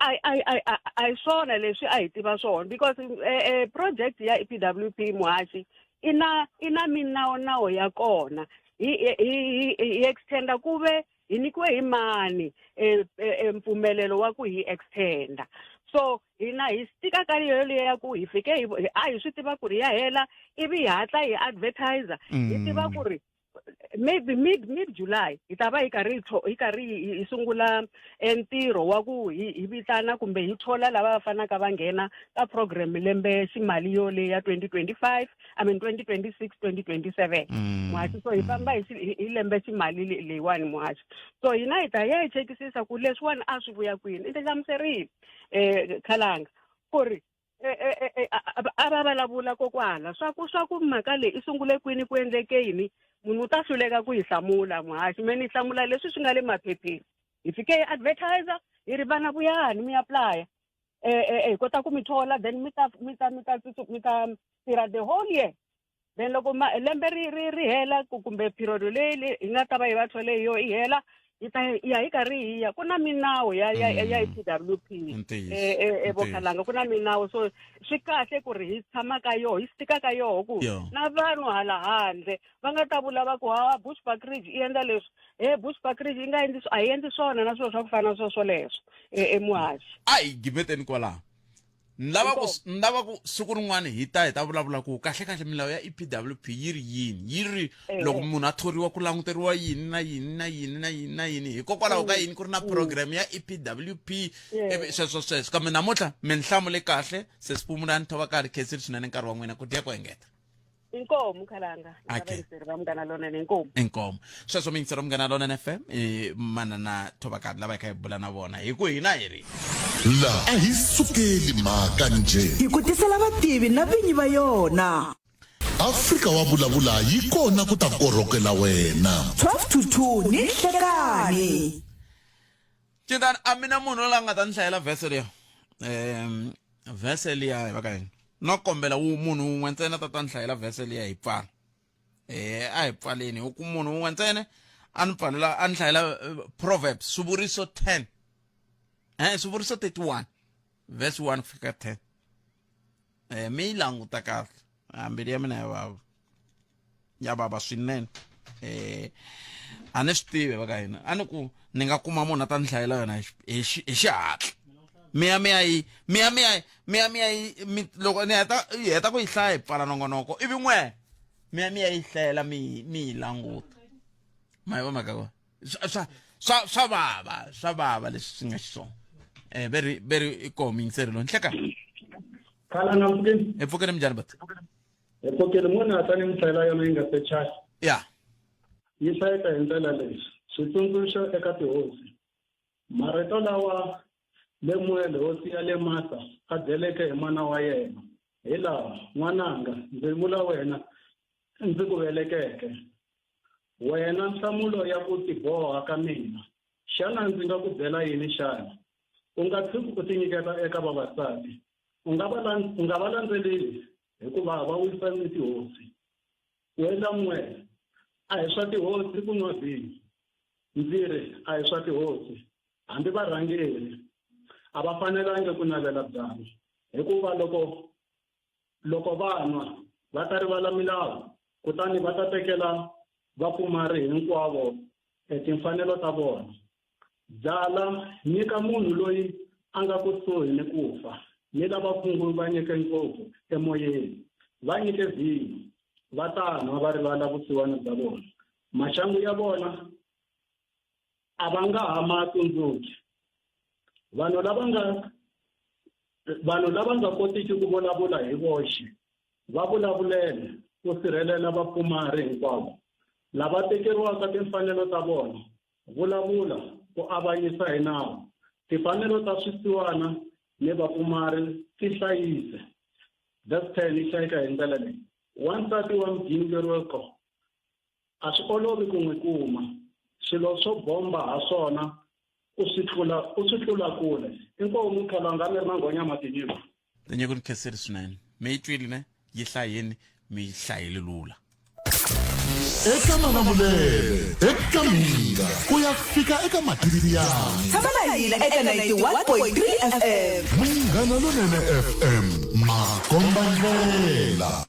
a a a a hi swona leswi a hi tiva swona because eh, eh, project ya EPWP muhaxi i na i na minawonawo ya kona hi hi hi extenda ku ve hi nyikiwe hi mani eh, eh, mpfumelelo wa ku hi extenda so hina hi stika ka leyo ya ku hi fike hi a hi swi tiva ku ri ya hela ivi hi hatla hi advertiser hi tiva ku ri maybe mid mid July hi ta va hi karhi hi karhi hi sungula e ntirho wa ku hi hi vitana kumbe hi thola lava va fanaka va nghena ka program lembe ximali yo leyi ya 2025 I mean 2026 2027 muhaxi so hi famba hi hi lembe ximali leyiwani muhaxi so hina hi ta ya hi chekisisa ku leswiwani a swi vuya kwini i ti hlamuserile um khalanga ku ri E, e, e, a va vulavula kokwala swa ku swa ku mhaka leyi i sungule kwini ku endleke yini munhu u ta hluleka ku yi hlamula muhaxi me ni hlamula leswi swi nga le maphepheni hi fike hi advertiser hi ri vana vuyani mi applya hi kota ku mi thola then mi ta mi ta mi ta mi ta tirha the whole year then loko ma lembe ri ri ri hela kumbe period leyi hi nga ta va hi va thole hi yo yi hela hi ta ya hi karhi hi ya ku na minawu ya ya ya EPWP eh vokhalanga ku na minawu so swi kahle ku ri hi tshama ka yoho hi stika ka yoho ku na vanhu hala handle va nga ta vula va ku ha Bushbuckridge i endla leswi he Bushbuckridge yi nga endli a yi endli swona na swilo swa ku fana na swo swoleswo emuhaxi a hi gimeteni kwalaho Ni lava ku ni lava ku siku rin'wana hi ta hi ta vulavula ku kahle kahle milawu ya EPWP yi ri yini yi ri loko munhu a thoriwa ku languteriwa yini na yini na yini na yini na yini hikokwalaho ka yini ku ri na program ya EPWP ivi sweswo sweswo kambe namuntlha mi ni hlamule kahle sesi Pumulani Thovakale khensile swinene nkarhi wa n'wina ku dya ku engeta. Inkomu khalanga. Okay. Vayingiseri va Munghana Lonene inkomu. Inkomu. Sweswo miyingiseri wa Munghana Lonene FM i manana Thovakale lava hi kha hi bula na vona hi ku hina hi ri. La a hi sukeli mhaka njhe. Hi ku tisela vativi na vinyi va yona. Afrika wa vulavula yi kona ku ta korhokela wena. 12 to 2 ni nhlekani. Cintani a mina munhu la nga ta ni hlayela vhese liya. Vhese liya hi va ka yini? No kombela wu munhu wun'we ntsena ta ta ni hlayela vhese liya hi pfala. A hi pfaleni hi ku munhu wun'we ntsena a ni pfalela a ni hlayela Proverbs swivuriso 10. Swivuriso 31 verse 1 ku fika 10. Mi yi languta kahle. Mbilu ya mina ya vava. Ya vava swinene. A ni swi tivi va ka hina. A ni ku ni nga kuma munhu a ta ni hlayela yona hi xihatla. Mi ya mi ya yi mi ya mi ya mi ya mi ya yi mi loko ni heta yi heta ku yi hlaya hi pfala nongonoko ivi n'we mi ya mi ya yi hlayela mi mi yi languta. Ma yi vona mhaka kona? Swa swa swa vava swa vava leswi swi nga xiswona. Veri veri i koho muyingiseri loyi nhleka. Khala na mpfukeni. Hi pfukeni minjhani bati? Hi pfukile munhu a ta ni mi hlayela yona yi nga se chaya. Ya. Yi hlayeka hi ndlela leyi. Switsundzuxo eka tihosi. Marito lawa Lemuele hosi ya le Masa a byeleke hi mana wa yena hi lawa, N'wananga, ndzi vula wena ndzi ku velekeke. Wena nhlamulo ya ku tiboha ka mina, xana ndzi nga ku byela yini xana? U nga tshuki u tinyiketa eka vavasati, u nga va u nga va landzeleli, hikuva va wisa ni tihosi. We Lemuele, a hi swa tihosi ku nwa vhinyo, ndzi ri, a hi swa tihosi, hambi varhangeri a va fanelangi ku navela byalwa, hikuva loko loko va nwa va ta rivala milawu, kutani va ta tekela vapfumari hinkwavo timfanelo ta vona. Byala, nyika munhu loyi a nga kusuhi ni ku fa, ni lava khunguvanyeke ngopfu emoyeni, va nyike vhinyo, va ta nwa va rivala vusiwana bya vona. Maxangu ya vona a va nga ha ma tsundzuki. Vanhu lava nga vanhu lava nga kotiki ku vulavula hi voxe va vulavulele ku sirhelela vapfumari hinkwavo lava tekeriwaka timfanelo ta vona. Vulavula ku avanyisa hi nawu. Timfanelo ta swisiwana ni vapfumari ti hlayise. Verse 10 yi hlayeka hi ndlela leyi, Wansati wa migingiriko a swi olovi ku n'wi kuma, swilo swo bomba ha swona u swi tlula u swi tlula kule. Inkomu Khalanga mi ri na nghonyama tinyiko. Tinyiko ni khensile swinene. Mi yi twile ne? Yi hlayeni mi yi hlayelelula. Eka Malamulele, eka Mhinga, ku ya fika eka Mativiani. Tshama na hina eka 91.3 FM. Munghana Lonene FM, makomba ndlela.